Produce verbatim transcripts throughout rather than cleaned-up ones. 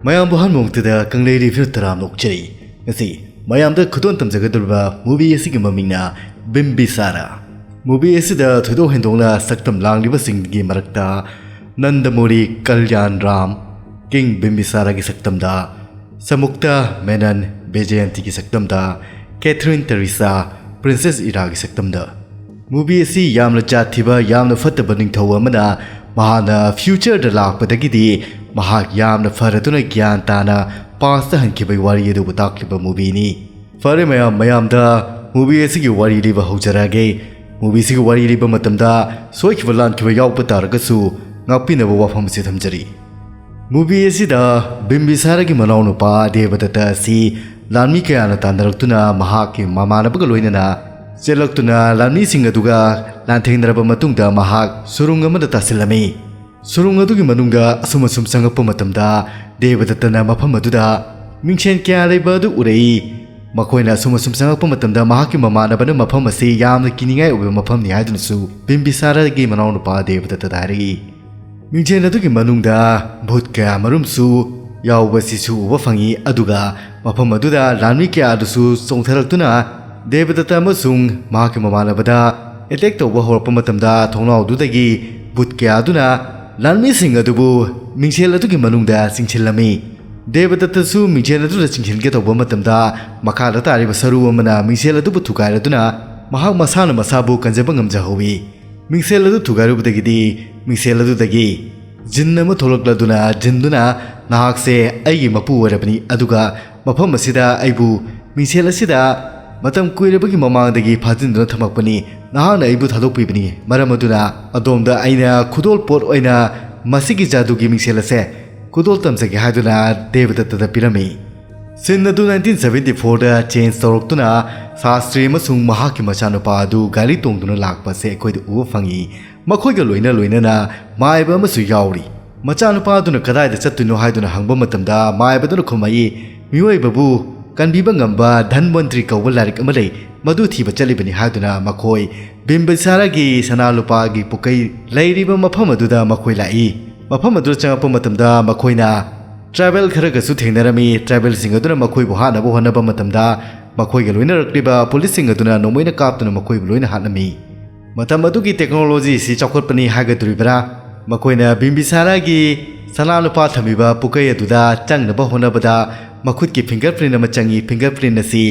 ꯃꯌꯥꯝꯕꯨ ꯑꯍꯥꯟꯕꯃꯛꯇꯗ ꯀꯪꯂꯩ ꯔꯤꯚꯤꯌꯨ ꯇꯔꯥꯝꯅ ꯑꯣꯛꯆꯔꯤ꯫ ꯉꯁꯤ ꯃꯌꯥꯝꯗ ꯈꯨꯗꯣꯜ ꯇꯝꯖꯒꯗꯧꯔꯤꯕ movie ꯑꯁꯤꯒꯤ ꯃꯃꯤꯡꯅ ꯕꯤꯝꯕꯤꯁꯥꯔꯥ꯫ Movie ꯑꯁꯤꯗ ꯊꯣꯏꯗꯣꯛ ꯍꯦꯟꯗꯣꯛꯅ ꯁꯛꯇꯝ ꯂꯥꯡꯂꯤꯕꯁꯤꯡꯒꯤ ꯃꯔꯛꯇ ꯅꯟꯗꯃꯨꯔꯤ ꯀꯜꯌꯥꯟ ꯔꯥꯝ, ꯀꯤꯡ ꯕꯤꯝꯕꯤꯁꯥꯔꯥꯒꯤ ꯁꯛꯇꯝꯗ, ꯁꯃꯨꯛꯇ ꯃꯦꯅꯟ ꯕꯦꯖꯌꯟꯇꯤꯒꯤ ꯁꯛꯇꯝꯗ, ꯀꯦꯊꯔꯤꯟ ꯇꯔꯤꯁꯥ, ꯄ꯭ꯔꯤꯟꯁꯦꯁ ꯏꯔꯥꯒꯤ ꯁꯛꯇꯝꯗ꯫ Movie ꯑꯁꯤ ꯌꯥꯝꯅ ꯖꯥꯠ ꯊꯤꯕ, ꯌꯥꯝꯅ ꯐꯠꯇꯕ ꯅꯤꯡꯊꯧ ꯑꯃꯅ ꯃꯍꯥꯛꯅ future ꯗ ꯂꯥꯛꯄꯗꯒꯤꯗꯤ ꯃꯍꯥꯛ ꯌꯥꯝꯅ ꯐꯔꯗꯨꯅ ꯒ꯭ꯌꯥꯟ ꯇꯥꯅ past ꯇ ꯍꯟꯈꯤꯕꯒꯤ ꯋꯥꯔꯤ ꯑꯗꯨꯕꯨ ꯇꯥꯛꯂꯤꯕ movie ꯅꯤ꯫ ꯐꯔꯦ ꯃꯌꯥꯝ, ꯃꯌꯥꯝꯗ movie ꯑꯁꯤꯒꯤ ꯋꯥꯔꯤ ꯂꯤꯕ ꯍꯧꯖꯔꯛꯑꯒꯦ꯫ Movie ꯑꯁꯤꯒꯤ ꯋꯥꯔꯤ ꯂꯤꯕ ꯃꯇꯝꯗ ꯁꯣꯏꯈꯤꯕ ꯂꯥꯟꯈꯤꯕ ꯌꯥꯎꯕ ꯇꯥꯔꯒꯁꯨ ꯉꯥꯛꯄꯤꯅꯕ ꯋꯥꯐꯝ ꯑꯁꯤ ꯊꯝꯖꯔꯤ꯫ Movie ꯑꯁꯤꯗ ꯕꯤꯝꯕꯤꯁꯥꯔꯒꯤ ꯃꯅꯥꯎꯅꯨꯄꯥ ꯗꯦꯕꯗꯠꯇ ꯑꯁꯤ ꯂꯥꯟꯃꯤ ꯀꯌꯥꯅ ꯇꯥꯟꯅꯔꯛꯇꯨꯅ ꯃꯍꯥꯛꯀꯤ ꯃꯃꯥꯟꯅꯕꯒ ꯂꯣꯏꯅꯅ ꯆꯦꯜꯂꯛꯇꯨꯅ ꯂꯥꯟꯃꯤꯁꯤꯡ ꯑꯗꯨꯒ ꯂꯥꯟꯊꯦꯡꯅꯔꯕ ꯃꯇꯨꯡꯗ ꯃꯍꯥꯛ ꯁꯨꯔꯨꯡ ꯑꯃꯗ ꯇꯥꯁꯤꯜꯂꯝꯃꯤ꯫ ꯁꯨꯔꯨꯡ ꯑꯗꯨꯒꯤ ꯃꯅꯨꯡꯗ ꯑꯁꯨꯝ ꯑꯁꯨꯝ ꯆꯪꯉꯛꯄ ꯃꯇꯝꯗ ꯗꯦꯕꯗꯠꯇꯅ ꯃꯐꯝ ꯑꯗꯨꯗ ꯃꯤꯡꯁꯦꯟ ꯀꯌꯥ ꯂꯩꯕ ꯑꯗꯨ ꯎꯔꯛꯏ꯫ ꯃꯈꯣꯏꯅ ꯑꯁꯨꯝ ꯑꯁꯨꯝ ꯆꯪꯉꯛꯄ ꯃꯇꯝꯗ ꯃꯍꯥꯛꯀꯤ ꯃꯃꯥꯟꯅꯕꯅ ꯃꯐꯝ ꯑꯁꯤ ꯌꯥꯝꯅ ꯀꯤꯅꯤꯡꯉꯥꯏ ꯑꯣꯏꯕ ꯃꯐꯝꯅꯤ ꯍꯥꯏꯗꯨꯅꯁꯨ ꯕꯤꯝꯕꯤꯁꯥꯔꯒꯤ ꯃꯅꯥꯎꯅꯨꯄꯥ ꯗꯦꯕꯗꯠꯇꯗ ꯍꯥꯏꯔꯛꯏ꯫ ꯃꯤꯡꯖꯦꯜ ꯑꯗꯨꯒꯤ ꯃꯅꯨꯡꯗ ꯚꯨꯠ ꯀꯌꯥ ꯃꯔꯨꯝꯁꯨ ꯌꯥꯎꯕꯁꯤꯁꯨ ꯎꯕ ꯐꯪꯏ꯫ ꯑꯗꯨꯒ ꯃꯐꯝ ꯑꯗꯨꯗ ꯂꯥꯟꯃꯤ ꯀꯌꯥ ꯑꯗꯨꯁꯨ ꯆꯣꯡꯊꯔꯛꯇꯨꯅ ꯗꯦꯕꯗꯠꯇ ꯑꯃꯁꯨꯡ ꯃꯍꯥꯛꯀꯤ ꯃꯃꯥꯟꯅꯕꯗ attack ꯇꯧꯕ ꯍꯧꯔꯛꯄ ꯃꯇꯝꯗ ꯊꯣꯡꯅꯥꯎꯗꯨꯗꯒꯤ ꯚꯨꯠ ꯀꯌꯥ ꯑꯗꯨꯅ ꯂꯥꯟꯃꯤꯁꯤꯡ ꯑꯗꯨꯕꯨ ꯃꯤꯡꯁꯦꯜ ꯑꯗꯨꯒꯤ ꯃꯅꯨꯡꯗ ꯆꯤꯡꯁꯤꯜꯂꯝꯃꯤ꯫ ꯗꯦꯕꯗꯠꯇꯁꯨ ꯃꯤꯡꯁꯦꯜ ꯑꯗꯨꯗ ꯆꯤꯡꯁꯤꯟꯒꯦ ꯇꯧꯕ ꯃꯇꯝꯗ ꯃꯈꯥꯗ ꯇꯥꯔꯤꯕ ꯁꯔꯨ ꯑꯃꯅ ꯃꯤꯡꯁꯦꯜ ꯑꯗꯨꯕꯨ ꯊꯨꯒꯥꯏꯔꯗꯨꯅ ꯃꯍꯥꯛ ꯃꯁꯥꯅ ꯃꯁꯥꯕꯨ ꯀꯟꯖꯕ ꯉꯝꯖꯍꯧꯋꯤ꯫ ꯃꯤꯡꯁꯦꯜ ꯑꯗꯨ ꯊꯨꯒꯥꯏꯔꯨꯕꯗꯒꯤꯗꯤ ꯃꯤꯡꯁꯦꯜ ꯑꯗꯨꯗꯒꯤ ꯖꯤꯟ ꯑꯃ ꯊꯣꯛꯂꯛꯂꯗꯨꯅ ꯖꯤꯟꯗꯨꯅ, "ꯅꯍꯥꯛꯁꯦ ꯑꯩꯒꯤ ꯃꯄꯨ ꯑꯣꯏꯔꯕꯅꯤ, ꯑꯗꯨꯒ ꯃꯐꯝ ꯑꯁꯤꯗ ꯑꯩꯕꯨ ꯃꯤꯡꯁꯦꯜ ꯑꯁꯤꯗ ꯃꯇꯝ ꯀꯨꯏꯔꯕꯒꯤ ꯃꯃꯥꯡꯗꯒꯤ ꯐꯥꯖꯤꯟꯗꯨꯅ ꯊꯝꯃꯛꯄꯅꯤ꯫ ꯅꯍꯥꯛꯅ ꯑꯩꯕꯨ ꯊꯥꯗꯣꯛꯄꯤꯕꯅꯤ꯫ ꯃꯔꯝ ꯑꯗꯨꯅ ꯑꯗꯣꯝꯗ ꯑꯩꯅ ꯈꯨꯗꯣꯜ ꯄꯣꯠ ꯑꯣꯏꯅ ꯃꯁꯤꯒꯤ ꯖꯥꯗꯨꯒꯤ ꯃꯤꯡꯁꯦꯜ ꯑꯁꯦ ꯈꯨꯗꯣꯜ ꯇꯝꯖꯒꯦ" ꯍꯥꯏꯗꯨꯅ ꯗꯦꯕꯗꯠꯇꯗ ꯄꯤꯔꯝꯃꯤ꯫ Scene ꯑꯗꯨ nineteen seventy four ꯗ change ꯇꯧꯔꯛꯇꯨꯅ ꯁꯥꯁꯇ꯭ꯔꯤ ꯑꯃꯁꯨꯡ ꯃꯍꯥꯛꯀꯤ ꯃꯆꯥꯅꯨꯄꯥ ꯑꯗꯨ ꯒꯥꯔꯤ ꯇꯣꯡꯗꯨꯅ ꯂꯥꯛꯄ ꯑꯁꯦ ꯑꯩꯈꯣꯏꯗ ꯎꯕ ꯐꯪꯏ꯫ ꯃꯈꯣꯏꯒ ꯂꯣꯏꯅ ꯂꯣꯏꯅꯅ ꯃꯥꯏꯕ ꯑꯃꯁꯨ ꯌꯥꯎꯔꯤ꯫ ꯃꯆꯥꯅꯨꯄꯥ ꯑꯗꯨꯅ ꯀꯗꯥꯏꯗ ꯆꯠꯇꯣꯏꯅꯣ ꯍꯥꯏꯗꯨꯅ ꯍꯪꯕ ꯃꯇꯝꯗ ꯃꯥꯏꯕꯗꯨꯅ ꯈꯨꯝꯃꯛꯏ, "ꯃꯤꯑꯣꯏꯕꯕꯨ ꯀꯟꯕꯤꯕ ꯉꯝꯕ ꯙꯟꯋꯟꯇ꯭ꯔꯤ ꯀꯧꯕ ꯂꯥꯏꯔꯤꯛ ꯑꯃ ꯂꯩ, ꯃꯗꯨ ꯊꯤꯕ ꯆꯠꯂꯤꯕꯅꯤ" ꯍꯥꯏꯗꯨꯅ ꯃꯈꯣꯏ ꯕꯤꯝꯕꯤꯁꯥꯔꯒꯤ ꯁꯅꯥ ꯂꯨꯄꯥꯒꯤ ꯄꯨꯀꯩ ꯂꯩꯔꯤꯕ ꯃꯐꯝ ꯑꯗꯨꯗ ꯃꯈꯣꯏ ꯂꯥꯛꯏ꯫ ꯃꯐꯝ ꯑꯗꯨꯗ ꯆꯪꯉꯛꯄ ꯃꯇꯝꯗ ꯃꯈꯣꯏꯅ ꯇ꯭ꯔꯥꯏꯕꯦꯜ ꯈꯔꯒꯁꯨ ꯊꯦꯡꯅꯔꯝꯃꯤ꯫ ꯇ꯭ꯔꯥꯏꯕꯦꯜꯁꯤꯡ ꯑꯗꯨꯅ ꯃꯈꯣꯏꯕꯨ ꯍꯥꯠꯅꯕ ꯍꯣꯠꯅꯕ ꯃꯇꯝꯗ ꯃꯈꯣꯏꯒ ꯂꯣꯏꯅꯔꯛꯂꯤꯕ ꯄꯨꯂꯤꯁꯁꯤꯡ ꯑꯗꯨꯅ ꯅꯣꯡꯃꯩꯅ ꯀꯥꯞꯇꯨꯅ ꯃꯈꯣꯏꯕꯨ ꯂꯣꯏꯅ ꯍꯥꯠꯂꯝꯃꯤ꯫ ꯃꯇꯝ ꯑꯗꯨꯒꯤ ꯇꯦꯛꯅꯣꯂꯣꯖꯤꯁꯤ ꯆꯥꯎꯈꯠꯄꯅꯤ ꯍꯥꯏꯒꯗꯣꯔꯤꯕ꯭ꯔꯥ? ꯃꯈꯣꯏꯅ ꯕꯤꯝꯕꯤꯁꯥꯔꯥꯒꯤ ꯁꯅꯥ ꯂꯨꯄꯥ ꯊꯝꯃꯤꯕ ꯄꯨꯀꯩ ꯑꯗꯨꯗ ꯆꯪꯅꯕ ꯍꯣꯠꯅꯕꯗ ꯃꯈꯨꯠꯀꯤ ꯐꯤꯡꯒꯔ ꯄ꯭ꯔꯤꯟ ꯑꯃ ꯆꯪꯏ꯫ ꯐꯤꯡꯒꯔ ꯄ꯭ꯔꯤꯟ ꯑꯁꯤ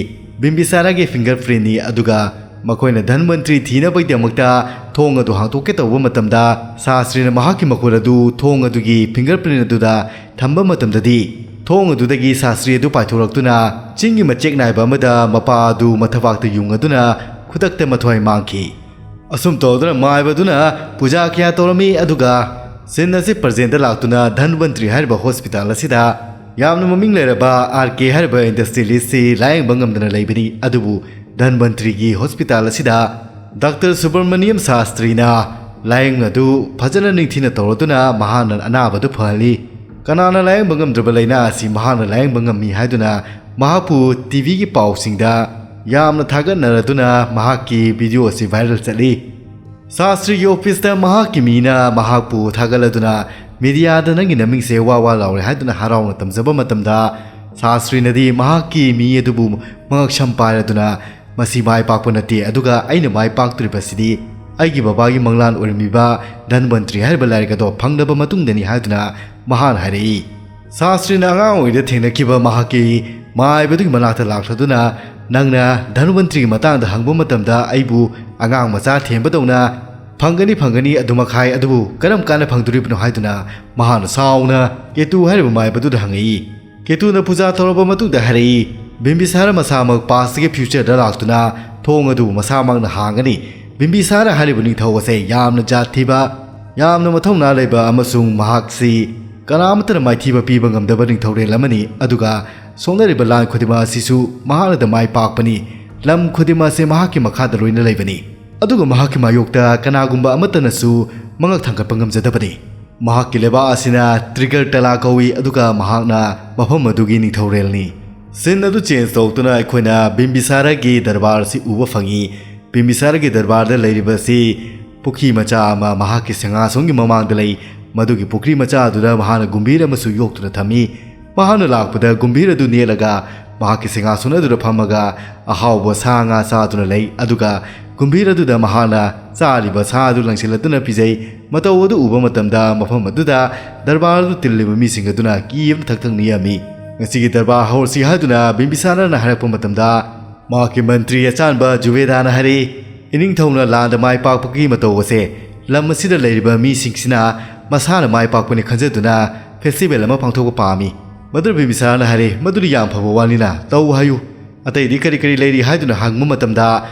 ꯕꯤꯝꯕꯤꯁꯥꯔꯥꯒꯤ ꯐꯤꯡꯒꯔ ꯄ꯭ꯔꯤꯟꯅꯤ꯫ ꯑꯗꯨꯒ ꯃꯈꯣꯏꯅ ꯙꯟꯋꯟꯇ꯭ꯔꯤ ꯊꯤꯅꯕꯒꯤꯗꯃꯛꯇ ꯊꯣꯡ ꯑꯗꯨ ꯍꯥꯡꯗꯣꯛꯀꯦ ꯇꯧꯕ ꯃꯇꯝꯗ ꯁꯥꯁꯇ꯭ꯔꯤꯅ ꯃꯍꯥꯛꯀꯤ ꯃꯈꯨꯠ ꯑꯗꯨ ꯊꯣꯡ ꯑꯗꯨꯒꯤ ꯐꯤꯡꯒꯔ ꯄ꯭ꯔꯤꯟ ꯑꯗꯨꯗ ꯊꯝꯕ ꯃꯇꯝꯗꯗꯤ ꯊꯣꯡ ꯑꯗꯨꯗꯒꯤ ꯁꯥꯁꯇ꯭ꯔꯤ ꯑꯗꯨ ꯄꯥꯏꯊꯣꯔꯛꯇꯨꯅ ꯆꯤꯡꯒꯤ ꯃꯆꯦꯛ ꯅꯥꯏꯕ ꯑꯃꯗ ꯃꯄꯥ ꯑꯗꯨ ꯃꯊꯕꯥꯛꯇ ꯌꯨꯡꯉꯗꯨꯅ ꯈꯨꯗꯛꯇ ꯃꯊ꯭ꯋꯥꯏ ꯃꯥꯡꯈꯤ꯫ ꯑꯁꯨꯝ ꯇꯧꯗꯨꯅ ꯃꯥꯏꯕꯗꯨꯅ ꯄꯨꯖꯥ ꯀꯌꯥ ꯇꯧꯔꯝꯃꯤ꯫ ꯑꯗꯨꯒ ꯁꯤꯟ ꯑꯁꯤ ꯄ꯭ꯔꯖꯦꯟꯗ ꯂꯥꯛꯇꯨꯅ ꯙꯟꯋꯟꯇ꯭ꯔꯤ ꯍꯥꯏꯔꯤꯕ ꯍꯣꯁꯄꯤꯇꯥꯜ ꯑꯁꯤꯗ ꯌꯥꯝꯅ ꯃꯃꯤꯡ ꯂꯩꯔꯕ ꯑꯥꯔ ꯀꯦ ꯍꯥꯏꯔꯤꯕ ꯏꯟꯗꯁꯇ꯭ꯔꯤꯌꯦꯂꯤꯁꯁꯤ ꯂꯥꯌꯦꯡꯕ ꯉꯝꯗꯅ ꯂꯩꯕꯅꯤ꯫ ꯑꯗꯨꯕꯨ ꯙꯟꯋꯟꯇ꯭ꯔꯤꯒꯤ ꯍꯣꯁꯄꯤꯇꯥꯜ ꯑꯁꯤꯗ ꯗꯥꯛꯇꯔ ꯁꯨꯕ꯭ꯔꯃꯅꯤꯌꯝ ꯁꯥꯁꯇ꯭ꯔꯤꯅ ꯂꯥꯌꯦꯡ ꯑꯗꯨ ꯐꯖꯅ ꯅꯤꯡꯊꯤꯅ ꯇꯧꯔꯗꯨꯅ ꯃꯍꯥꯛꯅ ꯑꯅꯥꯕꯗꯨ ꯐꯍꯜꯂꯤ꯫ ꯀꯅꯥꯅ ꯂꯥꯌꯦꯡꯕ ꯉꯝꯗ꯭ꯔꯕ ꯂꯥꯏꯅꯥ ꯑꯁꯤ ꯃꯍꯥꯛꯅ ꯂꯥꯌꯦꯡꯕ ꯉꯝꯃꯤ ꯍꯥꯏꯗꯨꯅ ꯃꯍꯥꯛꯄꯨ ꯇꯤ ꯚꯤꯒꯤ ꯄꯥꯎꯁꯤꯡꯗ ꯌꯥꯝꯅ ꯊꯥꯒꯠꯅꯔꯗꯨꯅ ꯃꯍꯥꯛꯀꯤ ꯚꯤꯗꯤꯑꯣ ꯑꯁꯤ ꯚꯥꯏꯔꯦꯜ ꯆꯠꯂꯤ꯫ ꯁꯥꯁꯇ꯭ꯔꯤꯒꯤ ꯑꯣꯐꯤꯁꯇ ꯃꯍꯥꯛꯀꯤ ꯃꯤꯅ ꯃꯍꯥꯛꯄꯨ ꯊꯥꯒꯠꯂꯗꯨꯅ ꯃꯤꯗꯤꯌꯥꯗ ꯅꯪꯒꯤ ꯅꯃꯤꯡꯁꯦ ꯋꯥ ꯋꯥ ꯂꯥꯎꯔꯦ ꯍꯥꯏꯗꯨꯅ ꯍꯔꯥꯎꯅ ꯇꯝꯖꯕ ꯃꯇꯝꯗ ꯁꯥꯁꯇ꯭ꯔꯤꯅꯗꯤ ꯃꯍꯥꯛꯀꯤ ꯃꯤ ꯑꯗꯨꯕꯨ ꯃꯉꯛꯁꯝ ꯄꯥꯏꯔꯗꯨꯅ ꯃꯁꯤ ꯃꯥꯏ ꯄꯥꯛꯄ ꯅꯠꯇꯦ, ꯑꯗꯨꯒ ꯑꯩꯅ ꯃꯥꯏ ꯄꯥꯛꯇꯣꯔꯤꯕꯁꯤꯗꯤ ꯑꯩꯒꯤ ꯕꯕꯥꯒꯤ ꯃꯪꯂꯥꯟ ꯑꯣꯏꯔꯝꯃꯤꯕ ꯙꯟꯋꯟꯇ꯭ꯔꯤ ꯍꯥꯏꯔꯤꯕ ꯂꯥꯏꯔꯤꯛ ꯑꯗꯣ ꯐꯪꯂꯕ ꯃꯇꯨꯡꯗꯅꯤ ꯍꯥꯏꯗꯨꯅ ꯃꯍꯥꯛꯅ ꯍꯥꯏꯔꯛꯏ꯫ ꯁꯥꯁꯇ꯭ꯔꯤꯅ ꯑꯉꯥꯡ ꯑꯣꯏꯔꯤꯉꯩꯗ ꯊꯦꯡꯅꯈꯤꯕ ꯃꯍꯥꯛꯀꯤ ꯃꯥꯏꯕꯗꯨꯒꯤ ꯃꯅꯥꯛꯇ ꯂꯥꯛꯂꯗꯨꯅ, "ꯅꯪꯅ ꯙꯟꯋꯟꯇ꯭ꯔꯤꯒꯤ ꯃꯇꯥꯡꯗ ꯍꯪꯕ ꯃꯇꯝꯗ ꯑꯩꯕꯨ ꯑꯉꯥꯡ ꯃꯆꯥ ꯊꯦꯝꯕꯗꯧꯅ ꯐꯪꯒꯅꯤ, ꯐꯪꯒꯅꯤ, ꯑꯗꯨꯃꯛ ꯍꯥꯏ, ꯑꯗꯨꯕꯨ ꯀꯔꯝ ꯀꯥꯟꯗ ꯐꯪꯗꯣꯔꯤꯕꯅꯣ?" ꯍꯥꯏꯗꯨꯅ ꯃꯍꯥꯛꯅ ꯁꯥꯎꯅ ꯀꯦꯇꯨ ꯍꯥꯏꯔꯤꯕ ꯃꯥꯏꯕꯗꯨꯗ ꯍꯪꯉꯛꯏ꯫ ꯀꯦꯇꯨꯅ ꯄꯨꯖꯥ ꯇꯧꯔꯕ ꯃꯇꯨꯡꯗ ꯍꯥꯏꯔꯛꯏ, "ꯕꯤꯝꯕꯤꯁꯥꯔ ꯃꯁꯥꯃꯛ ꯄꯥꯁꯇꯒꯤ ꯐ꯭ꯌꯨꯆꯔꯗ ꯂꯥꯛꯇꯨꯅ ꯊꯣꯡ ꯑꯗꯨ ꯃꯁꯥꯃꯛꯅ ꯍꯥꯡꯒꯅꯤ꯫ ꯕꯤꯝꯕꯤꯁꯥꯔ ꯍꯥꯏꯔꯤꯕ ꯅꯤꯡꯊꯧ ꯑꯁꯦ ꯌꯥꯝꯅ ꯖꯥꯠ ꯊꯤꯕ, ꯌꯥꯝꯅ ꯃꯊꯧꯅꯥ ꯂꯩꯕ ꯑꯃꯁꯨꯡ ꯃꯍꯥꯛꯁꯤ ꯀꯅꯥꯃꯠꯇꯅ ꯃꯥꯏꯊꯤꯕ ꯄꯤꯕ ꯉꯝꯗꯕ ꯅꯤꯡꯊꯧꯔꯦꯜ ꯑꯃꯅꯤ, ꯑꯗꯨꯒ ꯁꯣꯛꯅꯔꯤꯕ ꯂꯥꯟ ꯈꯨꯗꯤꯡꯃꯛ ꯑꯁꯤꯁꯨ ꯃꯍꯥꯛꯅꯗ ꯃꯥꯏ ꯄꯥꯛꯄꯅꯤ꯫ ꯂꯝ ꯈꯨꯗꯤꯡꯃꯛ ꯑꯁꯤ ꯃꯍꯥꯛꯀꯤ ꯃꯈꯥꯗ ꯂꯣꯏꯅ ꯂꯩꯕꯅꯤ, ꯑꯗꯨꯒ ꯃꯍꯥꯛꯀꯤ ꯃꯥꯌꯣꯛꯇ ꯀꯅꯥꯒꯨꯝꯕ ꯑꯃꯠꯇꯅꯁꯨ ꯃꯉꯛ ꯊꯥꯡꯒꯠꯄ ꯉꯝꯖꯗꯕꯅꯤ꯫ ꯃꯍꯥꯛꯀꯤ ꯂꯩꯕꯥꯛ ꯑꯁꯤꯅ ꯇ꯭ꯔꯤꯒꯔ ꯇꯂꯥ ꯀꯧꯏ, ꯑꯗꯨꯒ ꯃꯍꯥꯛꯅ ꯃꯐꯝ ꯑꯗꯨꯒꯤ ꯅꯤꯡꯊꯧꯔꯦꯜꯅꯤ꯫" ꯁꯤꯟ ꯑꯗꯨ ꯆꯦꯟꯖ ꯇꯧꯗꯨꯅ ꯑꯩꯈꯣꯏꯅ ꯕꯤꯝꯕꯤꯁꯥꯔꯒꯤ ꯗꯔꯕꯥꯔ ꯑꯁꯤ ꯎꯕ ꯐꯪꯏ꯫ ꯕꯤꯝꯕꯤꯁꯥꯔꯒꯤ ꯗꯔꯕꯥꯔꯗ ꯂꯩꯔꯤꯕ ꯑꯁꯤ ꯄꯨꯈ꯭ꯔꯤ ꯃꯆꯥ ꯑꯃ ꯃꯍꯥꯛꯀꯤ ꯁꯤꯡꯍꯥꯁꯣꯟꯒꯤ ꯃꯃꯥꯡꯗ ꯂꯩ꯫ ꯃꯗꯨꯒꯤ ꯄꯨꯈ꯭ꯔꯤ ꯃꯆꯥ ꯑꯗꯨꯗ ꯃꯍꯥꯛꯅ ꯒꯨꯝꯚꯤꯔ ꯑꯃꯁꯨ ꯌꯣꯛꯇꯨꯅ ꯊꯝꯃꯤ꯫ ꯃꯍꯥꯛꯅ ꯂꯥꯛꯄꯗ ꯒꯨꯝꯚꯤꯔ ꯑꯗꯨ ꯅꯦꯠꯂꯒ ꯃꯍꯥꯛꯀꯤ ꯁꯤꯡꯍꯥꯁꯟ ꯑꯗꯨꯗ ꯐꯝꯃꯒ ꯑꯍꯥꯎꯕ ꯁꯥ ꯉꯥ ꯆꯥꯗꯨꯅ ꯂꯩ꯫ ꯑꯗꯨꯒ ꯒꯨꯝꯚꯤꯔ ꯑꯗꯨꯗ ꯃꯍꯥꯛꯅ ꯆꯥꯔꯤꯕ ꯁꯥ ꯑꯗꯨ ꯂꯪꯁꯤꯜꯂꯗꯨꯅ ꯄꯤꯖꯩ꯫ ꯃꯇꯧ ꯑꯗꯨ ꯎꯕ ꯃꯇꯝꯗ ꯃꯐꯝ ꯑꯗꯨꯗ ꯗꯔꯕꯥꯔ ꯑꯗꯨ ꯇꯤꯜꯂꯤꯕ ꯃꯤꯁꯤꯡ ꯑꯗꯨꯅ ꯀꯤꯕꯅ ꯊꯛꯊꯛ ꯅꯤꯛꯑꯝꯃꯤ꯫ ꯉꯁꯤꯒꯤ ꯗꯔꯕꯥꯔ ꯍꯧꯔꯁꯤ ꯍꯥꯏꯗꯨꯅ ꯕꯤꯝꯕꯤꯁꯥꯔꯅ ꯍꯥꯏꯔꯛꯄ ꯃꯇꯝꯗ ꯃꯍꯥꯛꯀꯤ ꯃꯟꯇ꯭ꯔꯤ ꯑꯆꯥꯟꯕ ꯖꯨꯕꯦꯗꯥꯅ ꯍꯥꯏꯔꯛꯏ, "ꯏꯅꯤꯡꯊꯧꯅ ꯂꯥꯟꯗ ꯃꯥꯏ ꯄꯥꯛꯄꯒꯤ ꯃꯇꯧ ꯑꯁꯦ ꯂꯝ ꯑꯁꯤꯗ ꯂꯩꯔꯤꯕ ꯃꯤꯁꯤꯡꯁꯤꯅ ꯃꯁꯥꯅ ꯃꯥꯏ ꯄꯥꯛꯄꯅꯤ ꯈꯟꯖꯗꯨꯅ ꯐꯦꯁꯇꯤꯚꯦꯜ ꯑꯃ ꯄꯥꯡꯊꯣꯛꯄ ꯄꯥꯝꯃꯤ꯫" ꯃꯗꯨꯗ ꯕꯤꯝꯕꯤꯁꯥꯔꯅ ꯍꯥꯏꯔꯦ, "ꯃꯗꯨꯗꯤ ꯌꯥꯝ ꯐꯕ ꯋꯥꯅꯤꯅ, ꯇꯧ ꯍꯥꯏꯌꯨ꯫ ꯑꯇꯩꯗꯤ ꯀꯔꯤ ꯀꯔꯤ ꯂꯩꯔꯤ?" ꯍꯥꯏꯗꯨꯅ ꯍꯪꯕ ꯃꯇꯝꯗ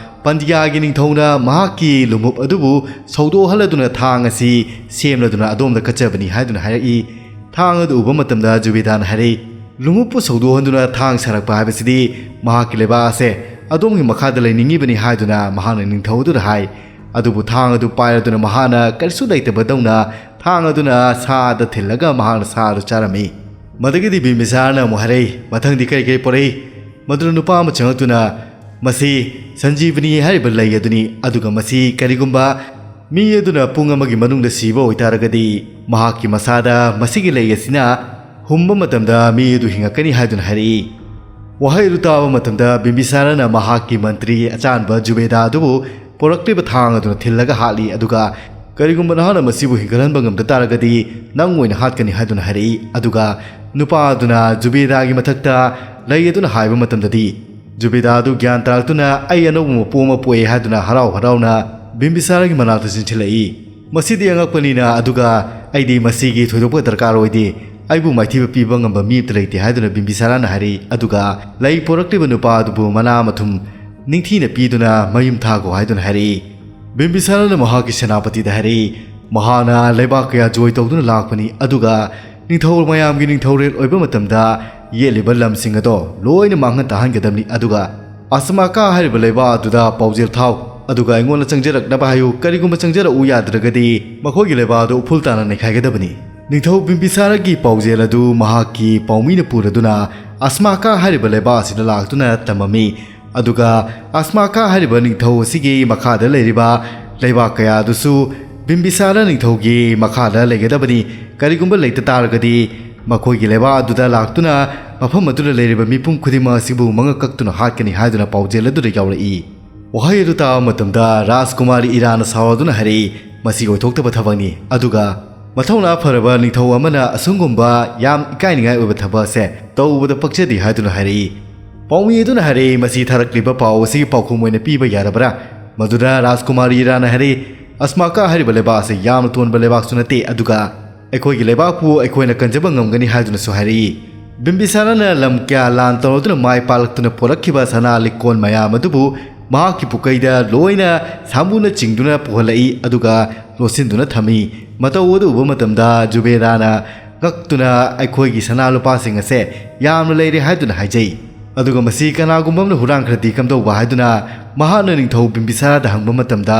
ꯄꯟꯗ꯭ꯌꯥꯒꯤ ꯅꯤꯡꯊꯧꯅ ꯃꯍꯥꯛꯀꯤ ꯂꯨꯃꯨꯞ ꯑꯗꯨꯕꯨ ꯁꯧꯗꯣꯛꯍꯜꯂꯗꯨꯅ ꯊꯥꯡ ꯑꯁꯤ ꯁꯦꯝꯂꯗꯨꯅ ꯑꯗꯣꯝꯗ ꯀꯠꯆꯕꯅꯤ ꯍꯥꯏꯗꯨꯅ ꯍꯥꯏꯔꯛꯏ꯫ ꯊꯥꯡ ꯑꯗꯨ ꯎꯕ ꯃꯇꯝꯗ ꯖꯨꯕꯦꯗꯥꯅ ꯍꯥꯏꯔꯛꯏ, "ꯂꯨꯃꯨꯞꯄꯨ ꯁꯧꯗꯣꯛꯍꯟꯗꯨꯅ ꯊꯥꯡ ꯁꯥꯔꯛꯄ ꯍꯥꯏꯕꯁꯤꯗꯤ ꯃꯍꯥꯛꯀꯤ ꯂꯩꯕꯥꯛ ꯑꯁꯦ ꯑꯗꯣꯝꯒꯤ ꯃꯈꯥꯗ ꯂꯩꯅꯤꯡꯉꯤꯕꯅꯤ" ꯍꯥꯏꯗꯨꯅ ꯃꯍꯥꯛꯅ ꯅꯤꯡꯊꯧ ꯑꯗꯨꯗ ꯍꯥꯏ꯫ ꯑꯗꯨꯕꯨ ꯊꯥꯡ ꯑꯗꯨ ꯄꯥꯏꯔꯗꯨꯅ ꯃꯍꯥꯛꯅ ꯀꯔꯤꯁꯨ ꯂꯩꯇꯕꯗꯧꯅ ꯊꯥꯡ ꯑꯗꯨꯅ ꯁꯥꯗ ꯊꯤꯜꯂꯒ ꯃꯍꯥꯛꯅ ꯁꯥ ꯑꯗꯨ ꯆꯥꯔꯝꯃꯤ꯫ ꯃꯗꯨꯒꯤꯗꯤ ꯕꯤꯝꯕꯤꯁꯥꯔꯅ ꯑꯃꯨꯛ ꯍꯥꯏꯔꯛꯏ, "ꯃꯊꯪꯗꯤ ꯀꯔꯤ ꯀꯔꯤ ꯄꯣꯔꯛꯏ?" ꯃꯗꯨꯗ ꯅꯨꯄꯥ ꯑꯃ ꯆꯪꯂꯛꯇꯨꯅ, "ꯃꯁꯤ ꯁꯟꯖꯤꯕꯅꯤ ꯍꯥꯏꯔꯤꯕ ꯂꯩ ꯑꯗꯨꯅꯤ, ꯑꯗꯨꯒ ꯃꯁꯤ ꯀꯔꯤꯒꯨꯝꯕ ꯃꯤ ꯑꯗꯨꯅ ꯄꯨꯡ ꯑꯃꯒꯤ ꯃꯅꯨꯡꯗ ꯁꯤꯕ ꯑꯣꯏꯇꯥꯔꯒꯗꯤ ꯃꯍꯥꯛꯀꯤ ꯃꯁꯥꯗ ꯃꯁꯤꯒꯤ ꯂꯩ ꯑꯁꯤꯅ ꯍꯨꯝꯕ ꯃꯇꯝꯗ ꯃꯤ ꯑꯗꯨ ꯍꯤꯡꯉꯛꯀꯅꯤ" ꯍꯥꯏꯗꯨꯅ ꯍꯥꯏꯔꯛꯏ꯫ ꯋꯥꯍꯩ ꯑꯗꯨ ꯇꯥꯕ ꯃꯇꯝꯗ ꯕꯤꯝꯕꯤꯁꯥꯔꯅ ꯃꯍꯥꯛꯀꯤ ꯃꯟꯇ꯭ꯔꯤ ꯑꯆꯥꯟꯕ ꯖꯨꯕꯦꯗꯥ ꯑꯗꯨꯕꯨ ꯄꯣꯔꯛꯂꯤꯕ ꯊꯥꯡ ꯑꯗꯨꯅ ꯊꯤꯜꯂꯒ ꯍꯥꯠꯂꯤ꯫ ꯑꯗꯨꯒ ꯀꯔꯤꯒꯨꯝꯕ ꯅꯍꯥꯛꯅ ꯃꯁꯤꯕꯨ ꯍꯤꯡꯒꯠꯍꯟꯕ ꯉꯝꯗ ꯇꯥꯔꯒꯗꯤ ꯅꯪ ꯑꯣꯏꯅ ꯍꯥꯠꯀꯅꯤ ꯍꯥꯏꯗꯨꯅ ꯍꯥꯏꯔꯛꯏ꯫ ꯑꯗꯨꯒ ꯅꯨꯄꯥ ꯑꯗꯨꯅ ꯖꯨꯕꯦꯗꯥꯒꯤ ꯃꯊꯛꯇ ꯂꯩ ꯑꯗꯨꯅ ꯍꯥꯏꯕ ꯃꯇꯝꯗꯗꯤ ꯖꯨꯕꯦꯗꯥ ꯑꯗꯨ ꯒ꯭ꯌꯥꯟ ꯇꯥꯔꯛꯇꯨꯅ "ꯑꯩ ꯑꯅꯧꯕ ꯃꯄꯣ ꯑꯃ ꯄꯣꯛꯑꯦ" ꯍꯥꯏꯗꯨꯅ ꯍꯔꯥꯎ ꯍꯔꯥꯎꯅ ꯕꯤꯝꯕꯤꯁꯥꯔꯒꯤ ꯃꯅꯥꯛꯇ ꯆꯦꯟꯁꯤꯜꯂꯛꯏ꯫ "ꯃꯁꯤꯗꯤ ꯑꯉꯛꯄꯅꯤꯅ, ꯑꯗꯨꯒ ꯑꯩꯗꯤ ꯃꯁꯤꯒꯤ ꯊꯣꯏꯗꯣꯛꯄ ꯗꯔꯀꯥꯔ ꯑꯣꯏꯗꯦ, ꯑꯩꯕꯨ ꯃꯥꯏꯊꯤꯕ ꯄꯤꯕ ꯉꯝꯕ ꯃꯤ ꯑꯃꯠꯇ ꯂꯩꯇꯦ" ꯍꯥꯏꯗꯨꯅ ꯕꯤꯝꯕꯤꯁꯥꯔꯥꯅ ꯍꯥꯏꯔꯛꯏ꯫ ꯑꯗꯨꯒ ꯂꯩ ꯄꯣꯔꯛꯂꯤꯕ ꯅꯨꯄꯥ ꯑꯗꯨꯕꯨ ꯃꯅꯥ ꯃꯊꯨꯝ ꯅꯤꯡꯊꯤꯅ ꯄꯤꯗꯨꯅ ꯃꯌꯨꯝ ꯊꯥꯈꯣ ꯍꯥꯏꯗꯨꯅ ꯍꯥꯏꯔꯛꯏ꯫ ꯕꯤꯝꯕꯤꯁꯥꯔꯥꯅ ꯃꯍꯥꯛꯀꯤ ꯁꯦꯅꯥꯄꯇꯤꯗ ꯍꯥꯏꯔꯛꯏ, ꯃꯍꯥꯛꯅ ꯂꯩꯕꯥꯛ ꯀꯌꯥ ꯖꯣꯏ ꯇꯧꯗꯨꯅ ꯂꯥꯛꯄꯅꯤ, ꯑꯗꯨꯒ ꯅꯤꯡꯊꯧ ꯃꯌꯥꯝꯒꯤ ꯅꯤꯡꯊꯧꯔꯦꯜ ꯑꯣꯏꯕ ꯃꯇꯝꯗ ꯌꯦꯠꯂꯤꯕ ꯂꯝꯁꯤꯡ ꯑꯗꯣ ꯂꯣꯏꯅ ꯃꯥꯡꯍꯟ ꯇꯥꯍꯟꯒꯗꯕꯅꯤ꯫ ꯑꯗꯨꯒ ꯑꯁꯃꯥꯀꯥ ꯍꯥꯏꯔꯤꯕ ꯂꯩꯕꯥꯛ ꯑꯗꯨꯗ ꯄꯥꯎꯖꯦꯜ ꯊꯥꯎ, ꯑꯗꯨꯒ ꯑꯩꯉꯣꯟꯗ ꯆꯪꯖꯔꯛꯅꯕ ꯍꯥꯏꯌꯨ꯫ ꯀꯔꯤꯒꯨꯝꯕ ꯆꯪꯖꯔꯛꯎ ꯌꯥꯗ꯭ꯔꯒꯗꯤ ꯃꯈꯣꯏꯒꯤ ꯂꯩꯕꯥꯛ ꯑꯗꯨ ꯎꯐꯨꯜ ꯇꯥꯅ ꯅꯩꯈꯥꯏꯒꯗꯕꯅꯤ꯫ ꯅꯤꯡꯊꯧ ꯕꯤꯝꯕꯤꯁꯥꯔꯒꯤ ꯄꯥꯎꯖꯦꯜ ꯑꯗꯨ ꯃꯍꯥꯛꯀꯤ ꯄꯥꯎꯃꯤꯅ ꯄꯨꯔꯗꯨꯅ ꯑꯁꯃꯥꯀꯥ ꯍꯥꯏꯔꯤꯕ ꯂꯩꯕꯥꯛ ꯑꯁꯤꯗ ꯂꯥꯛꯇꯨꯅ ꯇꯝꯃꯝꯃꯤ꯫ ꯑꯗꯨꯒ ꯑꯁꯃꯥꯀꯥ ꯍꯥꯏꯔꯤꯕ ꯅꯤꯡꯊꯧ ꯑꯁꯤꯒꯤ ꯃꯈꯥꯗ ꯂꯩꯔꯤꯕ ꯂꯩꯕꯥꯛ ꯀꯌꯥ ꯑꯗꯨꯁꯨ ꯕꯤꯝꯕꯤꯁꯥꯔ ꯅꯤꯡꯊꯧꯒꯤ ꯃꯈꯥꯗ ꯂꯩꯒꯗꯕꯅꯤ꯫ ꯀꯔꯤꯒꯨꯝꯕ ꯂꯩꯇ ꯇꯥꯔꯒꯗꯤ ꯃꯈꯣꯏꯒꯤ ꯂꯩꯕꯥꯛ ꯑꯗꯨꯗ ꯂꯥꯛꯇꯨꯅ ꯃꯐꯝ ꯑꯗꯨꯗ ꯂꯩꯔꯤꯕ ꯃꯤꯄꯨꯝ ꯈꯨꯗꯤꯡꯃꯛ ꯑꯁꯤꯕꯨ ꯃꯉꯛ ꯀꯛꯇꯨꯅ ꯍꯥꯠꯀꯅꯤ ꯍꯥꯏꯗꯨꯅ ꯄꯥꯎꯖꯦꯜ ꯑꯗꯨꯗ ꯌꯥꯎꯔꯛꯏ꯫ ꯋꯥꯍꯩ ꯑꯗꯨ ꯇꯥꯕ ꯃꯇꯝꯗ ꯔꯥꯖꯀꯨꯃꯥꯔꯤ ꯏꯔꯥꯅ ꯁꯥꯎꯔꯗꯨꯅ ꯍꯥꯏꯔꯛꯏ, "ꯃꯁꯤ ꯑꯣꯏꯊꯣꯛꯇꯕ ꯊꯕꯛꯅꯤ꯫ ꯑꯗꯨꯒ ꯃꯊꯧꯅꯥ ꯐꯔꯕ ꯅꯤꯡꯊꯧ ꯑꯃꯅ ꯑꯁꯨꯝꯒꯨꯝꯕ ꯌꯥꯝ ꯏꯀꯥꯏꯅꯤꯡꯉꯥꯏ ꯑꯣꯏꯕ ꯊꯕꯛ ꯑꯁꯦ ꯇꯧꯕꯗ ꯄꯛꯆꯗꯦ" ꯍꯥꯏꯗꯨꯅ ꯍꯥꯏꯔꯛꯏ꯫ ꯄꯥꯎꯃꯤ ꯑꯗꯨꯅ ꯍꯥꯏꯔꯛꯏ, "ꯃꯁꯤ ꯊꯥꯔꯛꯂꯤꯕ ꯄꯥꯎ ꯑꯁꯤꯒꯤ ꯄꯥꯎꯈꯨꯝ ꯑꯣꯏꯅ ꯄꯤꯕ ꯌꯥꯔꯕ꯭ꯔꯥ?" ꯃꯗꯨꯗ ꯔꯥꯖꯀꯨꯃꯥꯔꯤ ꯏꯔꯥꯅ ꯍꯥꯏꯔꯛꯏ, "ꯑꯁꯃꯥꯀꯥ ꯍꯥꯏꯔꯤꯕ ꯂꯩꯕꯥꯛ ꯑꯁꯤ ꯌꯥꯝꯅ ꯇꯣꯟꯕ ꯂꯩꯕꯥꯛꯁꯨ ꯅꯠꯇꯦ, ꯑꯗꯨꯒ ꯑꯩꯈꯣꯏꯒꯤ ꯂꯩꯕꯥꯛꯄꯨ ꯑꯩꯈꯣꯏꯅ ꯀꯟꯖꯕ ꯉꯝꯒꯅꯤ" ꯍꯥꯏꯗꯨꯅꯁꯨ ꯍꯥꯏꯔꯛꯏ꯫ ꯕꯤꯝꯕꯤꯁꯥꯔꯅ ꯂꯝ ꯀꯌꯥ ꯂꯥꯟ ꯇꯧꯔꯗꯨꯅ ꯃꯥꯏ ꯄꯥꯛꯂꯛꯇꯨꯅ ꯄꯣꯔꯛꯈꯤꯕ ꯁꯅꯥ ꯂꯤꯛꯀꯣꯟ ꯃꯌꯥꯝ ꯑꯗꯨꯕꯨ ꯃꯍꯥꯛꯀꯤ ꯄꯨꯀꯩꯗ ꯂꯣꯏꯅ ꯁꯥꯃꯨꯅ ꯆꯤꯡꯗꯨꯅ ꯄꯨꯍꯜꯂꯛꯏ, ꯑꯗꯨꯒ ꯂꯣꯠꯁꯤꯟꯗꯨꯅ ꯊꯝꯃꯤ꯫ ꯃꯇꯧ ꯑꯗꯨ ꯎꯕ ꯃꯇꯝꯗ ꯖꯨꯕꯦꯗꯥꯅ ꯉꯛꯇꯨꯅ, "ꯑꯩꯈꯣꯏꯒꯤ ꯁꯅꯥ ꯂꯨꯄꯥꯁꯤꯡ ꯑꯁꯦ ꯌꯥꯝꯅ ꯂꯩꯔꯦ" ꯍꯥꯏꯗꯨꯅ ꯍꯥꯏꯖꯩ꯫ ꯑꯗꯨꯒ ꯃꯁꯤ ꯀꯅꯥꯒꯨꯝꯕ ꯑꯃꯅ ꯍꯨꯔꯥꯟꯈ꯭ꯔꯗꯤ ꯀꯝꯗꯧꯕ ꯍꯥꯏꯗꯨꯅ ꯃꯍꯥꯛꯅ ꯅꯤꯡꯊꯧ ꯕꯤꯝꯕꯤꯁꯥꯔꯗ ꯍꯪꯕ ꯃꯇꯝꯗ,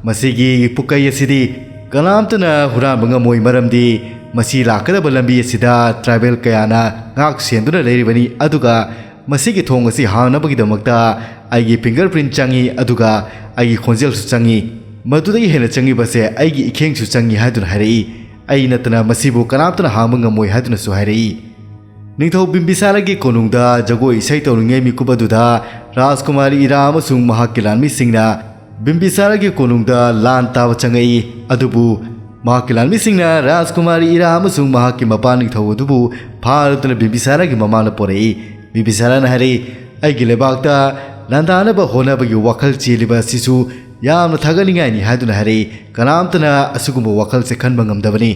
"ꯃꯁꯤꯒꯤ ꯄꯨꯀꯩ ꯑꯁꯤꯗꯤ ꯀꯅꯥꯝꯇꯅ ꯍꯨꯔꯥꯟꯕ ꯉꯝꯃꯣꯏ, ꯃꯔꯝꯗꯤ ꯃꯁꯤ ꯂꯥꯛꯀꯗꯕ ꯂꯝꯕꯤ ꯑꯁꯤꯗ ꯇ꯭ꯔꯥꯏꯕꯦꯜ ꯀꯌꯥꯅ ꯉꯥꯛ ꯁꯦꯟꯗꯨꯅ ꯂꯩꯔꯤꯕꯅꯤ, ꯑꯗꯨꯒ ꯃꯁꯤꯒꯤ ꯊꯣꯡ ꯑꯁꯤ ꯍꯥꯡꯅꯕꯒꯤꯗꯃꯛꯇ ꯑꯩꯒꯤ ꯐꯤꯡꯒꯔ ꯄ꯭ꯔꯤꯟ ꯆꯪꯏ, ꯑꯗꯨꯒ ꯑꯩꯒꯤ ꯈꯣꯟꯖꯦꯜꯁꯨ ꯆꯪꯏ꯫ ꯃꯗꯨꯗꯒꯤ ꯍꯦꯟꯅ ꯆꯪꯉꯤꯕꯁꯦ ꯑꯩꯒꯤ ꯏꯈꯦꯡꯁꯨ ꯆꯪꯏ" ꯍꯥꯏꯗꯨꯅ ꯍꯥꯏꯔꯛꯏ꯫ "ꯑꯩ ꯅꯠꯇꯅ ꯃꯁꯤꯕꯨ ꯀꯅꯥꯝꯇꯅ ꯍꯥꯡꯕ ꯉꯝꯃꯣꯏ" ꯍꯥꯏꯗꯨꯅꯁꯨ ꯍꯥꯏꯔꯛꯏ꯫ ꯅꯤꯡꯊꯧ ꯕꯤꯝꯕꯤꯁꯥꯔꯒꯤ ꯀꯣꯅꯨꯡꯗ ꯖꯒꯣꯏ ꯏꯁꯩ ꯇꯧꯔꯤꯉꯩ ꯃꯤꯀꯨꯞ ꯑꯗꯨꯗ ꯔꯥꯖꯀꯨꯃꯥꯔꯤ ꯏꯔꯥ ꯑꯃꯁꯨꯡ ꯃꯍꯥꯛꯀꯤ ꯂꯥꯟꯃꯤꯁꯤꯡꯅ ꯕꯤꯝꯕꯤꯁꯥꯔꯒꯤ ꯀꯣꯅꯨꯡꯗ ꯂꯥꯟ ꯇꯥꯕ ꯆꯪꯉꯛꯏ꯫ ꯑꯗꯨꯕꯨ ꯃꯍꯥꯛꯀꯤ ꯂꯥꯟꯃꯤꯁꯤꯡꯅ ꯔꯥꯖꯀꯨꯃꯥꯔꯤ ꯏꯔꯥ ꯑꯃꯁꯨꯡ ꯃꯍꯥꯛꯀꯤ ꯃꯄꯥ ꯅꯤꯡꯊꯧ ꯑꯗꯨꯕꯨ ꯐꯥꯔꯗꯨꯅ ꯕꯤꯝꯕꯤꯁꯥꯔꯒꯤ ꯃꯃꯥꯡꯗ ꯄꯣꯔꯛꯏ꯫ ꯕꯤꯝꯕꯤꯁꯥꯔꯅ ꯍꯥꯏꯔꯛꯏ, "ꯑꯩꯒꯤ ꯂꯩꯕꯥꯛꯇ ꯂꯥꯟꯗꯥꯅꯕ ꯍꯣꯠꯅꯕꯒꯤ ꯋꯥꯈꯜ ꯆꯦꯜꯂꯤꯕ ꯑꯁꯤꯁꯨ ꯌꯥꯝꯅ ꯊꯥꯒꯠꯅꯤꯡꯉꯥꯏꯅꯤ" ꯍꯥꯏꯗꯨꯅ ꯍꯥꯏꯔꯛꯏ꯫ "ꯀꯅꯥꯝꯇꯅ ꯑꯁꯤꯒꯨꯝꯕ ꯋꯥꯈꯜꯁꯦ ꯈꯟꯕ ꯉꯝꯗꯕꯅꯤ꯫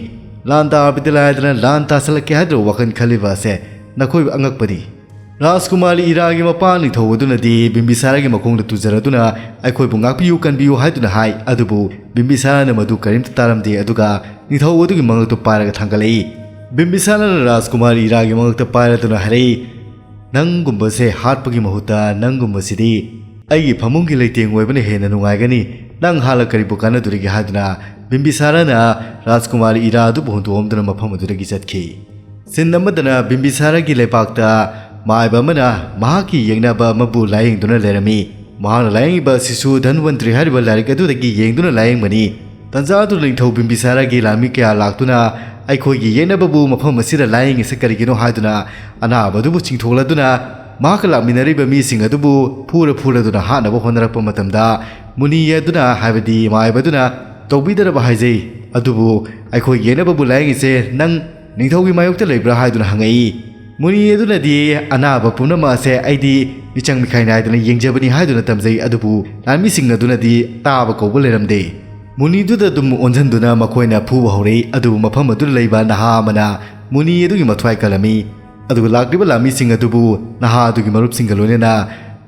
ꯂꯥꯟ ꯇꯥꯕꯗꯤ ꯂꯥꯏꯗꯅ ꯂꯥꯟ ꯇꯥꯁꯜꯂꯛꯀꯦ ꯍꯥꯏꯗꯨꯅ ꯋꯥꯈꯜ ꯈꯜꯂꯤꯕ ꯑꯁꯦ ꯅꯈꯣꯏ ꯑꯉꯛꯄꯅꯤ"꯫ ꯔꯥꯖꯀꯨꯃꯥꯔꯤ ꯏꯔꯥꯒꯤ ꯃꯄꯥ ꯅꯤꯡꯊꯧ ꯑꯗꯨꯅꯗꯤ ꯕꯤꯝꯕꯤꯁꯥꯔꯒꯤ ꯃꯈꯣꯡꯗ ꯇꯨꯖꯔꯗꯨꯅ "ꯑꯩꯈꯣꯏꯕꯨ ꯉꯥꯛꯄꯤꯌꯨ, ꯀꯟꯕꯤꯌꯨ" ꯍꯥꯏꯗꯨꯅ ꯍꯥꯏ꯫ ꯑꯗꯨꯕꯨ ꯕꯤꯝꯕꯤꯁꯥꯔꯅ ꯃꯗꯨ ꯀꯔꯤꯝꯇ ꯇꯥꯔꯝꯗꯦ, ꯑꯗꯨꯒ ꯅꯤꯡꯊꯧ ꯑꯗꯨꯒꯤ ꯃꯉꯛꯇꯨ ꯄꯥꯏꯔꯒ ꯊꯥꯡꯒꯠꯂꯛꯏ꯫ ꯕꯤꯝꯕꯤꯁꯥꯔꯅ ꯔꯥꯖꯀꯨꯃꯥꯔꯤ ꯏꯔꯥꯒꯤ ꯃꯉꯛꯇ ꯄꯥꯏꯔꯗꯨꯅ ꯍꯥꯏꯔꯛꯏ, "ꯅꯪꯒꯨꯝꯕꯁꯦ ꯍꯥꯠꯄꯒꯤ ꯃꯍꯨꯠꯇ ꯅꯪꯒꯨꯝꯕꯁꯤꯗꯤ ꯑꯩꯒꯤ ꯐꯃꯨꯡꯒꯤ ꯂꯩꯇꯦꯡ ꯑꯣꯏꯕꯅ ꯍꯦꯟꯅ ꯅꯨꯡꯉꯥꯏꯒꯅꯤ꯫ ꯅꯪ ꯍꯥꯠꯂ ꯀꯔꯤꯕꯨ ꯀꯥꯟꯅꯗꯣꯔꯤꯒꯦ?" ꯍꯥꯏꯗꯨꯅ ꯕꯤꯝꯕꯤꯁꯥꯔꯅ ꯔꯥꯖꯀꯨꯃꯥꯔꯤ ꯏꯔꯥ ꯑꯗꯨꯕꯨ ꯍꯨꯟꯗꯣꯛꯑꯝꯗꯨꯅ ꯃꯐꯝ ꯑꯗꯨꯗꯒꯤ ꯆꯠꯈꯤ꯫ ꯁꯤꯟ ꯑꯃꯗꯅ ꯕꯤꯝꯕꯤꯁꯥꯔꯒꯤ ꯂꯩꯕꯥꯛꯇ ꯃꯥꯏꯕ ꯑꯃꯅ ꯃꯍꯥꯛꯀꯤ ꯌꯦꯛꯅꯕ ꯑꯃꯕꯨ ꯂꯥꯌꯦꯡꯗꯨꯅ ꯂꯩꯔꯝꯃꯤ꯫ ꯃꯍꯥꯛꯅ ꯂꯥꯌꯦꯡꯉꯤꯕ ꯑꯁꯤꯁꯨ ꯙꯟꯋꯟꯇ꯭ꯔꯤ ꯍꯥꯏꯔꯤꯕ ꯂꯥꯏꯔꯤꯛ ꯑꯗꯨꯗꯒꯤ ꯌꯦꯡꯗꯨꯅ ꯂꯥꯌꯦꯡꯕꯅꯤ꯫ ꯇꯟꯖꯥ ꯑꯗꯨꯗ ꯅꯤꯡꯊꯧ ꯕꯤꯝꯕꯤꯁꯥꯔꯒꯤ ꯂꯥꯟꯃꯤ ꯀꯌꯥ ꯂꯥꯛꯇꯨꯅ ꯑꯩꯈꯣꯏꯒꯤ ꯌꯦꯛꯅꯕꯕꯨ ꯃꯐꯝ ꯑꯁꯤꯗ ꯂꯥꯏꯌꯦꯡꯉꯤꯁꯦ ꯀꯔꯤꯒꯤꯅꯣ ꯍꯥꯏꯗꯨꯅ ꯑꯅꯥꯕ ꯑꯗꯨꯕꯨ ꯆꯤꯡꯊꯣꯛꯂꯗꯨꯅ ꯃꯍꯥꯛꯀ ꯂꯥꯛꯃꯤꯟꯅꯔꯤꯕ ꯃꯤꯁꯤꯡ ꯑꯗꯨꯕꯨ ꯐꯨꯔ ꯐꯨꯔꯗꯨꯅ ꯍꯥꯠꯅꯕ ꯍꯣꯠꯅꯔꯛꯄ ꯃꯇꯝꯗ, ꯃꯨꯅꯤ ꯑꯗꯨꯅ, ꯍꯥꯏꯕꯗꯤ ꯃꯥꯏꯕ ꯑꯗꯨꯅ, "ꯇꯧꯕꯤꯗꯅꯕ ꯍꯥꯏꯖꯩ, ꯑꯗꯨꯕꯨ ꯑꯩꯈꯣꯏꯒꯤ ꯌꯦꯛꯅꯕꯕꯨ ꯂꯥꯏꯌꯦꯡꯉꯤꯁꯦ ꯅꯪ ꯅꯤꯡꯊꯧꯒꯤ ꯃꯥꯌꯣꯛꯇ ꯂꯩꯕ꯭ꯔꯥ?" ꯍꯥꯏꯗꯨꯅ ꯍꯪꯉꯛꯏ꯫ ꯃꯨꯅꯤ ꯑꯗꯨꯅꯗꯤ, "ꯑꯅꯥꯕ ꯄꯨꯝꯅꯃꯛ ꯑꯁꯦ ꯑꯩꯗꯤ ꯃꯤꯆꯪ ꯃꯤꯈꯥꯏ ꯅꯥꯏꯗꯅ ꯌꯦꯡꯖꯕꯅꯤ" ꯍꯥꯏꯗꯨꯅ ꯇꯝꯖꯩ, ꯑꯗꯨꯕꯨ ꯂꯥꯟꯃꯤꯁꯤꯡ ꯑꯗꯨꯅꯗꯤ ꯇꯥꯕ ꯀꯧꯕ ꯂꯩꯔꯝꯗꯦ꯫ ꯃꯨꯅꯤꯗꯨꯗ ꯑꯗꯨꯝ ꯑꯣꯟꯁꯤꯟꯗꯨꯅ ꯃꯈꯣꯏꯅ ꯐꯨꯕ ꯍꯧꯔꯛꯏ꯫ ꯑꯗꯨꯕꯨ ꯃꯐꯝ ꯑꯗꯨꯗ ꯂꯩꯕ ꯅꯍꯥ ꯑꯃꯅ ꯃꯨꯅꯤ ꯑꯗꯨꯒꯤ ꯃꯊ꯭ꯋꯥꯏ ꯀꯜꯂꯝꯃꯤ꯫ ꯑꯗꯨꯒ ꯂꯥꯛꯂꯤꯕ ꯂꯥꯟꯃꯤꯁꯤꯡ ꯑꯗꯨꯕꯨ ꯅꯍꯥ ꯑꯗꯨꯒꯤ ꯃꯔꯨꯞꯁꯤꯡꯒ ꯂꯣꯏꯅꯅ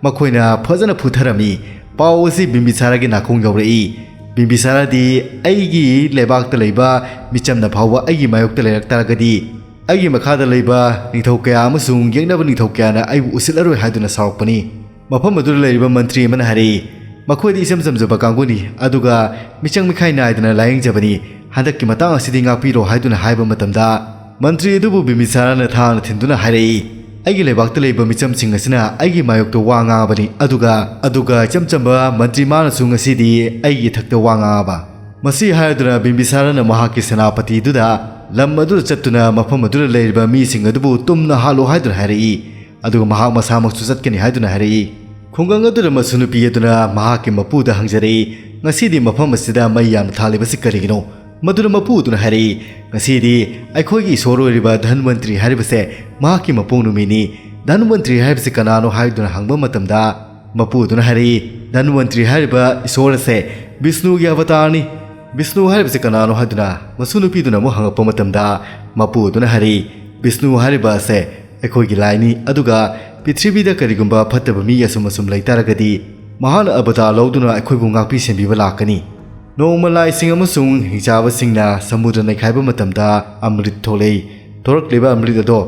ꯃꯈꯣꯏꯅ ꯐꯖꯅ ꯐꯨꯊꯔꯝꯃꯤ꯫ ꯄꯥꯎ ꯑꯁꯤ ꯕꯤꯝꯕꯤꯁꯥꯔꯒꯤ ꯅꯥꯀꯣꯡ ꯌꯧꯔꯛꯏ꯫ ꯕꯤꯝꯕꯤꯁꯥꯔꯗꯤ, "ꯑꯩꯒꯤ ꯂꯩꯕꯥꯛꯇ ꯂꯩꯕ ꯃꯤꯆꯝꯅ ꯐꯥꯎꯕ ꯑꯩꯒꯤ ꯃꯥꯌꯣꯛꯇ ꯂꯩꯔꯛ ꯇꯥꯔꯒꯗꯤ, ꯑꯩꯒꯤ ꯃꯈꯥꯗ ꯂꯩꯕ ꯅꯤꯡꯊꯧ ꯀꯌꯥ ꯑꯃꯁꯨꯡ ꯌꯦꯛꯅꯕ ꯅꯤꯡꯊꯧ ꯀꯌꯥꯅ ꯑꯩꯕꯨ ꯎꯁꯤꯠꯂꯔꯣꯏ" ꯍꯥꯏꯗꯨꯅ ꯁꯥꯎꯔꯛꯄꯅꯤ꯫ ꯃꯐꯝ ꯑꯗꯨꯗ ꯂꯩꯔꯤꯕ ꯃꯟꯇ꯭ꯔꯤ ꯑꯃꯅ ꯍꯥꯏꯔꯛꯏ, "ꯃꯈꯣꯏꯗꯤ ꯏꯆꯝ ꯆꯝꯖꯕ ꯀꯥꯡꯕꯨꯅꯤ, ꯑꯗꯨꯒ ꯃꯤꯆꯪ ꯃꯤꯈꯥꯏ ꯅꯥꯏꯗꯅ ꯂꯥꯌꯦꯡꯖꯕꯅꯤ, ꯍꯟꯗꯛꯀꯤ ꯃꯇꯥꯡ ꯑꯁꯤꯗꯤ ꯉꯥꯛꯄꯤꯔꯣ" ꯍꯥꯏꯗꯨꯅ ꯍꯥꯏꯕ ꯃꯇꯝꯗ, ꯃꯟꯇ꯭ꯔꯤ ꯑꯗꯨꯕꯨ ꯕꯤꯝꯕꯤꯁꯥꯔꯅ ꯊꯥꯡꯅ ꯊꯤꯟꯗꯨꯅ ꯍꯥꯏꯔꯛꯏ, "ꯑꯩꯒꯤ ꯂꯩꯕꯥꯛꯇ ꯂꯩꯕ ꯃꯤꯆꯝꯁꯤꯡ ꯑꯁꯤꯅ ꯑꯩꯒꯤ ꯃꯥꯌꯣꯛꯇ ꯋꯥ ꯉꯥꯡꯉꯕꯅꯤ, ꯑꯗꯨꯒ, ꯑꯗꯨꯒ ꯏꯆꯝ ꯆꯝꯕ ꯃꯟꯇ꯭ꯔꯤ ꯃꯥꯅꯁꯨ ꯉꯁꯤꯗꯤ ꯑꯩꯒꯤ ꯏꯊꯛꯇ ꯋꯥ ꯉꯥꯡꯉꯕ?" ꯃꯁꯤ ꯍꯥꯏꯔꯗꯨꯅ ꯕꯤꯝꯕꯤꯁꯥꯔꯅ ꯃꯍꯥꯛꯀꯤ ꯁꯦꯅꯥꯄꯇꯤꯗꯨꯗ ꯂꯝ ꯑꯗꯨꯗ ꯆꯠꯇꯨꯅ ꯃꯐꯝ ꯑꯗꯨꯗ ꯂꯩꯔꯤꯕ ꯃꯤꯁꯤꯡ ꯑꯗꯨꯕꯨ ꯇꯨꯝꯅ ꯍꯥꯠꯂꯨ ꯍꯥꯏꯗꯨꯅ ꯍꯥꯏꯔꯛꯏ꯫ ꯑꯗꯨꯒ ꯃꯍꯥꯛ ꯃꯁꯥꯃꯛꯁꯨ ꯆꯠꯀꯅꯤ ꯍꯥꯏꯗꯨꯅ ꯍꯥꯏꯔꯛꯏ꯫ ꯈꯨꯡꯒꯪ ꯑꯗꯨꯗ ꯃꯁꯨ ꯅꯨꯄꯤ ꯑꯗꯨꯅ ꯃꯍꯥꯛꯀꯤ ꯃꯄꯨꯗ ꯍꯪꯖꯔꯛꯏ, "ꯉꯁꯤꯗꯤ ꯃꯐꯝ ꯑꯁꯤꯗ ꯃꯩ ꯌꯥꯝꯅ ꯊꯥꯜꯂꯤꯕꯁꯤ ꯀꯔꯤꯒꯤꯅꯣ?" ꯃꯗꯨꯅ ꯃꯄꯨ ꯑꯗꯨꯅ ꯍꯥꯏꯔꯛꯏ, "ꯉꯁꯤꯗꯤ ꯑꯩꯈꯣꯏꯒꯤ ꯏꯁꯣꯔ ꯑꯣꯏꯔꯤꯕ ꯙꯟꯋꯟꯇ꯭ꯔꯤ ꯍꯥꯏꯔꯤꯕꯁꯦ ꯃꯍꯥꯛꯀꯤ ꯃꯄꯣꯛ ꯅꯨꯃꯤꯠꯅꯤ꯫ ꯙꯟꯋꯟꯇ꯭ꯔꯤ ꯍꯥꯏꯔꯤꯕꯁꯤ ꯀꯅꯥꯅꯣ?" ꯍꯥꯏꯗꯨꯅ ꯍꯪꯕ ꯃꯇꯝꯗ, ꯃꯄꯨ ꯑꯗꯨꯅ ꯍꯥꯏꯔꯛꯏ, "ꯙꯟꯋꯟꯇ꯭ꯔꯤ ꯍꯥꯏꯔꯤꯕ ꯏꯁꯣꯔ ꯑꯁꯦ ꯕꯤꯁꯅꯨꯒꯤ ꯑꯕꯇꯥꯔꯅꯤ꯫ ꯕꯤꯁꯅꯨ ꯍꯥꯏꯔꯤꯕꯁꯤ ꯀꯅꯥꯅꯣ?" ꯍꯥꯏꯗꯨꯅ ꯃꯁꯨ ꯅꯨꯄꯤꯗꯨꯅ ꯑꯃꯨꯛ ꯍꯪꯉꯛꯄ ꯃꯇꯝꯗ, ꯃꯄꯨ ꯑꯗꯨꯅ ꯍꯥꯏꯔꯛꯏ, "ꯕꯤꯁꯅꯨ ꯍꯥꯏꯔꯤꯕ ꯑꯁꯦ ꯑꯩꯈꯣꯏꯒꯤ ꯂꯥꯏꯅꯤ, ꯑꯗꯨꯒ ꯄ꯭ꯔꯤꯊꯤꯕꯤꯗ ꯀꯔꯤꯒꯨꯝꯕ ꯐꯠꯇꯕ ꯃꯤ ꯑꯁꯨꯝ ꯑꯁꯨꯝ ꯂꯩꯇꯥꯔꯒꯗꯤ, ꯃꯍꯥꯛꯅ ꯑꯕꯇꯥꯔ ꯂꯧꯗꯨꯅ ꯑꯩꯈꯣꯏꯕꯨ ꯉꯥꯛꯄꯤ ꯁꯦꯟꯕꯤꯕ ꯂꯥꯛꯀꯅꯤ꯫ ꯅꯣꯡꯃ ꯂꯥꯏꯁꯤꯡ ꯑꯃꯁꯨꯡ ꯍꯤꯡꯆꯥꯕꯁꯤꯡꯅ ꯁꯃꯨꯗ꯭ꯔ ꯅꯩꯈꯥꯏꯕ ꯃꯇꯝꯗ ꯑꯃ꯭ꯔꯤꯠ ꯊꯣꯛꯂꯛꯏ꯫ ꯊꯣꯔꯛꯂꯤꯕ ꯑꯃ꯭ꯔꯤꯠ ꯑꯗꯣ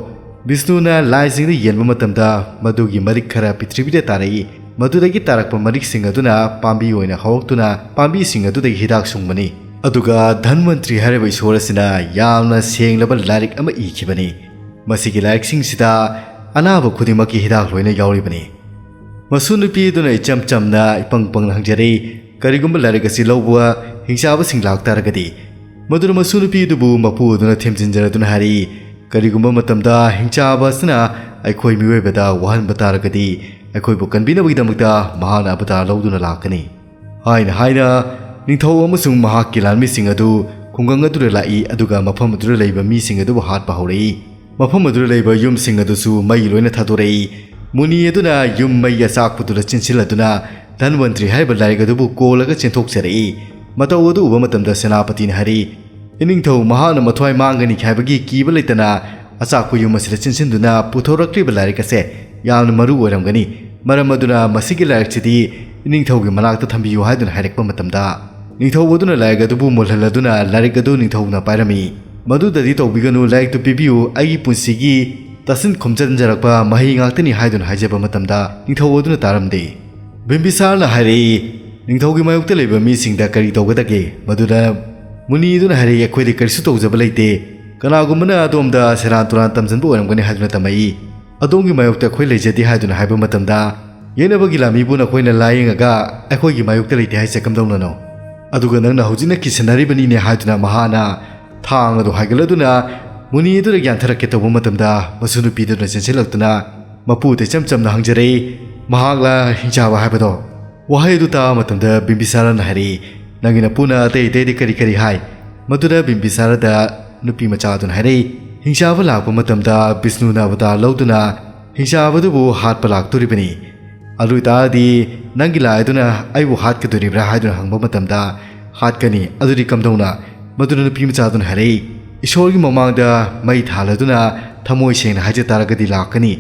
ꯕꯤꯁꯅꯨꯅ ꯂꯥꯏꯁꯤꯡꯗ ꯌꯦꯟꯕ ꯃꯇꯝꯗ ꯃꯗꯨꯒꯤ ꯃꯔꯤꯛ ꯈꯔ ꯄ꯭ꯔꯤꯊꯤꯕꯤꯗ ꯇꯥꯔꯛꯏ꯫ ꯃꯗꯨꯗꯒꯤ ꯇꯥꯔꯛꯄ ꯃꯔꯤꯛꯁꯤꯡ ꯑꯗꯨꯅ ꯄꯥꯝꯕꯤ ꯑꯣꯏꯅ ꯍꯧꯔꯛꯇꯨꯅ ꯄꯥꯝꯕꯤꯁꯤꯡ ꯑꯗꯨꯗꯒꯤ ꯍꯤꯗꯥꯛ ꯁꯨꯡꯕꯅꯤ꯫ ꯑꯗꯨꯒ ꯙꯟꯋꯟꯇ꯭ꯔꯤ ꯍꯥꯏꯔꯤꯕ ꯏꯁꯣꯔ ꯑꯁꯤꯅ ꯌꯥꯝꯅ ꯁꯦꯡꯂꯕ ꯂꯥꯏꯔꯤꯛ ꯑꯃ ꯏꯈꯤꯕꯅꯤ꯫ ꯃꯁꯤꯒꯤ ꯂꯥꯏꯔꯤꯛꯁꯤꯡꯁꯤꯗ ꯑꯅꯥꯕ ꯈꯨꯗꯤꯡꯃꯛꯀꯤ ꯍꯤꯗꯥꯛ ꯂꯣꯏꯅ ꯌꯥꯎꯔꯤꯕꯅꯤ꯫" ꯃꯁꯨ ꯅꯨꯄꯤ ꯑꯗꯨꯅ ꯏꯆꯝ ꯆꯝꯅ ꯏꯄꯪ ꯄꯪꯅ ꯍꯪꯖꯔꯛꯏ, ꯀꯔꯤꯒꯨꯝꯕ ꯂꯥꯏꯔꯤꯛ ꯑꯁꯤ ꯂꯧꯕ ꯍꯤꯡꯆꯥꯕꯁꯤꯡ ꯂꯥꯛꯇꯥꯔꯒꯗꯤ, ꯃꯗꯨꯅ ꯃꯁꯨ ꯅꯨꯄꯤ ꯑꯗꯨꯕꯨ ꯃꯄꯨ ꯑꯗꯨꯅ ꯊꯦꯝꯖꯤꯟꯖꯔꯗꯨꯅ ꯍꯥꯏꯔꯛꯏ, "ꯀꯔꯤꯒꯨꯝꯕ ꯃꯇꯝꯗ ꯍꯤꯡꯆꯥꯕ ꯑꯁꯤꯅ ꯑꯩꯈꯣꯏ ꯃꯤꯑꯣꯏꯕꯗ ꯋꯥꯍꯟꯕ ꯇꯥꯔꯒꯗꯤ, ꯑꯩꯈꯣꯏꯕꯨ ꯀꯟꯕꯤꯅꯕꯒꯤꯗꯃꯛꯇ ꯃꯍꯥꯛꯅ ꯑꯕꯇꯥꯔ ꯂꯧꯗꯨꯅ ꯂꯥꯛꯀꯅꯤ" ꯍꯥꯏꯅ ꯍꯥꯏꯅ ꯅꯤꯡꯊꯧ ꯑꯃꯁꯨꯡ ꯃꯍꯥꯛꯀꯤ ꯂꯥꯟꯃꯤꯁꯤꯡ ꯑꯗꯨ ꯈꯨꯡꯒꯪ ꯑꯗꯨꯗ ꯂꯥꯛꯏ, ꯑꯗꯨꯒ ꯃꯐꯝ ꯑꯗꯨꯗ ꯂꯩꯕ ꯃꯤꯁꯤꯡ ꯑꯗꯨꯕꯨ ꯍꯥꯠꯄ ꯍꯧꯔꯛꯏ꯫ ꯃꯐꯝ ꯑꯗꯨꯗ ꯂꯩꯕ ꯌꯨꯝꯁꯤꯡ ꯑꯗꯨꯁꯨ ꯃꯩ ꯂꯣꯏꯅ ꯊꯥꯗꯣꯔꯛꯏ꯫ ꯃꯨꯅꯤ ꯑꯗꯨꯅ ꯌꯨꯝ ꯃꯩ ꯑꯆꯥꯛꯄꯗꯨꯗ ꯆꯦꯟꯁꯤꯜꯂꯗꯨꯅ ꯙꯟꯋꯟꯇ꯭ꯔꯤ ꯍꯥꯏꯔꯤꯕ ꯂꯥꯏꯔꯤꯛ ꯑꯗꯨꯕꯨ ꯀꯣꯜꯂꯒ ꯆꯦꯟꯊꯣꯛꯆꯔꯛꯏ꯫ ꯃꯇꯧ ꯑꯗꯨ ꯎꯕ ꯃꯇꯝꯗ ꯁꯦꯅꯥꯄꯇꯤꯅ ꯍꯥꯏꯔꯛꯏ, "ꯏꯅꯤꯡꯊꯧ ꯃꯍꯥꯛꯅ ꯃꯊ꯭ꯋꯥꯏ ꯃꯥꯡꯒꯅꯤ ꯍꯥꯏꯕꯒꯤ ꯀꯤꯕ ꯂꯩꯇꯅ ꯑꯆꯥꯛꯄ ꯌꯨꯝ ꯑꯁꯤꯗ ꯆꯦꯟꯁꯤꯟꯗꯨꯅ ꯄꯨꯊꯣꯔꯛꯂꯤꯕ ꯂꯥꯏꯔꯤꯛ ꯑꯁꯦ ꯌꯥꯝꯅ ꯃꯔꯨ ꯑꯣꯏꯔꯝꯒꯅꯤ꯫ ꯃꯔꯝ ꯑꯗꯨꯅ ꯃꯁꯤꯒꯤ ꯂꯥꯏꯔꯤꯛꯁꯤꯗꯤ ꯏꯅꯤꯡꯊꯧꯒꯤ ꯃꯅꯥꯛꯇ ꯊꯝꯕꯤꯌꯨ" ꯍꯥꯏꯗꯨꯅ ꯍꯥꯏꯔꯛꯄ ꯃꯇꯝꯗ, ꯅꯤꯡꯊꯧ ꯑꯗꯨꯅ ꯂꯥꯏꯔꯤꯛ ꯑꯗꯨꯕꯨ ꯃꯨꯜꯍꯜꯂꯗꯨꯅ ꯂꯥꯏꯔꯤꯛ ꯑꯗꯨ ꯅꯤꯡꯊꯧꯅ ꯄꯥꯏꯔꯝꯃꯤ꯫ "ꯃꯗꯨꯗꯗꯤ ꯇꯧꯕꯤꯒꯅꯨ, ꯂꯥꯏꯔꯤꯛꯇꯨ ꯄꯤꯕꯤꯌꯨ, ꯑꯩꯒꯤ ꯄꯨꯟꯁꯤꯒꯤ ꯇꯥꯁꯤꯟ ꯈꯣꯝꯖꯤꯟꯖꯔꯛꯄ ꯃꯍꯩ ꯉꯥꯛꯇꯅꯤ" ꯍꯥꯏꯗꯨꯅ ꯍꯥꯏꯖꯕ ꯃꯇꯝꯗ, ꯅꯤꯡꯊꯧ ꯑꯗꯨꯅ ꯇꯥꯔꯝꯗꯦ꯫ ꯕꯤꯝꯕꯤꯁꯥꯔꯅ ꯍꯥꯏꯔꯛꯏ, "ꯅꯤꯡꯊꯧꯒꯤ ꯃꯥꯌꯣꯛꯇ ꯂꯩꯕ ꯃꯤꯁꯤꯡꯗ ꯀꯔꯤ ꯇꯧꯒꯗꯒꯦ?" ꯃꯗꯨꯗ ꯃꯨꯅꯤ ꯑꯗꯨꯅ ꯍꯥꯏꯔꯛꯏ, "ꯑꯩꯈꯣꯏꯗꯤ ꯀꯔꯤꯁꯨ ꯇꯧꯖꯕ ꯂꯩꯇꯦ꯫ ꯀꯅꯥꯒꯨꯝꯕꯅ ꯑꯗꯣꯝꯗ ꯁꯦꯔꯥꯟ ꯇꯨꯔꯥꯟ ꯇꯝꯖꯟꯕ ꯑꯣꯏꯔꯝꯒꯅꯤ" ꯍꯥꯏꯗꯨꯅ ꯇꯝꯃꯛꯏ꯫ "ꯑꯗꯣꯝꯒꯤ ꯃꯥꯌꯣꯛꯇ ꯑꯩꯈꯣꯏ ꯂꯩꯖꯗꯦ" ꯍꯥꯏꯗꯨꯅ ꯍꯥꯏꯕ ꯃꯇꯝꯗ, "ꯌꯦꯛꯅꯕꯒꯤ ꯂꯥꯟꯃꯤꯕꯨ ꯅꯈꯣꯏꯅ ꯂꯥꯌꯦꯡꯉꯒ ꯑꯩꯈꯣꯏꯒꯤ ꯃꯥꯌꯣꯛꯇ ꯂꯩꯇꯦ ꯍꯥꯏꯁꯦ ꯀꯝꯗꯧꯅꯅꯣ? ꯑꯗꯨꯒ ꯅꯪꯅ ꯍꯧꯖꯤꯛꯅ ꯀꯤꯁꯟꯅꯔꯤꯕꯅꯤꯅꯦ" ꯍꯥꯏꯗꯨꯅ ꯃꯍꯥꯛꯅ ꯊꯥꯡ ꯑꯗꯨ ꯍꯥꯏꯒꯠꯂꯗꯨꯅ ꯃꯨꯅꯤ ꯑꯗꯨꯗ ꯌꯥꯟꯊꯔꯛꯀꯦ ꯇꯧꯕ ꯃꯇꯝꯗ, ꯃꯁꯨ ꯅꯨꯄꯤꯗꯨꯅ ꯆꯦꯟꯁꯤꯜꯂꯛꯇꯨꯅ ꯃꯄꯨꯗ ꯏꯆꯝ ꯆꯝꯅ ꯍꯪꯖꯔꯛꯏ, "ꯃꯍꯥꯛꯂ ꯍꯤꯡꯆꯥꯕ ꯍꯥꯏꯕꯗꯣ?" ꯋꯥꯍꯩ ꯑꯗꯨ ꯇꯥꯕ ꯃꯇꯝꯗ ꯕꯤꯝꯕꯤꯁꯥꯔꯅ ꯍꯥꯏꯔꯛꯏ, "ꯅꯪꯒꯤ ꯅꯄꯨꯅ ꯑꯇꯩ ꯑꯇꯩꯗꯤ ꯀꯔꯤ ꯀꯔꯤ ꯍꯥꯏ?" ꯃꯗꯨꯗ ꯕꯤꯝꯕꯤꯁꯥꯔꯗ ꯅꯨꯄꯤ ꯃꯆꯥ ꯑꯗꯨꯅ ꯍꯥꯏꯔꯛꯏ, "ꯍꯤꯡꯆꯥꯕ ꯂꯥꯛꯄ ꯃꯇꯝꯗ ꯕꯤꯁꯅꯨꯅ ꯑꯕꯇꯥꯔ ꯂꯧꯗꯨꯅ ꯍꯤꯡꯆꯥꯕꯗꯨꯕꯨ ꯍꯥꯠꯄ ꯂꯥꯛꯇꯣꯔꯤꯕꯅꯤ꯫ ꯑꯗꯨ ꯑꯣꯏꯇꯥꯔꯗꯤ ꯅꯪꯒꯤ ꯂꯥꯏ ꯑꯗꯨꯅ ꯑꯩꯕꯨ ꯍꯥꯠꯀꯗꯣꯔꯤꯕ꯭ꯔꯥ?" ꯍꯥꯏꯗꯨꯅ ꯍꯪꯕ ꯃꯇꯝꯗ, "ꯍꯥꯠꯀꯅꯤ꯫ ꯑꯗꯨꯗꯤ ꯀꯝꯗꯧꯅ?" ꯃꯗꯨꯅ ꯅꯨꯄꯤ ꯃꯆꯥ ꯑꯗꯨꯅ ꯍꯥꯏꯔꯛꯏ, "ꯏꯁꯣꯔꯒꯤ ꯃꯃꯥꯡꯗ ꯃꯩ ꯊꯥꯜꯂꯗꯨꯅ ꯊꯃꯣꯏ ꯁꯦꯡꯅ ꯍꯥꯏꯖ ꯇꯥꯔꯒꯗꯤ ꯂꯥꯛꯀꯅꯤ"꯫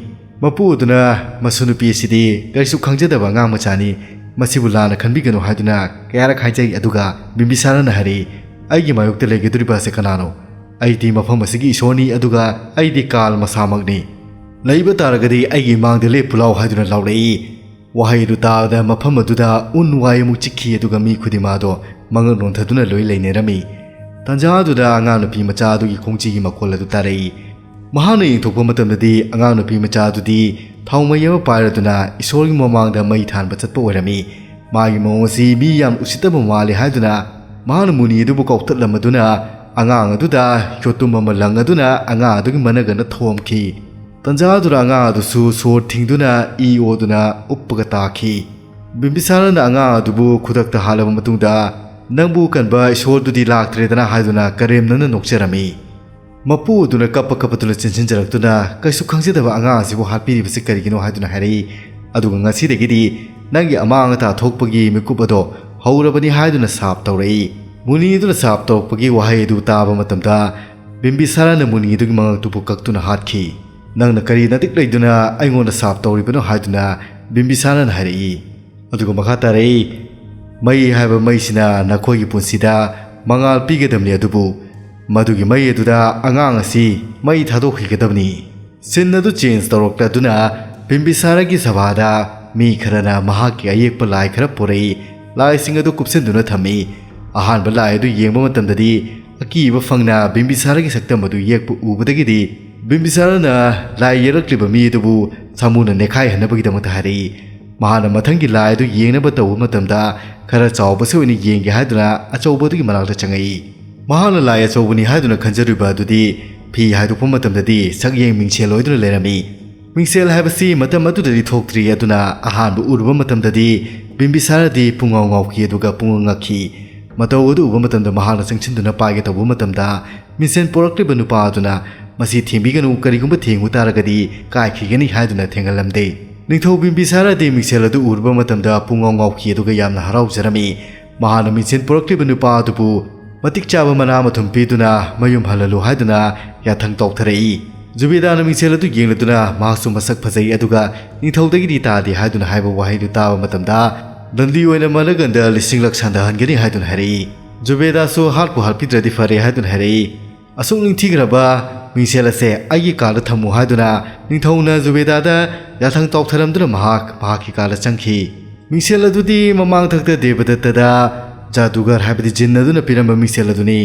ꯃꯄꯨ ꯑꯗꯨꯅ, "ꯃꯁꯨ ꯅꯨꯄꯤ ꯑꯁꯤꯗꯤ ꯀꯔꯤꯁꯨ ꯈꯪꯖꯗꯕ ꯑꯉꯥꯡ ꯃꯆꯥꯅꯤ, ꯃꯁꯤꯕꯨ ꯂꯥꯟꯅ ꯈꯟꯕꯤꯒꯅꯨ" ꯍꯥꯏꯗꯨꯅ ꯀꯌꯥꯔꯛ ꯍꯥꯏꯖꯩ꯫ ꯑꯗꯨꯒ ꯕꯤꯝꯕꯤꯁꯥꯔꯅ ꯍꯥꯏꯔꯛꯏ, "ꯑꯩꯒꯤ ꯃꯥꯌꯣꯛꯇ ꯂꯩꯒꯗꯧꯔꯤꯕ ꯑꯁꯤ ꯀꯅꯥꯅꯣ? ꯑꯩꯗꯤ ꯃꯐꯝ ꯑꯁꯤꯒꯤ ꯏꯁꯣꯔꯅꯤ, ꯑꯗꯨꯒ ꯑꯩꯗꯤ ꯀꯥꯜ ꯃꯁꯥꯃꯛꯅꯤ꯫ ꯂꯩꯕ ꯇꯥꯔꯒꯗꯤ ꯑꯩꯒꯤ ꯏꯃꯥꯡꯗ ꯂꯦꯞꯄꯨ ꯂꯥꯎ" ꯍꯥꯏꯗꯨꯅ ꯂꯥꯎꯔꯛꯏ꯫ ꯋꯥꯍꯩ ꯑꯗꯨ ꯇꯥꯕꯗ ꯃꯐꯝ ꯑꯗꯨꯗ ꯎꯟ ꯋꯥꯏ ꯑꯃꯨꯛ ꯆꯤꯛꯈꯤ, ꯑꯗꯨꯒ ꯃꯤ ꯈꯨꯗꯤꯡꯃꯛ ꯑꯗꯣ ꯃꯉꯛ ꯅꯣꯟꯊꯗꯨꯅ ꯂꯣꯏ ꯂꯩꯅꯔꯝꯃꯤ꯫ ꯇꯥꯟꯖꯥ ꯑꯗꯨꯗ ꯑꯉꯥꯡ ꯅꯨꯄꯤ ꯃꯆꯥ ꯑꯗꯨꯒꯤ ꯈꯣꯡꯖꯤꯒꯤ ꯃꯈꯣꯜ ꯑꯗꯨ ꯇꯥꯔꯛꯏ꯫ ꯃꯍꯥꯛꯅ ꯌꯦꯡꯊꯣꯛꯄ ꯃꯇꯝꯗꯗꯤ ꯑꯉꯥꯡ ꯅꯨꯄꯤ ꯃꯆꯥ ꯑꯗꯨꯗꯤ ꯊꯥꯎꯃꯩ ꯑꯃ ꯄꯥꯏꯔꯗꯨꯅ ꯏꯁꯣꯔꯒꯤ ꯃꯃꯥꯡꯗ ꯃꯩ ꯊꯥꯟꯕ ꯆꯠꯄ ꯑꯣꯏꯔꯝꯃꯤ꯫ ꯃꯥꯒꯤ ꯃꯑꯣꯡ ꯑꯁꯤ ꯃꯤ ꯌꯥꯝ ꯎꯁꯤꯠꯇꯕ ꯃꯥꯜꯂꯤ ꯍꯥꯏꯗꯨꯅ ꯃꯍꯥꯛꯅ ꯃꯨꯅꯤ ꯑꯗꯨꯕꯨ ꯀꯧꯊꯠꯂꯝꯃꯗꯨꯅ ꯑꯉꯥꯡ ꯑꯗꯨꯗ ꯌꯣꯠꯇꯨꯝ ꯑꯃ ꯂꯪꯉꯗꯨꯅ ꯑꯉꯥꯡ ꯑꯗꯨꯒꯤ ꯃꯅꯒꯟꯗ ꯊꯣꯝꯈꯤ꯫ ꯇꯟꯖꯥ ꯑꯗꯨꯗ ꯑꯉꯥꯡ ꯑꯗꯨꯁꯨ ꯁꯣꯔ ꯊꯤꯡꯗꯨꯅ ꯏ ꯑꯣꯗꯨꯅ ꯎꯞꯄꯒ ꯇꯥꯈꯤ꯫ ꯕꯤꯝꯕꯤꯁꯥꯔꯅ ꯑꯉꯥꯡ ꯑꯗꯨꯕꯨ ꯈꯨꯗꯛꯇ ꯍꯥꯠꯂꯕ ꯃꯇꯨꯡꯗ, "ꯅꯪꯕꯨ ꯀꯟꯕ ꯏꯁꯣꯔꯗꯨꯗꯤ ꯂꯥꯛꯇ꯭ꯔꯦꯗꯅ" ꯍꯥꯏꯗꯨꯅ ꯀꯔꯦꯝꯅꯅ ꯅꯣꯛꯆꯔꯝꯃꯤ꯫ ꯃꯄꯨ ꯑꯗꯨꯅ ꯀꯞꯄ ꯀꯞꯄꯗꯨꯅ ꯆꯦꯟꯁꯤꯟꯖꯔꯛꯇꯨꯅ, "ꯀꯩꯁꯨ ꯈꯪꯖꯗꯕ ꯑꯉꯥꯡ ꯑꯁꯤꯕꯨ ꯍꯥꯠꯄꯤꯔꯤꯕꯁꯤ ꯀꯔꯤꯒꯤꯅꯣ?" ꯍꯥꯏꯗꯨꯅ ꯍꯥꯏꯔꯛꯏ꯫ ꯑꯗꯨꯒ ꯉꯁꯤꯗꯒꯤꯗꯤ ꯅꯪꯒꯤ ꯑꯃꯥꯡ ꯑꯇꯥ ꯊꯣꯛꯄꯒꯤ ꯃꯤꯀꯨꯞ ꯑꯗꯣ ꯍꯧꯔꯕꯅꯤ ꯍꯥꯏꯗꯨꯅ ꯁꯥꯞ ꯇꯧꯔꯛꯏ꯫ ꯃꯨꯅꯤ ꯑꯗꯨꯅ ꯁꯥꯞ ꯇꯧꯔꯛꯄꯒꯤ ꯋꯥꯍꯩ ꯑꯗꯨ ꯇꯥꯕ ꯃꯇꯝꯗ ꯕꯤꯝꯕꯤꯁꯥꯔꯅ ꯃꯨꯅꯤ ꯑꯗꯨꯒꯤ ꯃꯉꯛꯇꯨꯕꯨ ꯀꯛꯇꯨꯅ ꯍꯥꯠꯈꯤ꯫ "ꯅꯪꯅ ꯀꯔꯤ ꯅꯇꯤꯛ ꯂꯩꯗꯨꯅ ꯑꯩꯉꯣꯟꯗ ꯁꯥꯞ ꯇꯧꯔꯤꯕꯅꯣ?" ꯍꯥꯏꯗꯨꯅ ꯕꯤꯝꯕꯤꯁꯥꯔꯅ ꯍꯥꯏꯔꯛꯏ꯫ ꯑꯗꯨꯒ ꯃꯈꯥ ꯇꯥꯔꯛꯏ, "ꯃꯩ ꯍꯥꯏꯕ ꯃꯩꯁꯤꯅ ꯅꯈꯣꯏꯒꯤ ꯄꯨꯟꯁꯤꯗ ꯃꯉꯥꯜ ꯄꯤꯒꯗꯕꯅꯤ, ꯑꯗꯨꯕꯨ ꯃꯗꯨꯒꯤ ꯃꯩ ꯑꯗꯨꯗ ꯑꯉꯥꯡ ꯑꯁꯤ ꯃꯩ ꯊꯥꯗꯣꯛꯈꯤꯒꯗꯕꯅꯤ꯫" ꯁꯤꯟ ꯑꯗꯨ ꯆꯦꯟꯖ ꯇꯧꯔꯛꯂꯗꯨꯅ ꯕꯤꯝꯕꯤꯁꯥꯔꯒꯤ ꯁꯚꯥꯗ ꯃꯤ ꯈꯔꯅ ꯃꯍꯥꯛꯀꯤ ꯑꯌꯦꯛꯄ ꯂꯥꯏ ꯈꯔ ꯄꯨꯔꯛꯏ꯫ ꯂꯥꯏꯁꯤꯡ ꯑꯗꯨ ꯀꯨꯞꯁꯤꯟꯗꯨꯅ ꯊꯝꯃꯤ꯫ ꯑꯍꯥꯟꯕ ꯂꯥꯏ ꯑꯗꯨ ꯌꯦꯡꯕ ꯃꯇꯝꯗꯗꯤ ꯑꯀꯤꯕ ꯐꯪꯅ ꯕꯤꯝꯕꯤꯁꯥꯔꯒꯤ ꯁꯛꯇꯝ ꯑꯗꯨ ꯌꯦꯛꯄ ꯎꯕꯗꯒꯤꯗꯤ ꯕꯤꯝꯕꯤꯁꯥꯔꯅ ꯂꯥꯏ ꯌꯦꯛꯂꯛꯂꯤꯕ ꯃꯤ ꯑꯗꯨꯕꯨ ꯁꯥꯃꯨꯅ ꯅꯦꯠꯈꯥꯏꯍꯟꯅꯕꯒꯤꯗꯃꯛꯇ ꯍꯥꯏꯔꯛꯏ꯫ ꯃꯍꯥꯛꯅ ꯃꯊꯪꯒꯤ ꯂꯥꯏ ꯑꯗꯨ ꯌꯦꯡꯅꯕ ꯇꯧꯕ ꯃꯇꯝꯗ ꯈꯔ ꯆꯥꯎꯕꯁꯤ ꯑꯣꯏꯅ ꯌꯦꯡꯒꯦ ꯍꯥꯏꯗꯨꯅ ꯑꯆꯧꯕ ꯑꯗꯨꯒꯤ ꯃꯅꯥꯛꯇ ꯆꯪꯉꯛꯏ꯫ ꯃꯍꯥꯛꯅ ꯂꯥꯏ ꯑꯆꯧꯕꯅꯤ ꯍꯥꯏꯗꯨꯅ ꯈꯟꯖꯔꯨꯕ ꯑꯗꯨꯗꯤ ꯐꯤ ꯍꯥꯏꯗꯣꯛꯄ ꯃꯇꯝꯗꯗꯤ ꯁꯛꯌꯦꯡ ꯃꯤꯡꯁꯦꯜ ꯑꯣꯏꯗꯨꯅ ꯂꯩꯔꯝꯃꯤ꯫ ꯃꯤꯡꯁꯦꯜ ꯍꯥꯏꯕꯁꯤ ꯃꯇꯝ ꯑꯗꯨꯗꯗꯤ ꯊꯣꯛꯇ꯭ꯔꯤ, ꯑꯗꯨꯅ ꯑꯍꯥꯟꯕ ꯎꯔꯨꯕ ꯃꯇꯝꯗꯗꯤ ꯕꯤꯝꯕꯤꯁꯥꯔꯗꯤ ꯄꯨꯡꯉꯥꯎ ꯉꯥꯎꯈꯤ, ꯑꯗꯨꯒ ꯄꯨꯡꯉꯛ ꯉꯛꯈꯤ꯫ ꯃꯇꯧ ꯑꯗꯨ ꯎꯕ ꯃꯇꯝꯗ ꯃꯍꯥꯛꯅ ꯆꯪꯁꯤꯟꯗꯨꯅ ꯄꯥꯏꯒꯦ ꯇꯧꯕ ꯃꯇꯝꯗ ꯃꯤꯡꯁꯦꯜ ꯄꯣꯔꯛꯂꯤꯕ ꯅꯨꯄꯥ ꯑꯗꯨꯅ, "ꯃꯁꯤ ꯊꯦꯡꯕꯤꯒꯅꯨ, ꯀꯔꯤꯒꯨꯝꯕ ꯊꯦꯡꯉꯨ ꯇꯥꯔꯒꯗꯤ ꯀꯥꯏꯈꯤꯒꯅꯤ" ꯍꯥꯏꯗꯨꯅ ꯊꯦꯡꯍꯜꯂꯝꯗꯦ꯫ ꯅꯤꯡꯊꯧ ꯕꯤꯝꯕꯤꯁꯥꯔꯗꯤ ꯃꯤꯡꯁꯦꯜ ꯑꯗꯨ ꯎꯔꯨꯕ ꯃꯇꯝꯗ ꯄꯨꯡꯉꯥꯎ ꯉꯥꯎꯈꯤ, ꯑꯗꯨꯒ ꯌꯥꯝꯅ ꯍꯔꯥꯎꯖꯔꯝꯃꯤ꯫ ꯃꯍꯥꯛꯅ ꯃꯤꯡꯁꯦꯜ ꯄꯨꯔꯛꯂꯤꯕ ꯅꯨꯄꯥ ꯑꯗꯨꯕꯨ ꯃꯇꯤꯛ ꯆꯥꯕ ꯃꯅꯥ ꯃꯊꯨꯝ ꯄꯤꯗꯨꯅ ꯃꯌꯨꯝ ꯍꯜꯍꯜꯂꯨ ꯍꯥꯏꯗꯨꯅ ꯌꯥꯊꯪ ꯇꯧꯊꯔꯛꯏ꯫ ꯖꯨꯕꯦꯗꯥꯅ ꯃꯤꯡꯁꯦꯜ ꯑꯗꯨ ꯌꯦꯡꯂꯗꯨꯅ ꯃꯍꯥꯛꯁꯨ ꯃꯁꯛ ꯐꯖꯩ, ꯑꯗꯨꯒ ꯅꯤꯡꯊꯧꯗꯒꯤꯗꯤ ꯇꯥꯗꯦ ꯍꯥꯏꯗꯨꯅ ꯍꯥꯏꯕ ꯋꯥꯍꯩꯗꯨ ꯇꯥꯕ ꯃꯇꯝꯗ ꯗꯟꯗꯤ ꯑꯣꯏꯅ ꯃꯅꯒꯟꯗ ꯂꯤꯁꯤꯡꯂꯛ ꯁꯟꯗꯍꯟꯒꯅꯤ ꯍꯥꯏꯗꯨꯅ ꯍꯥꯏꯔꯛꯏ꯫ ꯖꯨꯕꯦꯗꯥꯁꯨ ꯍꯥꯠꯄꯨ ꯍꯥꯠꯄꯤꯗ꯭ꯔꯗꯤ ꯐꯔꯦ ꯍꯥꯏꯗꯨꯅ ꯍꯥꯏꯔꯛꯏ꯫ "ꯑꯁꯨꯛ ꯅꯤꯡꯊꯤꯈ꯭ꯔꯕ ꯃꯤꯡꯁꯦꯜ ꯑꯁꯦ ꯑꯩꯒꯤ ꯀꯥꯗ ꯊꯝꯃꯨ" ꯍꯥꯏꯗꯨꯅ ꯅꯤꯡꯊꯧꯅ ꯖꯨꯕꯦꯗꯥꯗ ꯌꯥꯊꯪ ꯇꯧꯊꯔꯝꯗꯨꯅ ꯃꯍꯥꯛ ꯃꯍꯥꯛꯀꯤ ꯀꯥꯗ ꯆꯪꯈꯤ꯫ ꯃꯤꯡꯁꯦꯜ ꯑꯗꯨꯗꯤ ꯃꯃꯥꯡꯊꯛꯇ ꯗꯦꯕꯗꯠꯇꯗ ꯖꯥꯗꯨꯒꯔ ꯍꯥꯏꯕꯗꯤ ꯖꯤꯟ ꯑꯗꯨꯅ ꯄꯤꯔꯝꯕ ꯃꯤꯡꯁꯦꯜ ꯑꯗꯨꯅꯤ꯫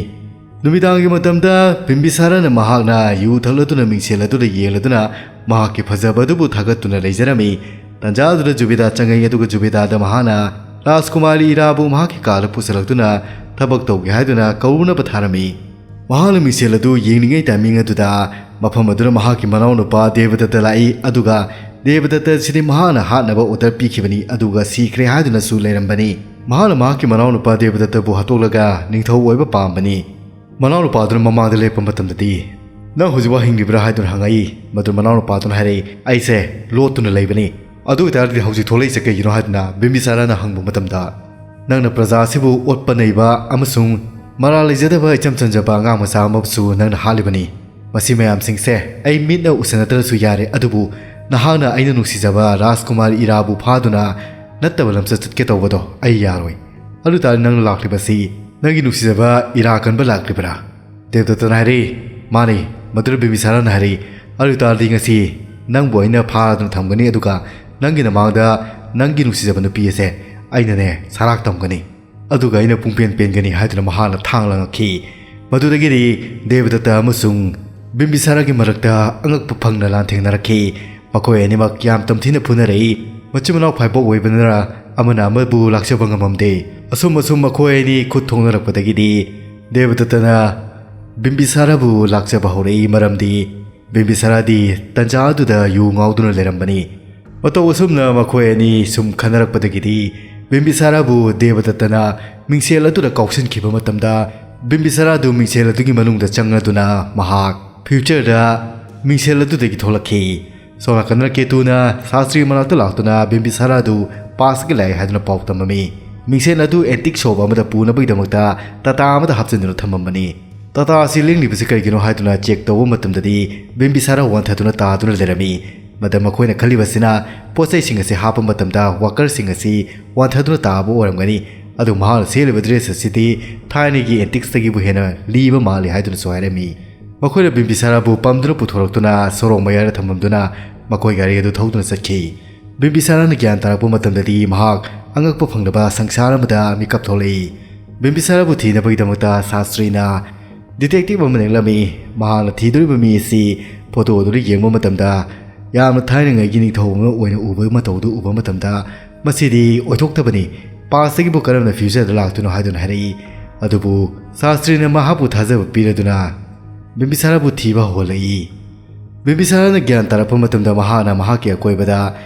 ꯅꯨꯃꯤꯗꯥꯡꯒꯤ ꯃꯇꯝꯗ ꯕꯤꯝꯕꯤꯁꯥꯔꯅ ꯃꯍꯥꯛꯅ ꯌꯨ ꯊꯛꯂꯗꯨꯅ ꯃꯤꯡꯁꯦꯜ ꯑꯗꯨꯗ ꯌꯦꯡꯂꯗꯨꯅ ꯃꯍꯥꯛꯀꯤ ꯐꯖꯕ ꯑꯗꯨꯕꯨ ꯊꯥꯒꯠꯇꯨꯅ ꯂꯩꯖꯔꯝꯃꯤ꯫ ꯇꯟꯖꯥ ꯑꯗꯨꯗ ꯖꯨꯕꯦꯗꯥ ꯆꯪꯉꯛꯏ, ꯑꯗꯨꯒ ꯖꯨꯕꯦꯗꯥꯗ ꯃꯍꯥꯛꯅ, ꯔꯥꯖꯀꯨꯃꯥꯔꯤ ꯏꯔꯥꯕꯨ ꯃꯍꯥꯛꯀꯤ ꯀꯥꯗ ꯄꯨꯁꯤꯜꯂꯛꯇꯨꯅ ꯊꯕꯛ ꯇꯧꯒꯦ ꯍꯥꯏꯗꯨꯅ ꯀꯧꯅꯕ ꯊꯥꯔꯝꯃꯤ꯫ ꯃꯍꯥꯛꯅ ꯃꯤꯡꯁꯦꯜ ꯑꯗꯨ ꯌꯦꯡꯂꯤꯉꯩ ꯇꯥꯏꯃꯤꯡ ꯑꯗꯨꯗ ꯃꯐꯝ ꯑꯗꯨꯗ ꯃꯍꯥꯛꯀꯤ ꯃꯅꯥꯎꯅꯨꯄꯥ ꯗꯦꯕꯗꯠꯇ ꯂꯥꯛꯏ, ꯑꯗꯨꯒ ꯗꯦꯕꯗꯠꯇ ꯑꯁꯤꯗꯤ ꯃꯍꯥꯛꯅ ꯍꯥꯠꯅꯕ ꯑꯣꯔꯗꯔ ꯄꯤꯈꯤꯕꯅꯤ, ꯑꯗꯨꯒ ꯁꯤꯈ꯭ꯔꯦ ꯍꯥꯏꯗꯨꯅꯁꯨ ꯂꯩꯔꯝꯕꯅꯤ꯫ ꯃꯍꯥꯛꯅ ꯃꯍꯥꯛꯀꯤ ꯃꯅꯥꯎꯅꯨꯄꯥ ꯗꯦꯕꯗꯠꯇꯕꯨ ꯍꯥꯠꯇꯣꯛꯂꯒ ꯅꯤꯡꯊꯧ ꯑꯣꯏꯕ ꯄꯥꯝꯕꯅꯤ꯫ ꯃꯅꯥꯎꯅꯨꯄꯥꯗꯨꯅ ꯃꯃꯥꯡꯗ ꯂꯦꯞꯄ ꯃꯇꯝꯗꯗꯤ, "ꯅꯪ ꯍꯧꯖꯤꯛꯐꯥꯎ ꯍꯤꯡꯂꯤꯕ꯭ꯔꯥ?" ꯍꯥꯏꯗꯨꯅ ꯍꯪꯉꯛꯏ꯫ ꯃꯗꯨ ꯃꯅꯥꯎꯅꯨꯄꯥꯗꯨꯅ ꯍꯥꯏꯔꯛꯏ, "ꯑꯩꯁꯦ ꯂꯣꯠꯇꯨꯅ ꯂꯩꯕꯅꯤ꯫ ꯑꯗꯨ ꯑꯣꯏꯇꯥꯔꯗꯤ ꯍꯧꯖꯤꯛ ꯊꯣꯛꯂꯛꯏꯁꯦ ꯀꯩꯒꯤꯅꯣ?" ꯍꯥꯏꯗꯨꯅ ꯕꯤꯝꯕꯤꯁꯥꯔꯥꯅ ꯍꯪꯕ ꯃꯇꯝꯗ, "ꯅꯪꯅ ꯄ꯭ꯔꯖꯥ ꯑꯁꯤꯕꯨ ꯑꯣꯠꯄ ꯅꯩꯕ ꯑꯃꯁꯨꯡ ꯃꯔꯥꯜ ꯂꯩꯖꯗꯕ ꯏꯆꯝ ꯆꯝꯖꯕ ꯑꯉꯥꯡ ꯃꯆꯥ ꯑꯃꯕꯨꯁꯨ ꯅꯪꯅ ꯍꯥꯠꯂꯤꯕꯅꯤ꯫ ꯃꯁꯤ ꯃꯌꯥꯝꯁꯤꯡꯁꯦ ꯑꯩ ꯃꯤꯠꯅ ꯎꯁꯤꯟꯅꯗ꯭ꯔꯁꯨ ꯌꯥꯔꯦ, ꯑꯗꯨꯕꯨ ꯅꯍꯥꯛꯅ ꯑꯩꯅ ꯅꯨꯡꯁꯤꯖꯕ ꯔꯥꯖꯀꯨꯃꯥꯔ ꯏꯔꯥꯕꯨ ꯐꯥꯗꯨꯅ ꯅꯠꯇꯕ ꯂꯝꯆꯠ ꯆꯠꯀꯦ ꯇꯧꯕꯗꯣ ꯑꯩ ꯌꯥꯔꯣꯏ꯫ ꯑꯗꯨ ꯇꯥꯔꯗꯤ ꯅꯪꯅ ꯂꯥꯛꯂꯤꯕꯁꯤ ꯅꯪꯒꯤ ꯅꯨꯡꯁꯤꯖꯕ ꯏꯔꯥ ꯀꯟꯕ ꯂꯥꯛꯂꯤꯕ꯭ꯔꯥ?" ꯗꯦꯕꯗꯠꯇꯅ ꯍꯥꯏꯔꯛꯏ, "ꯃꯥꯅꯤ, ꯃꯗꯨꯗ ꯕꯤꯝꯕꯤꯁꯥꯔꯥꯅ ꯍꯥꯏꯔꯛꯏ, ꯑꯗꯨ ꯇꯥꯔꯗꯤ ꯉꯁꯤ ꯅꯪꯕꯨ ꯑꯩꯅ ꯐꯥꯗꯨꯅ ꯊꯝꯒꯅꯤ, ꯑꯗꯨꯒ ꯅꯪꯒꯤ ꯅꯃꯥꯡꯗ ꯅꯪꯒꯤ ꯅꯨꯡꯁꯤꯖꯕ ꯅꯨꯄꯤ ꯑꯁꯦ ꯑꯩꯅꯅꯦ ꯁꯔꯥꯛ ꯇꯝꯒꯅꯤ, ꯑꯗꯨꯒ ꯑꯩꯅ ꯄꯨꯡꯄꯦꯟ ꯄꯦꯟꯒꯅꯤ" ꯍꯥꯏꯗꯨꯅ ꯃꯍꯥꯛꯅ ꯊꯥꯡ ꯂꯪꯉꯛꯈꯤ꯫ ꯃꯗꯨꯗꯒꯤꯗꯤ ꯗꯦꯕꯗꯠꯇ ꯑꯃꯁꯨꯡ ꯕꯤꯝꯕꯤꯁꯥꯔꯥꯒꯤ ꯃꯔꯛꯇ ꯑꯉꯛꯄ ꯐꯪꯅ ꯂꯥꯟꯊꯦꯡꯅꯔꯛꯈꯤ꯫ ꯃꯈꯣꯏ ꯑꯅꯤꯃꯛ ꯌꯥꯝ ꯇꯝꯊꯤꯅ ꯐꯨꯅꯔꯛꯏ꯫ ꯃꯆꯤꯟ ꯃꯅꯥꯎ ꯐꯥꯏꯕꯣꯛ ꯑꯣꯏꯕꯅꯔ ꯑꯃꯅ ꯑꯃꯕꯨ ꯂꯥꯛꯆꯕ ꯉꯝꯃꯝꯗꯦ꯫ ꯑꯁꯨꯝ ꯑꯁꯨꯝ ꯃꯈꯣꯏ ꯑꯅꯤ ꯈꯨꯠ ꯊꯣꯛꯅꯔꯛꯄꯗꯒꯤꯗꯤ ꯗꯦꯕꯗꯠꯇꯅ ꯕꯤꯝꯕꯤꯁꯥꯔꯥꯕꯨ ꯂꯥꯛꯆꯕ ꯍꯧꯔꯛꯏ, ꯃꯔꯝꯗꯤ ꯕꯤꯝꯕꯤꯁꯥꯔꯥꯗꯤ ꯇꯟꯖꯥ ꯑꯗꯨꯗ ꯌꯨ ꯉꯥꯎꯗꯨꯅ ꯂꯩꯔꯝꯕꯅꯤ꯫ ꯃꯇꯧ ꯑꯁꯨꯝꯅ ꯃꯈꯣꯏ ꯑꯅꯤ ꯁꯨꯝ ꯈꯟꯅꯔꯛꯄꯗꯒꯤꯗꯤ ꯕꯤꯝꯕꯤꯁꯥꯔꯥꯕꯨ ꯗꯦꯕꯗꯠꯇꯅ ꯃꯤꯡꯁꯦꯜ ꯑꯗꯨꯗ ꯀꯥꯎꯁꯤꯟꯈꯤꯕ ꯃꯇꯝꯗ ꯕꯤꯝꯕꯤꯁꯥꯔꯥꯗꯨ ꯃꯤꯡꯁꯦꯜ ꯑꯗꯨꯒꯤ ꯃꯅꯨꯡꯗ ꯆꯪꯂꯗꯨꯅ ꯃꯍꯥꯛ ꯐ꯭ꯌꯨꯆꯔꯗ ꯃꯤꯡꯁꯦꯜ ꯑꯗꯨꯗꯒꯤ ꯊꯣꯛꯂꯛꯈꯤ꯫ ꯁꯣꯝ ꯅꯥꯀꯟꯗꯅ ꯀꯦꯇꯨꯅ ꯁꯥꯁꯇ꯭ꯔꯤ ꯃꯅꯥꯛꯇ ꯂꯥꯛꯇꯨꯅ ꯕꯤꯝꯕꯤꯁꯥꯔꯥꯗꯨ ꯄꯥꯁꯀꯤ ꯂꯥꯛꯑꯦ ꯍꯥꯏꯗꯨꯅ ꯄꯥꯎ ꯇꯝꯃꯝꯃꯤ꯫ ꯃꯤꯡꯁꯦꯜ ꯑꯗꯨ ꯑꯦꯟꯇꯤꯛ ꯁꯣꯞ ꯑꯃꯗ ꯄꯨꯅꯕꯒꯤꯗꯃꯛꯇ ꯇꯥꯇꯥ ꯑꯃꯗ ꯍꯥꯞꯆꯤꯟꯗꯨꯅ ꯊꯝꯃꯝꯕꯅꯤ꯫ ꯇꯥꯇꯥ ꯑꯁꯤ ꯂꯦꯡꯂꯤꯕꯁꯤ ꯀꯔꯤꯒꯤꯅꯣ ꯍꯥꯏꯗꯨꯅ ꯆꯦꯛ ꯇꯧꯕ ꯃꯇꯝꯗꯗꯤ ꯕꯤꯝꯕꯤꯁꯥꯔꯥ ꯋꯥꯟꯊꯗꯨꯅ ꯇꯥꯗꯨꯅ ꯂꯩꯔꯝꯃꯤ꯫ ꯃꯗ ꯃꯈꯣꯏꯅ ꯈꯜꯂꯤꯕꯁꯤꯅ ꯄꯣꯠ ꯆꯩꯁꯤꯡ ꯑꯁꯤ ꯍꯥꯞꯄ ꯃꯇꯝꯗ ꯋꯥꯀꯔꯁꯤꯡ ꯑꯁꯤ ꯋꯥꯟꯊꯗꯨꯅ ꯇꯥꯕ ꯑꯣꯏꯔꯝꯒꯅꯤ꯫ ꯑꯗꯨ ꯃꯍꯥꯛꯅ ꯁꯦꯠꯂꯤꯕ ꯗ꯭ꯔꯦꯁ ꯑꯁꯤꯗꯤ ꯊꯥꯏꯅꯒꯤ ꯑꯦꯟꯇꯤꯛꯁꯇꯒꯤꯕꯨ ꯍꯦꯟꯅ ꯂꯤꯕ ꯃꯥꯜꯂꯤ ꯍꯥꯏꯗꯨꯅꯁꯨ ꯍꯥꯏꯔꯝꯃꯤ꯫ ꯃꯈꯣꯏꯅ ꯕꯤꯝꯕꯤꯁꯥꯔꯥꯕꯨ ꯄꯝꯗꯨꯅ ꯄꯨꯊꯣꯔꯛꯇꯨꯅ ꯁꯣꯔꯣꯛ ꯃꯌꯥꯏꯗ ꯊꯝꯃꯝꯗꯨꯅ ꯃꯈꯣꯏ ꯒꯥꯔꯤ ꯑꯗꯨ ꯊꯧꯗꯨꯅ ꯆꯠꯈꯤ꯫ ꯕꯤꯝꯕꯤꯁꯥꯔꯥꯅ ꯒ꯭ꯌꯥꯟ ꯇꯥꯔꯛꯄ ꯃꯇꯝꯗꯗꯤ ꯃꯍꯥꯛ ꯑꯉꯛꯄ ꯐꯪꯂꯕ ꯁꯪꯁꯥꯔ ꯑꯃꯗ ꯃꯤꯀꯞ ꯊꯣꯛꯂꯛꯏ꯫ ꯕꯤꯝꯕꯤꯁꯥꯔꯥꯕꯨ ꯊꯤꯅꯕꯒꯤꯗꯃꯛꯇ ꯁꯥꯁꯇ꯭ꯔꯤꯅ ꯗꯤꯇꯦꯛꯇꯤꯚ ꯑꯃ ꯅꯦꯛꯂꯝꯃꯤ꯫ ꯃꯍꯥꯛꯅ ꯊꯤꯗꯣꯔꯤꯕ ꯃꯤ ꯑꯁꯤ ꯐꯣꯇꯣ ꯑꯗꯨꯗ ꯌꯦꯡꯕ ꯃꯇꯝꯗ ꯌꯥꯝꯅ ꯊꯥꯏꯅꯉꯩꯒꯤ ꯅꯤꯡꯊꯧ ꯑꯃ ꯑꯣꯏꯅ ꯎꯕ ꯃꯇꯧꯗꯨ ꯎꯕ ꯃꯇꯝꯗ "ꯃꯁꯤꯗꯤ ꯑꯣꯏꯊꯣꯛꯇꯕꯅꯤ꯫ ꯄꯥꯁꯇꯒꯤꯕꯨ ꯀꯔꯝꯅ ꯐ꯭ꯌꯨꯆꯔꯗ ꯂꯥꯛꯇꯣꯏꯅꯣ?" ꯍꯥꯏꯗꯨꯅ ꯍꯥꯏꯔꯛꯏ꯫ ꯑꯗꯨꯕꯨ ꯁꯥꯁꯇ꯭ꯔꯤꯅ ꯃꯍꯥꯛꯄꯨ ꯊꯥꯖꯕ ꯄꯤꯔꯗꯨꯅ ꯕꯤꯝꯕꯤꯁꯥꯔꯥꯕꯨ ꯊꯤꯕ ꯍꯧꯍꯜꯂꯛꯏ꯫ ꯕꯤꯝꯕꯤꯁꯥꯔꯥꯅ ꯒ꯭ꯌꯥꯟ ꯇꯥꯔꯛꯄ ꯃꯇꯝꯗ ꯃꯍꯥꯛꯅ ꯃꯍꯥꯛꯀꯤ ꯑꯀꯣꯏꯕꯗ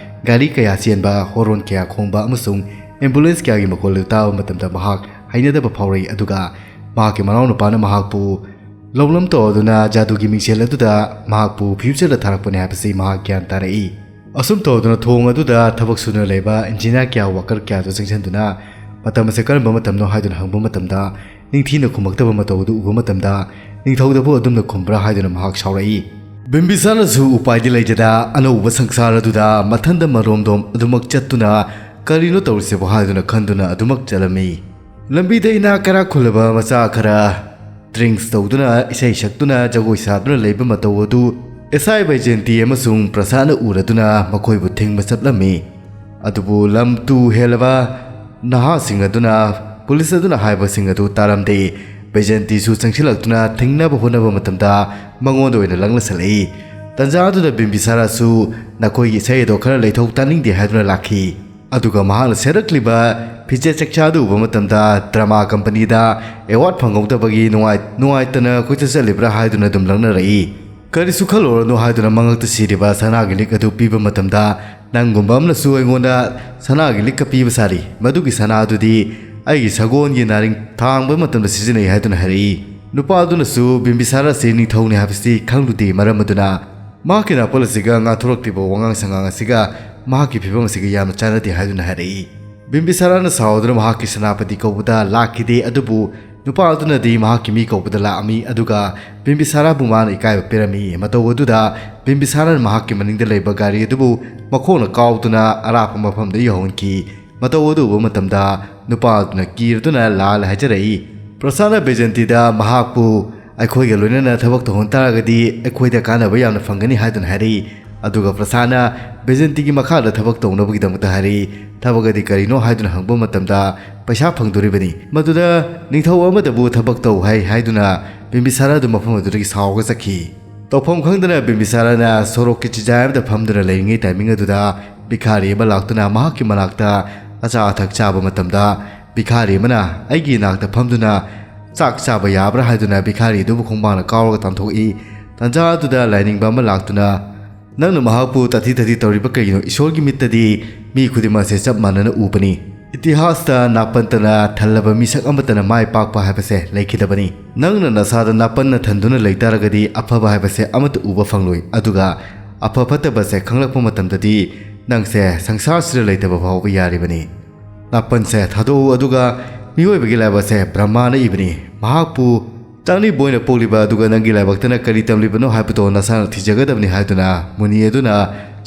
ꯒꯥꯔꯤ ꯀꯌꯥ ꯆꯦꯟꯕ, ꯍꯣꯔꯣꯟ ꯀꯌꯥ ꯈꯣꯡꯕ ꯑꯃꯁꯨꯡ ꯑꯦꯝꯕꯨꯂꯦꯟꯁ ꯀꯌꯥꯒꯤ ꯃꯈꯣꯜ ꯑꯗꯨ ꯇꯥꯕ ꯃꯇꯝꯗ ꯃꯍꯥꯛ ꯍꯩꯅꯗꯕ ꯐꯥꯎꯔꯛꯏ꯫ ꯑꯗꯨꯒ ꯃꯍꯥꯛꯀꯤ ꯃꯅꯥꯎꯅꯨꯄꯥꯅ ꯃꯍꯥꯛꯄꯨ ꯂꯧꯂꯝ ꯇꯧꯗꯨꯅ ꯖꯥꯗꯨꯒꯤ ꯃꯤꯡꯁꯦꯜ ꯑꯗꯨꯗ ꯃꯍꯥꯛꯄꯨ ꯐ꯭ꯌꯨꯆꯔꯗ ꯊꯥꯔꯛꯄꯅꯤ ꯍꯥꯏꯕꯁꯤ ꯃꯍꯥꯛ ꯒ꯭ꯌꯥꯟ ꯇꯥꯔꯛꯏ꯫ ꯑꯁꯨꯝ ꯇꯧꯗꯨꯅ ꯊꯣꯡ ꯑꯗꯨꯗ ꯊꯕꯛ ꯁꯨꯗꯨꯅ ꯂꯩꯕ ꯏꯟꯖꯤꯅꯤꯌꯥꯔ ꯀꯌꯥ, ꯋꯥꯀꯔ ꯀꯌꯥꯗꯨ ꯆꯪꯁꯤꯟꯗꯨꯅ ꯃꯇꯝ ꯑꯁꯤ ꯀꯔꯝꯕ ꯃꯇꯝꯅꯣ ꯍꯥꯏꯗꯨꯅ ꯍꯪꯕ ꯃꯇꯝꯗ, ꯅꯤꯡꯊꯤꯅ ꯈꯨꯝꯃꯛꯇꯕ ꯃꯇꯧ ꯑꯗꯨ ꯎꯕ ꯃꯇꯝꯗ, ꯅꯤꯡꯊꯧꯗꯕꯨ ꯑꯗꯨꯝꯅ ꯈꯨꯝꯕ꯭ꯔꯥ ꯍꯥꯏꯗꯨꯅ ꯃꯍꯥꯛ ꯁꯥꯎꯔꯛꯏ꯫ ꯕꯤꯝꯕꯤꯁꯥꯔꯅꯁꯨ ꯎꯄꯥꯏꯗꯤ ꯂꯩꯖꯗ ꯑꯅꯧꯕ ꯁꯪꯁꯥꯔ ꯑꯗꯨꯗ ꯃꯊꯟꯗ ꯃꯔꯣꯝꯗꯣꯝ ꯑꯗꯨꯃꯛ ꯆꯠꯇꯨꯅ ꯀꯔꯤꯅꯣ ꯇꯧꯔꯤꯁꯤꯕꯣ ꯍꯥꯏꯗꯨꯅ ꯈꯟꯗꯨꯅ ꯑꯗꯨꯃꯛ ꯆꯠꯂꯝꯃꯤ꯫ ꯂꯝꯕꯤꯗ ꯏꯅꯥꯛ ꯀꯩꯔꯥꯛ ꯈꯨꯜꯂꯕ ꯃꯆꯥ ꯈꯔ ꯗ꯭ꯔꯤꯡꯁ ꯇꯧꯗꯨꯅ, ꯏꯁꯩ ꯁꯛꯇꯨꯅ, ꯖꯒꯣꯏ ꯁꯥꯗꯨꯅ ꯂꯩꯕ ꯃꯇꯧ ꯑꯗꯨ ꯑꯦꯁ ꯑꯥꯏ ꯕꯩꯖꯦꯟꯇꯤ ꯑꯃꯁꯨꯡ ꯄ꯭ꯔꯁꯥꯟꯅ ꯎꯔꯗꯨꯅ ꯃꯈꯣꯏꯕꯨ ꯊꯤꯡꯕ ꯆꯠꯂꯝꯃꯤ꯫ ꯑꯗꯨꯕꯨ ꯂꯝ ꯇꯨ ꯍꯦꯜꯂꯕ ꯅꯍꯥꯁꯤꯡ ꯑꯗꯨꯅ ꯄꯨꯂꯤꯁ ꯑꯗꯨꯅ ꯍꯥꯏꯕꯁꯤꯡ ꯑꯗꯨ ꯇꯥꯔꯝꯗꯦ꯫ ꯕꯩꯖꯦꯟꯇꯤꯁꯨ ꯆꯪꯁꯤꯜꯂꯛꯇꯨꯅ ꯊꯤꯡꯅꯕ ꯍꯣꯠꯅꯕ ꯃꯇꯝꯗ ꯃꯉꯣꯟꯗ ꯑꯣꯏꯅ ꯂꯪꯅꯁꯜꯂꯛꯏ꯫ ꯇꯟꯖꯥ ꯑꯗꯨꯗ ꯕꯤꯝꯕꯤꯁꯥꯔꯥꯁꯨ "ꯅꯈꯣꯏꯒꯤ ꯏꯁꯩ ꯑꯗꯣ ꯈꯔ ꯂꯩꯊꯧ, ꯇꯥꯅꯤꯡꯗꯦ" ꯍꯥꯏꯗꯨꯅ ꯂꯥꯛꯈꯤ꯫ ꯑꯗꯨꯒ ꯃꯍꯥꯛꯅ ꯁꯦꯠꯂꯛꯂꯤꯕ ꯐꯤꯖꯦꯠ ꯆꯛꯆꯥ ꯑꯗꯨ ꯎꯕ ꯃꯇꯝꯗ ꯗ꯭ꯔꯃꯥ ꯀꯝꯄꯅꯤꯗ ꯑꯦꯋꯥꯔꯗ ꯐꯪꯍꯧꯗꯕꯒꯤ ꯅꯨꯡꯉꯥꯏ-, ꯅꯨꯡꯉꯥꯏꯇꯅ ꯀꯣꯏꯆꯠ ꯆꯠꯂꯤꯕ꯭ꯔꯥ ꯍꯥꯏꯗꯨꯅ ꯑꯗꯨꯝ ꯂꯛꯅꯔꯛꯏ꯫ "ꯀꯔꯤꯁꯨ ꯈꯜꯂꯨꯔꯅꯨ" ꯍꯥꯏꯗꯨꯅ ꯃꯉꯛꯇ ꯁꯤꯔꯤꯕ ꯁꯅꯥꯒꯤ ꯂꯤꯛ ꯑꯗꯨ ꯄꯤꯕ ꯃꯇꯝꯗ, "ꯅꯪꯒꯨꯝꯕ ꯑꯃꯅꯁꯨ ꯑꯩꯉꯣꯟꯗ ꯁꯅꯥꯒꯤ ꯂꯤꯛꯀ ꯄꯤꯕ ꯁꯥꯔꯤ꯫ ꯃꯗꯨꯒꯤ ꯁꯅꯥ ꯑꯗꯨꯗꯤ ꯑꯩꯒꯤ ꯁꯒꯣꯜꯒꯤ ꯅꯥꯔꯤꯡ ꯊꯥꯡꯕ ꯃꯇꯝꯗ ꯁꯤꯖꯤꯟꯅꯩ" ꯍꯥꯏꯗꯨꯅ ꯍꯥꯏꯔꯛꯏ꯫ ꯅꯨꯄꯥ ꯑꯗꯨꯅꯁꯨ ꯕꯤꯝꯕꯤꯁꯥꯔ ꯑꯁꯤ ꯅꯤꯡꯊꯧꯅꯤ ꯍꯥꯏꯕꯁꯤ ꯈꯪꯂꯨꯗꯦ꯫ ꯃꯔꯝ ꯑꯗꯨꯅ ꯃꯍꯥꯛꯀꯤ ꯅꯥꯄꯜ ꯑꯁꯤꯒ ꯉꯥꯡꯊꯣꯔꯛꯂꯤꯕ ꯋꯥꯉꯥꯡ ꯁꯉꯥꯡ ꯑꯁꯤꯒ ꯃꯍꯥꯛꯀꯤ ꯐꯤꯕꯝ ꯑꯁꯤꯒ ꯌꯥꯝꯅ ꯆꯥꯟꯅꯗꯦ ꯍꯥꯏꯗꯨꯅ ꯍꯥꯏꯔꯛꯏ꯫ ꯕꯤꯝꯕꯤꯁꯥꯔꯥꯅ ꯁꯥꯎꯗꯨꯅ ꯃꯍꯥꯛꯀꯤ ꯁꯦꯅꯥꯄꯇꯤ ꯀꯧꯕꯗ ꯂꯥꯛꯈꯤꯗꯦ, ꯑꯗꯨꯕꯨ ꯅꯨꯄꯥ ꯑꯗꯨꯅꯗꯤ ꯃꯍꯥꯛꯀꯤ ꯃꯤ ꯀꯧꯕꯗ ꯂꯥꯛꯑꯝꯃꯤ, ꯑꯗꯨꯒ ꯕꯤꯝꯕꯤꯁꯥꯔꯥꯕꯨ ꯃꯥꯅ ꯏꯀꯥꯏꯕ ꯄꯤꯔꯝꯃꯤ꯫ ꯃꯇꯧ ꯑꯗꯨꯗ ꯕꯤꯝꯕꯤꯁꯥꯔꯥꯅ ꯃꯍꯥꯛꯀꯤ ꯃꯅꯤꯡꯗ ꯂꯩꯕ ꯒꯥꯔꯤ ꯑꯗꯨꯕꯨ ꯃꯈꯣꯡꯅ ꯀꯥꯎꯗꯨꯅ ꯑꯔꯥꯞꯄ ꯃꯐꯝꯗ ꯌꯧꯍꯟꯈꯤ꯫ ꯃꯇꯧ ꯑꯗꯨ ꯎꯕ ꯃꯇꯝꯗ ꯅꯨꯄꯥ ꯑꯗꯨꯅ ꯀꯤꯔꯗꯨꯅ ꯂꯥꯜꯂꯦ ꯍꯥꯏꯖꯔꯛꯏ꯫ ꯄ꯭ꯔꯁꯥꯟꯅ ꯕꯦꯖꯟꯇꯤꯗ ꯃꯍꯥꯛꯄꯨ "ꯑꯩꯈꯣꯏꯒ ꯂꯣꯏꯅꯅ ꯊꯕꯛ ꯇꯧꯍꯟ ꯇꯥꯔꯒꯗꯤ ꯑꯩꯈꯣꯏꯗ ꯀꯥꯟꯅꯕ ꯌꯥꯝꯅ ꯐꯪꯒꯅꯤ" ꯍꯥꯏꯗꯨꯅ ꯍꯥꯏꯔꯛꯏ꯫ ꯑꯗꯨꯒ ꯄ꯭ꯔꯁꯥꯟꯅ ꯕꯦꯖꯟꯇꯤꯒꯤ ꯃꯈꯥꯗ ꯊꯕꯛ ꯇꯧꯅꯕꯒꯤꯗꯃꯛꯇ ꯍꯥꯏꯔꯛꯏ꯫ "ꯊꯕꯛ ꯑꯗꯤ ꯀꯔꯤꯅꯣ?" ꯍꯥꯏꯗꯨꯅ ꯍꯪꯕ ꯃꯇꯝꯗ, "ꯄꯩꯁꯥ ꯐꯪꯗꯣꯔꯤꯕꯅꯤ꯫ ꯃꯗꯨꯗ ꯅꯤꯡꯊꯧ ꯑꯃꯗꯕꯨ ꯊꯕꯛ ꯇꯧ ꯍꯥꯏ" ꯍꯥꯏꯗꯨꯅ ꯕꯤꯝꯕꯤꯁꯥꯔꯥ ꯑꯗꯨ ꯃꯐꯝ ꯑꯗꯨꯗꯒꯤ ꯁꯥꯎꯔꯒ ꯆꯠꯈꯤ꯫ ꯇꯧꯐꯝ ꯈꯪꯗꯅ ꯕꯤꯝꯕꯤꯁꯥꯔꯥꯅ ꯁꯣꯔꯣꯛꯀꯤ ꯆꯤꯖꯥꯏ ꯑꯃꯗ ꯐꯝꯗꯨꯅ ꯂꯩꯔꯤꯉꯩ ꯇꯥꯏꯃꯤꯡ ꯑꯗꯨꯗ ꯚꯤꯈꯥꯔꯤ ꯑꯃ ꯂꯥꯛꯇꯨꯅ ꯃꯍꯥꯛꯀꯤ ꯃꯅꯥꯛꯇ ꯑꯆꯥ ꯑꯊꯛ ꯆꯥꯕ ꯃꯇꯝꯗ, ꯚꯤꯈꯥꯔꯤ ꯑꯃꯅ ꯑꯩꯒꯤ ꯏꯅꯥꯛꯇ ꯐꯝꯗꯨꯅ ꯆꯥꯛ ꯆꯥꯕ ꯌꯥꯕ꯭ꯔꯥ ꯍꯥꯏꯗꯨꯅ ꯚꯤꯈꯥꯔꯤ ꯑꯗꯨꯕꯨ ꯈꯣꯡꯕꯥꯡꯅ ꯀꯥꯎꯔꯒ ꯇꯥꯟꯊꯣꯛꯏ꯫ ꯇꯥꯟꯖꯥ ꯑꯗꯨꯗ ꯂꯥꯏꯅꯤꯡꯕ ꯑꯃ ꯂꯥꯛꯇꯨꯅ, "ꯅꯪꯅ ꯃꯍꯥꯛꯄꯨ ꯇꯥꯊꯤ ꯇꯥꯊꯤ ꯇꯧꯔꯤꯕ ꯀꯩꯒꯤꯅꯣ? ꯏꯁꯣꯔꯒꯤ ꯃꯤꯠꯇꯗꯤ ꯃꯤ ꯈꯨꯗꯤꯡꯃꯛꯁꯦ ꯆꯞ ꯃꯥꯟꯅꯅ ꯎꯕꯅꯤ꯫ ꯏꯇꯤꯍꯥꯁꯇ ꯅꯥꯄꯟꯇꯅ ꯊꯜꯂꯕ ꯃꯤꯁꯛ ꯑꯃꯠꯇꯅ ꯃꯥꯏ ꯄꯥꯛꯄ ꯍꯥꯏꯕꯁꯦ ꯂꯩꯈꯤꯗꯕꯅꯤ꯫ ꯅꯪꯅ ꯅꯁꯥꯗ ꯅꯥꯄꯟꯅ ꯊꯟꯗꯨꯅ ꯂꯩꯇꯥꯔꯒꯗꯤ ꯑꯐꯕ ꯍꯥꯏꯕꯁꯦ ꯑꯃꯠꯇ ꯎꯕ ꯐꯪꯂꯣꯏ꯫ ꯑꯗꯨꯒ ꯑꯐ ꯐꯠꯇꯕꯁꯦ ꯈꯪꯂꯛꯄ ꯃꯇꯝꯗꯗꯤ ꯅꯪꯁꯦ ꯁꯪꯁꯥꯔꯁꯤꯗ ꯂꯩꯇꯕ ꯐꯥꯎꯕ ꯌꯥꯔꯤꯕꯅꯤ꯫ ꯅꯥꯄꯟꯁꯦ ꯊꯥꯗꯣꯛꯎ, ꯑꯗꯨꯒ ꯃꯤꯑꯣꯏꯕꯒꯤ ꯂꯥꯏꯕꯛꯁꯦ ꯕ꯭ꯔꯍꯃꯥꯅ ꯏꯕꯅꯤ꯫ ꯃꯍꯥꯛꯄꯨ ꯆꯥꯡꯅꯤꯕ ꯑꯣꯏꯅ ꯄꯣꯛꯂꯤꯕ ꯑꯗꯨꯒ ꯅꯪꯒꯤ ꯂꯥꯏꯕꯛꯇꯅ ꯀꯔꯤ ꯇꯝꯂꯤꯕꯅꯣ ꯍꯥꯏꯕꯗꯣ ꯅꯁꯥꯅ ꯊꯤꯖꯒꯗꯕꯅꯤ" ꯍꯥꯏꯗꯨꯅ ꯃꯨꯅꯤ ꯑꯗꯨꯅ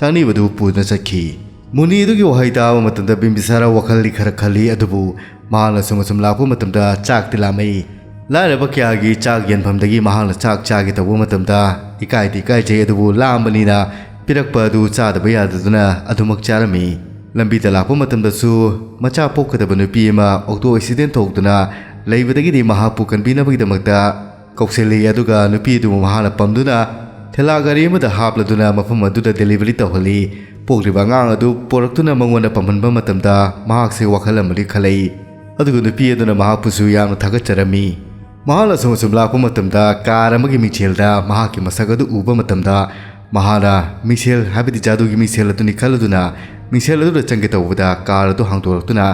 ꯆꯥꯡꯅꯤꯕꯗꯨ ꯄꯨꯗꯨꯅ ꯆꯠꯈꯤ꯫ ꯃꯨꯅꯤ ꯑꯗꯨꯒꯤ ꯋꯥꯍꯩ ꯇꯥꯕ ꯃꯇꯝꯗ ꯕꯤꯝꯕꯤꯁꯥꯔ ꯋꯥꯈꯜꯗꯤ ꯈꯔ ꯈꯜꯂꯤ, ꯑꯗꯨꯕꯨ ꯃꯍꯥꯛꯅ ꯁꯨꯝ ꯑꯁꯨꯝ ꯂꯥꯛꯄ ꯃꯇꯝꯗ ꯆꯥꯛꯇꯤ ꯂꯥꯝꯃꯛꯏ꯫ ꯂꯥꯏꯔꯕ ꯀꯌꯥꯒꯤ ꯆꯥꯛ ꯌꯦꯟꯐꯝꯗꯒꯤ ꯃꯍꯥꯛꯅ ꯆꯥꯛ ꯆꯥꯒꯦ ꯇꯧꯕ ꯃꯇꯝꯗ ꯏꯀꯥꯏꯗꯤ ꯏꯀꯥꯏꯖꯩ, ꯑꯗꯨꯕꯨ ꯂꯥꯝꯕꯅꯤꯅ ꯄꯤꯔꯛꯄ ꯑꯗꯨ ꯆꯥꯗꯕ ꯌꯥꯗꯗꯨꯅ ꯑꯗꯨꯃꯛ ꯆꯥꯔꯝꯃꯤ꯫ ꯂꯝꯕꯤꯗ ꯂꯥꯛꯄ ꯃꯇꯝꯗꯁꯨ ꯃꯆꯥ ꯄꯣꯛꯀꯗꯕ ꯅꯨꯄꯤ ꯑꯃ ꯑꯣꯇꯣ ꯑꯦꯛꯁꯤꯗꯦꯟ ꯊꯣꯛꯇꯨꯅ ꯂꯩꯕꯗꯒꯤꯗꯤ ꯃꯍꯥꯛꯄꯨ ꯀꯟꯕꯤꯅꯕꯒꯤꯗꯃꯛꯇ ꯀꯧꯁꯤꯜꯂꯤ, ꯑꯗꯨꯒ ꯅꯨꯄꯤ ꯑꯗꯨꯕꯨ ꯃꯍꯥꯛꯅ ꯄꯝꯗꯨꯅ ꯊꯦꯂꯥ ꯒꯥꯔꯤ ꯑꯃꯗ ꯍꯥꯞꯂꯗꯨꯅ ꯃꯐꯝ ꯑꯗꯨꯗ ꯗꯦꯂꯤꯚꯔꯤ ꯇꯧꯍꯜꯂꯤ꯫ ꯄꯣꯛꯂꯤꯕ ꯑꯉꯥꯡ ꯑꯗꯨ ꯄꯣꯔꯛꯇꯨꯅ ꯃꯉꯣꯟꯗ ꯄꯝꯍꯟꯕ ꯃꯇꯝꯗ ꯃꯍꯥꯛꯁꯦ ꯋꯥꯈꯜ ꯑꯃꯗꯤ ꯈꯜꯂꯛꯏ꯫ ꯑꯗꯨꯒ ꯅꯨꯄꯤ ꯑꯗꯨꯅ ꯃꯍꯥꯛꯄꯨꯁꯨ ꯌꯥꯝꯅ ꯊꯥꯒꯠꯆꯔꯝꯃꯤ꯫ ꯃꯍꯥꯛꯅ ꯁꯨꯝ ꯑꯁꯨꯝ ꯂꯥꯛꯄ ꯃꯇꯝꯗ ꯀꯥꯔ ꯑꯃꯒꯤ ꯃꯤꯡꯁꯦꯜꯗ ꯃꯍꯥꯛꯀꯤ ꯃꯁꯛ ꯑꯗꯨ ꯎꯕ ꯃꯇꯝꯗ, ꯃꯍꯥꯛꯅ ꯃꯤꯡꯁꯦꯜ, ꯍꯥꯏꯕꯗꯤ ꯖꯥꯗꯨꯒꯤ ꯃꯤꯡꯁꯦꯜ ꯑꯗꯨꯅꯤ ꯈꯜꯂꯗꯨꯅ ꯃꯤꯡꯁꯦꯜ ꯑꯗꯨꯗ ꯆꯪꯒꯦ ꯇꯧꯕꯗ, ꯀꯥꯔ ꯑꯗꯨ ꯍꯥꯡꯗꯣꯔꯛꯇꯨꯅ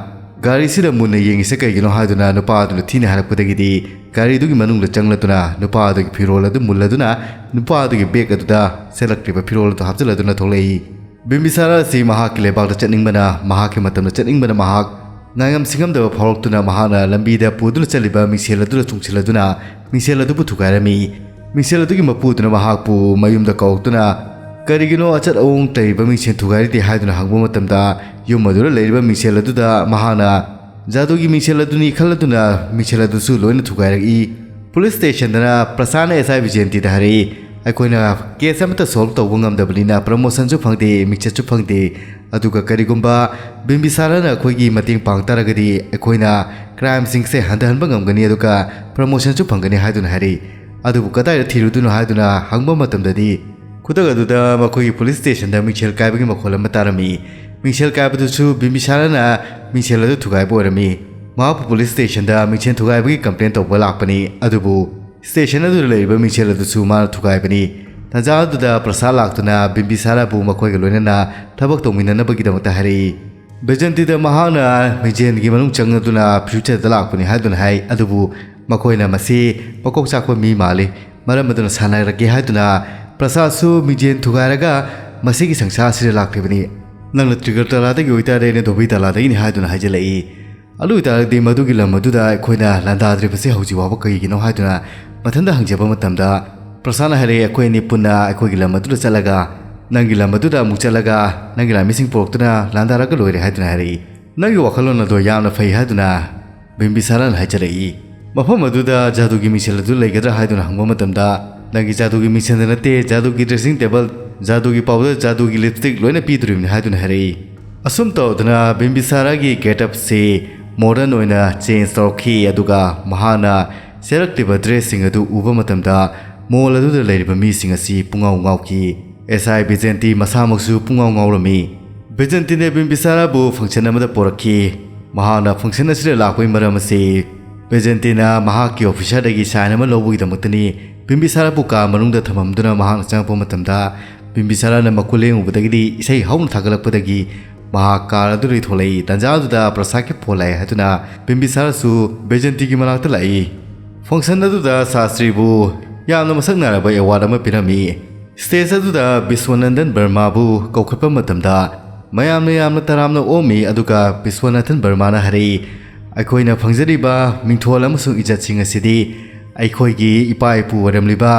ꯒꯥꯔꯤꯁꯤꯗ ꯃꯨꯟꯅ ꯌꯦꯡꯉꯤꯁꯦ ꯀꯩꯒꯤꯅꯣ ꯍꯥꯏꯗꯨꯅ ꯅꯨꯄꯥ ꯑꯗꯨꯅ ꯊꯤꯅ ꯍꯥꯏꯔꯛꯄꯗꯒꯤꯗꯤ, ꯒꯥꯔꯤꯗꯨꯒꯤ ꯃꯅꯨꯡꯗ ꯆꯪꯂꯗꯨꯅ ꯅꯨꯄꯥ ꯑꯗꯨꯒꯤ ꯐꯤꯔꯣꯜ ꯑꯗꯨ ꯃꯨꯜꯂꯗꯨꯅ ꯅꯨꯄꯥ ꯑꯗꯨꯒꯤ ꯕꯦꯒ ꯑꯗꯨꯗ ꯁꯦꯠꯂꯛꯂꯤꯕ ꯐꯤꯔꯣꯜ ꯑꯗꯨ ꯍꯥꯞꯆꯤꯜꯂꯗꯨꯅ ꯊꯣꯛꯂꯛꯏ꯫ ꯕꯤꯝꯕꯤꯁꯥꯔ ꯑꯁꯤ ꯃꯍꯥꯛꯀꯤ ꯂꯩꯕꯥꯛꯇ ꯆꯠꯅꯤꯡꯕꯅ, ꯃꯍꯥꯛꯀꯤ ꯃꯇꯝꯗ ꯆꯠꯅꯤꯡꯕꯅ ꯃꯍꯥꯛ ꯉꯥꯏꯉꯝ ꯁꯤꯡꯉꯝꯗꯕ ꯐꯥꯎꯔꯛꯇꯨꯅ ꯃꯍꯥꯛꯅ ꯂꯝꯕꯤꯗ ꯄꯨꯗꯨꯅ ꯆꯠꯂꯤꯕ ꯃꯤꯡꯁꯦꯜ ꯑꯗꯨꯗ ꯆꯨꯡꯁꯤꯜꯂꯗꯨꯅ ꯃꯤꯡꯁꯦꯜ ꯑꯗꯨꯕꯨ ꯊꯨꯒꯥꯏꯔꯝꯃꯤ꯫ ꯃꯤꯡꯁꯦꯜ ꯑꯗꯨꯒꯤ ꯃꯄꯨꯗꯨꯅ ꯃꯍꯥꯛꯄꯨ ꯃꯌꯨꯝꯗ ꯀꯧꯔꯛꯇꯨꯅ, "ꯀꯔꯤꯒꯤꯅꯣ ꯑꯆꯠ ꯑꯋꯣꯡ ꯇꯧꯔꯤꯕ ꯃꯤꯡꯁꯦꯜ ꯊꯨꯒꯥꯏꯔꯤꯗꯦ?" ꯍꯥꯏꯗꯨꯅ ꯍꯪꯕ ꯃꯇꯝꯗ, ꯌꯨꯝ ꯑꯗꯨꯗ ꯂꯩꯔꯤꯕ ꯃꯤꯡꯁꯦꯜ ꯑꯗꯨꯗ ꯃꯍꯥꯛꯅ ꯖꯥꯗꯨꯒꯤ ꯃꯤꯡꯁꯦꯜ ꯑꯗꯨꯅꯤ ꯈꯜꯂꯗꯨꯅ ꯃꯤꯡꯁꯦꯜ ꯑꯗꯨꯁꯨ ꯂꯣꯏꯅ ꯊꯨꯒꯥꯏꯔꯛꯏ꯫ ꯄꯨꯂꯤꯁ ꯁ꯭ꯇꯦꯁꯟꯗꯅ ꯄ꯭ꯔꯁꯥꯟꯅ ꯑꯦꯁ ꯑꯥꯏ ꯕꯤꯖꯦꯟꯇꯤꯗ ꯍꯥꯏꯔꯛꯏ, "ꯑꯩꯈꯣꯏꯅ ꯀꯦꯁ ꯑꯃꯠꯇ ꯁꯣꯜꯕ ꯇꯧꯕ ꯉꯝꯗꯕꯅꯤꯅ ꯄ꯭ꯔꯃꯣꯁꯟꯁꯨ ꯐꯪꯗꯦ, ꯃꯤꯡꯆꯠꯁꯨ ꯐꯪꯗꯦ꯫ ꯑꯗꯨꯒ ꯀꯔꯤꯒꯨꯝꯕ ꯕꯤꯝꯕꯤꯁꯥꯔꯅ ꯑꯩꯈꯣꯏꯒꯤ ꯃꯇꯦꯡ ꯄꯥꯡ ꯇꯥꯔꯒꯗꯤ ꯑꯩꯈꯣꯏꯅ ꯀ꯭ꯔꯥꯏꯝꯁꯤꯡꯁꯦ ꯍꯟꯊꯍꯟꯕ ꯉꯝꯒꯅꯤ, ꯑꯗꯨꯒ ꯄ꯭ꯔꯃꯣꯁꯟꯁꯨ ꯐꯪꯒꯅꯤ" ꯍꯥꯏꯗꯨꯅ ꯍꯥꯏꯔꯛꯏ꯫ ꯑꯗꯨꯕꯨ ꯀꯗꯥꯏꯗ ꯊꯤꯔꯨꯗꯣꯏꯅꯣ ꯍꯥꯏꯗꯨꯅ ꯍꯪꯕ ꯃꯇꯝꯗꯗꯤ, ꯈꯨꯗꯛ ꯑꯗꯨꯗ ꯃꯈꯣꯏꯒꯤ ꯄꯨꯂꯤꯁ ꯁ꯭ꯇꯦꯁꯟꯗ ꯃꯤꯡꯁꯦꯜ ꯀꯥꯏꯕꯒꯤ ꯃꯈꯣꯜ ꯑꯃ ꯇꯥꯔꯝꯃꯤ꯫ ꯃꯤꯡꯁꯦꯜ ꯀꯥꯏꯕꯗꯨꯁꯨ ꯕꯤꯝꯕꯤꯁꯥꯔꯥꯅ ꯃꯤꯡꯁꯦꯜ ꯑꯗꯨ ꯊꯨꯒꯥꯏꯕ ꯑꯣꯏꯔꯝꯃꯤ꯫ ꯃꯍꯥꯛꯄꯨ ꯄꯨꯂꯤꯁ ꯁ꯭ꯇꯦꯁꯟꯗ ꯃꯤꯡꯁꯦꯜ ꯊꯨꯒꯥꯏꯕꯒꯤ ꯀꯝꯄ꯭ꯂꯦꯟ ꯇꯧꯕ ꯂꯥꯛꯄꯅꯤ, ꯑꯗꯨꯕꯨ ꯁ꯭ꯇꯦꯁꯟ ꯑꯗꯨꯗ ꯂꯩꯔꯤꯕ ꯃꯤꯡꯁꯦꯜ ꯑꯗꯨꯁꯨ ꯃꯥꯅ ꯊꯨꯒꯥꯏꯕꯅꯤ꯫ ꯇꯥꯟꯖꯥ ꯑꯗꯨꯗ ꯄ꯭ꯔꯁꯥꯗ ꯂꯥꯛꯇꯨꯅ ꯕꯤꯝꯕꯤꯁꯥꯔꯥꯕꯨ ꯃꯈꯣꯏꯒ ꯂꯣꯏꯅꯅ ꯊꯕꯛ ꯇꯧꯃꯤꯟꯅꯅꯕꯒꯤꯗꯃꯛꯇ ꯍꯥꯏꯔꯛꯏ꯫ ꯕꯩꯖꯟꯇꯤꯗ ꯃꯍꯥꯛꯅ ꯃꯤꯡꯖꯦꯜꯒꯤ ꯃꯅꯨꯡ ꯆꯪꯂꯗꯨꯅ ꯐ꯭ꯌꯨꯆꯔꯗ ꯂꯥꯛꯄꯅꯤ ꯍꯥꯏꯗꯨꯅ ꯍꯥꯏ, ꯑꯗꯨꯕꯨ ꯃꯈꯣꯏꯅ ꯃꯁꯤ ꯃꯀꯣꯛ ꯆꯥꯛꯄ ꯃꯤ ꯃꯥꯜꯂꯤ, ꯃꯔꯝ ꯑꯗꯨꯅ ꯁꯥꯟꯅꯔꯒꯦ ꯍꯥꯏꯗꯨꯅ ꯄ꯭ꯔꯁꯥꯗꯁꯨ ꯃꯤꯡꯖꯦꯜ ꯊꯨꯒꯥꯏꯔꯒ ꯃꯁꯤꯒꯤ ꯁꯪꯁꯥꯔ ꯑꯁꯤꯗ ꯂꯥꯛꯂꯤꯕꯅꯤ꯫ ꯅꯪꯅ ꯇ꯭ꯔꯤꯒꯔ ꯇꯂꯥꯗꯒꯤ ꯑꯣꯏꯇꯥꯔꯗꯤ ꯑꯩꯅ ꯙꯣꯕꯤ ꯇꯂꯥꯗꯒꯤꯅꯤ ꯍꯥꯏꯗꯨꯅ ꯍꯥꯏꯖꯤꯜꯂꯛꯏ꯫ ꯑꯗꯨ ꯑꯣꯏꯇꯥꯔꯒꯗꯤ ꯃꯗꯨꯒꯤ ꯂꯝ ꯑꯗꯨꯗ ꯑꯩꯈꯣꯏꯅ ꯂꯥꯟꯗꯥꯗ꯭ꯔꯤꯕꯁꯤ ꯍꯧꯖꯤꯛ ꯐꯥꯎꯕ ꯀꯔꯤꯒꯤꯅꯣ ꯍꯥꯏꯗꯨꯅ ꯃꯊꯟꯇ ꯍꯪꯖꯕ ꯃꯇꯝꯗ, ꯄ꯭ꯔꯁꯥꯗꯅ ꯍꯥꯏꯔꯛꯏ, "ꯑꯩꯈꯣꯏ ꯑꯅꯤ ꯄꯨꯟꯅ ꯑꯩꯈꯣꯏꯒꯤ ꯂꯝ ꯑꯗꯨꯗ ꯆꯠꯂꯒ ꯅꯪꯒꯤ ꯂꯝ ꯑꯗꯨꯗ ꯑꯃꯨꯛ ꯆꯠꯂꯒ ꯅꯪꯒꯤ ꯂꯥꯟꯃꯤꯁꯤꯡ ꯄꯨꯔꯛꯇꯨꯅ ꯂꯥꯟꯗꯥꯔꯒ ꯂꯣꯏꯔꯦ" ꯍꯥꯏꯗꯨꯅ ꯍꯥꯏꯔꯛꯏ꯫ "ꯅꯪꯒꯤ ꯋꯥꯈꯜꯂꯣꯟ ꯑꯗꯣ ꯌꯥꯝꯅ ꯐꯩ" ꯍꯥꯏꯗꯨꯅ ꯕꯤꯝꯕꯤꯁꯥꯔꯥꯅ ꯍꯥꯏꯖꯔꯛꯏ꯫ "ꯃꯐꯝ ꯑꯗꯨꯗ ꯖꯥꯗꯨꯒꯤ ꯃꯤꯡꯁꯦꯜ ꯑꯗꯨ ꯂꯩꯒꯗ꯭ꯔꯥ ꯍꯥꯏꯗꯨꯅ ꯍꯪꯕ ꯃꯇꯝꯗ, "ꯅꯪꯒꯤ ꯖꯥꯗꯨꯒꯤ ꯃꯤꯡꯁꯦꯜꯗ ꯅꯠꯇꯦ, ꯖꯥꯗꯨꯒꯤ ꯗ꯭ꯔꯦꯁꯤꯡ ꯇꯦꯕꯜ, ꯖꯥꯗꯨꯒꯤ ꯄꯥꯎꯗꯔ, ꯖꯥꯗꯨꯒꯤ ꯂꯤꯞꯁꯇꯤꯛ ꯂꯣꯏꯅ ꯄꯤꯗꯣꯔꯤꯕꯅꯤ" ꯍꯥꯏꯗꯨꯅ ꯍꯥꯏꯔꯛꯏ꯫ ꯑꯁꯨꯝ ꯇꯧꯗꯨꯅ ꯕꯤꯝꯕꯤꯁꯥꯔꯥꯒꯤ ꯒꯦꯠꯑꯞꯁꯤ ꯃꯣꯗꯔꯟ ꯑꯣꯏꯅ ꯆꯦꯟꯖ ꯇꯧꯔꯛꯈꯤ, ꯑꯗꯨꯒ ꯃꯍꯥꯛꯅ ꯁꯦꯠꯂꯛꯂꯤꯕ ꯗ꯭ꯔꯦꯁꯁꯤꯡ ꯑꯗꯨ ꯎꯕ ꯃꯇꯝꯗ ꯃꯣꯜ ꯑꯗꯨꯗ ꯂꯩꯔꯤꯕ ꯃꯤꯁꯤꯡ ꯑꯁꯤ ꯄꯨꯡꯉꯥꯎ ꯉꯥꯎꯈꯤ꯫ ꯑꯦꯁ ꯑꯥꯏ ꯕꯤꯖꯦꯟꯇꯤ ꯃꯁꯥꯃꯛꯁꯨ ꯄꯨꯡꯉꯥꯎ ꯉꯥꯎꯔꯝꯃꯤ꯫ ꯕꯤꯖꯦꯟꯇꯤꯅ ꯕꯤꯝꯕꯤꯁꯥꯔꯥꯕꯨ ꯐꯪꯁꯟ ꯑꯃꯗ ꯄꯨꯔꯛꯈꯤ꯫ ꯃꯍꯥꯛꯅ ꯐꯪꯁꯟ ꯑꯁꯤꯗ ꯂꯥꯛꯄꯒꯤ ꯃꯔꯝ ꯑꯁꯤ ꯕꯤꯖꯦꯟꯇꯤꯅ ꯃꯍꯥꯛꯀꯤ ꯑꯣꯐꯤꯁꯔꯗꯒꯤ ꯁꯥꯏꯟ ꯑꯃ ꯂꯧꯕꯒꯤꯗꯃꯛꯇꯅꯤ꯫ ꯕꯤꯝꯕꯤꯁꯥꯔꯥꯕꯨ ꯀꯥ ꯃꯅꯨꯡꯗ ꯊꯝꯃꯝꯗꯨꯅ ꯃꯍꯥꯛꯅ ꯆꯪꯉꯛꯄ ꯃꯇꯝꯗ, ꯕꯤꯝꯕꯤꯁꯥꯔꯥꯅ ꯃꯈꯨ ꯂꯦꯡꯉꯨꯕꯗꯒꯤꯗꯤ ꯏꯁꯩ ꯍꯧꯅ ꯊꯥꯒꯠꯂꯛꯄꯗꯒꯤ ꯃꯍꯥꯛ ꯀꯥꯔ ꯑꯗꯨꯗꯒꯤ ꯊꯣꯛꯂꯛꯏ꯫ ꯇꯥꯟꯖꯥ ꯑꯗꯨꯗ ꯄ꯭ꯔꯁꯥꯗꯀꯤ ꯐꯣꯟ ꯂꯥꯛꯑꯦ ꯍꯥꯏꯗꯨꯅ ꯕꯤꯝꯕꯤꯁꯥꯔꯥꯁꯨ ꯕꯤꯖꯦꯟꯇꯤꯒꯤ ꯃꯅꯥꯛꯇ ꯂꯥꯛꯏ꯫ ꯐꯪꯁꯟ ꯑꯗꯨꯗ ꯁꯥꯁꯇ꯭ꯔꯤꯕꯨ ꯌꯥꯝꯅ ꯃꯁꯛ ꯅꯥꯏꯔꯕ ꯑꯦꯋꯥꯔꯗ ꯑꯃ ꯄꯤꯔꯝꯃꯤ꯫ ꯁ꯭ꯇꯦꯖ ꯑꯗꯨꯗ ꯕꯤꯁ꯭ꯋꯥꯅꯟꯗꯟ ꯕꯔꯃꯥꯕꯨ ꯀꯧꯈꯠꯄ ꯃꯇꯝꯗ ꯃꯌꯥꯝꯅ ꯌꯥꯝꯅ ꯇꯔꯥꯝꯅ ꯑꯣꯛꯑꯝꯃꯤ, ꯑꯗꯨꯒ ꯕꯤꯁ꯭ꯋꯥꯅꯟꯗꯟ ꯕꯔꯃꯥꯅ ꯍꯥꯏꯔꯛꯏ, "ꯑꯩꯈꯣꯏꯅ ꯐꯪꯖꯔꯤꯕ ꯃꯤꯡꯊꯣꯜ ꯑꯃꯁꯨꯡ ꯏꯖꯠꯁꯤꯡ ꯑꯁꯤꯗꯤ ꯑꯩꯈꯣꯏꯒꯤ ꯏꯄꯥ ꯏꯄꯨ ꯑꯣꯏꯔꯝꯂꯤꯕ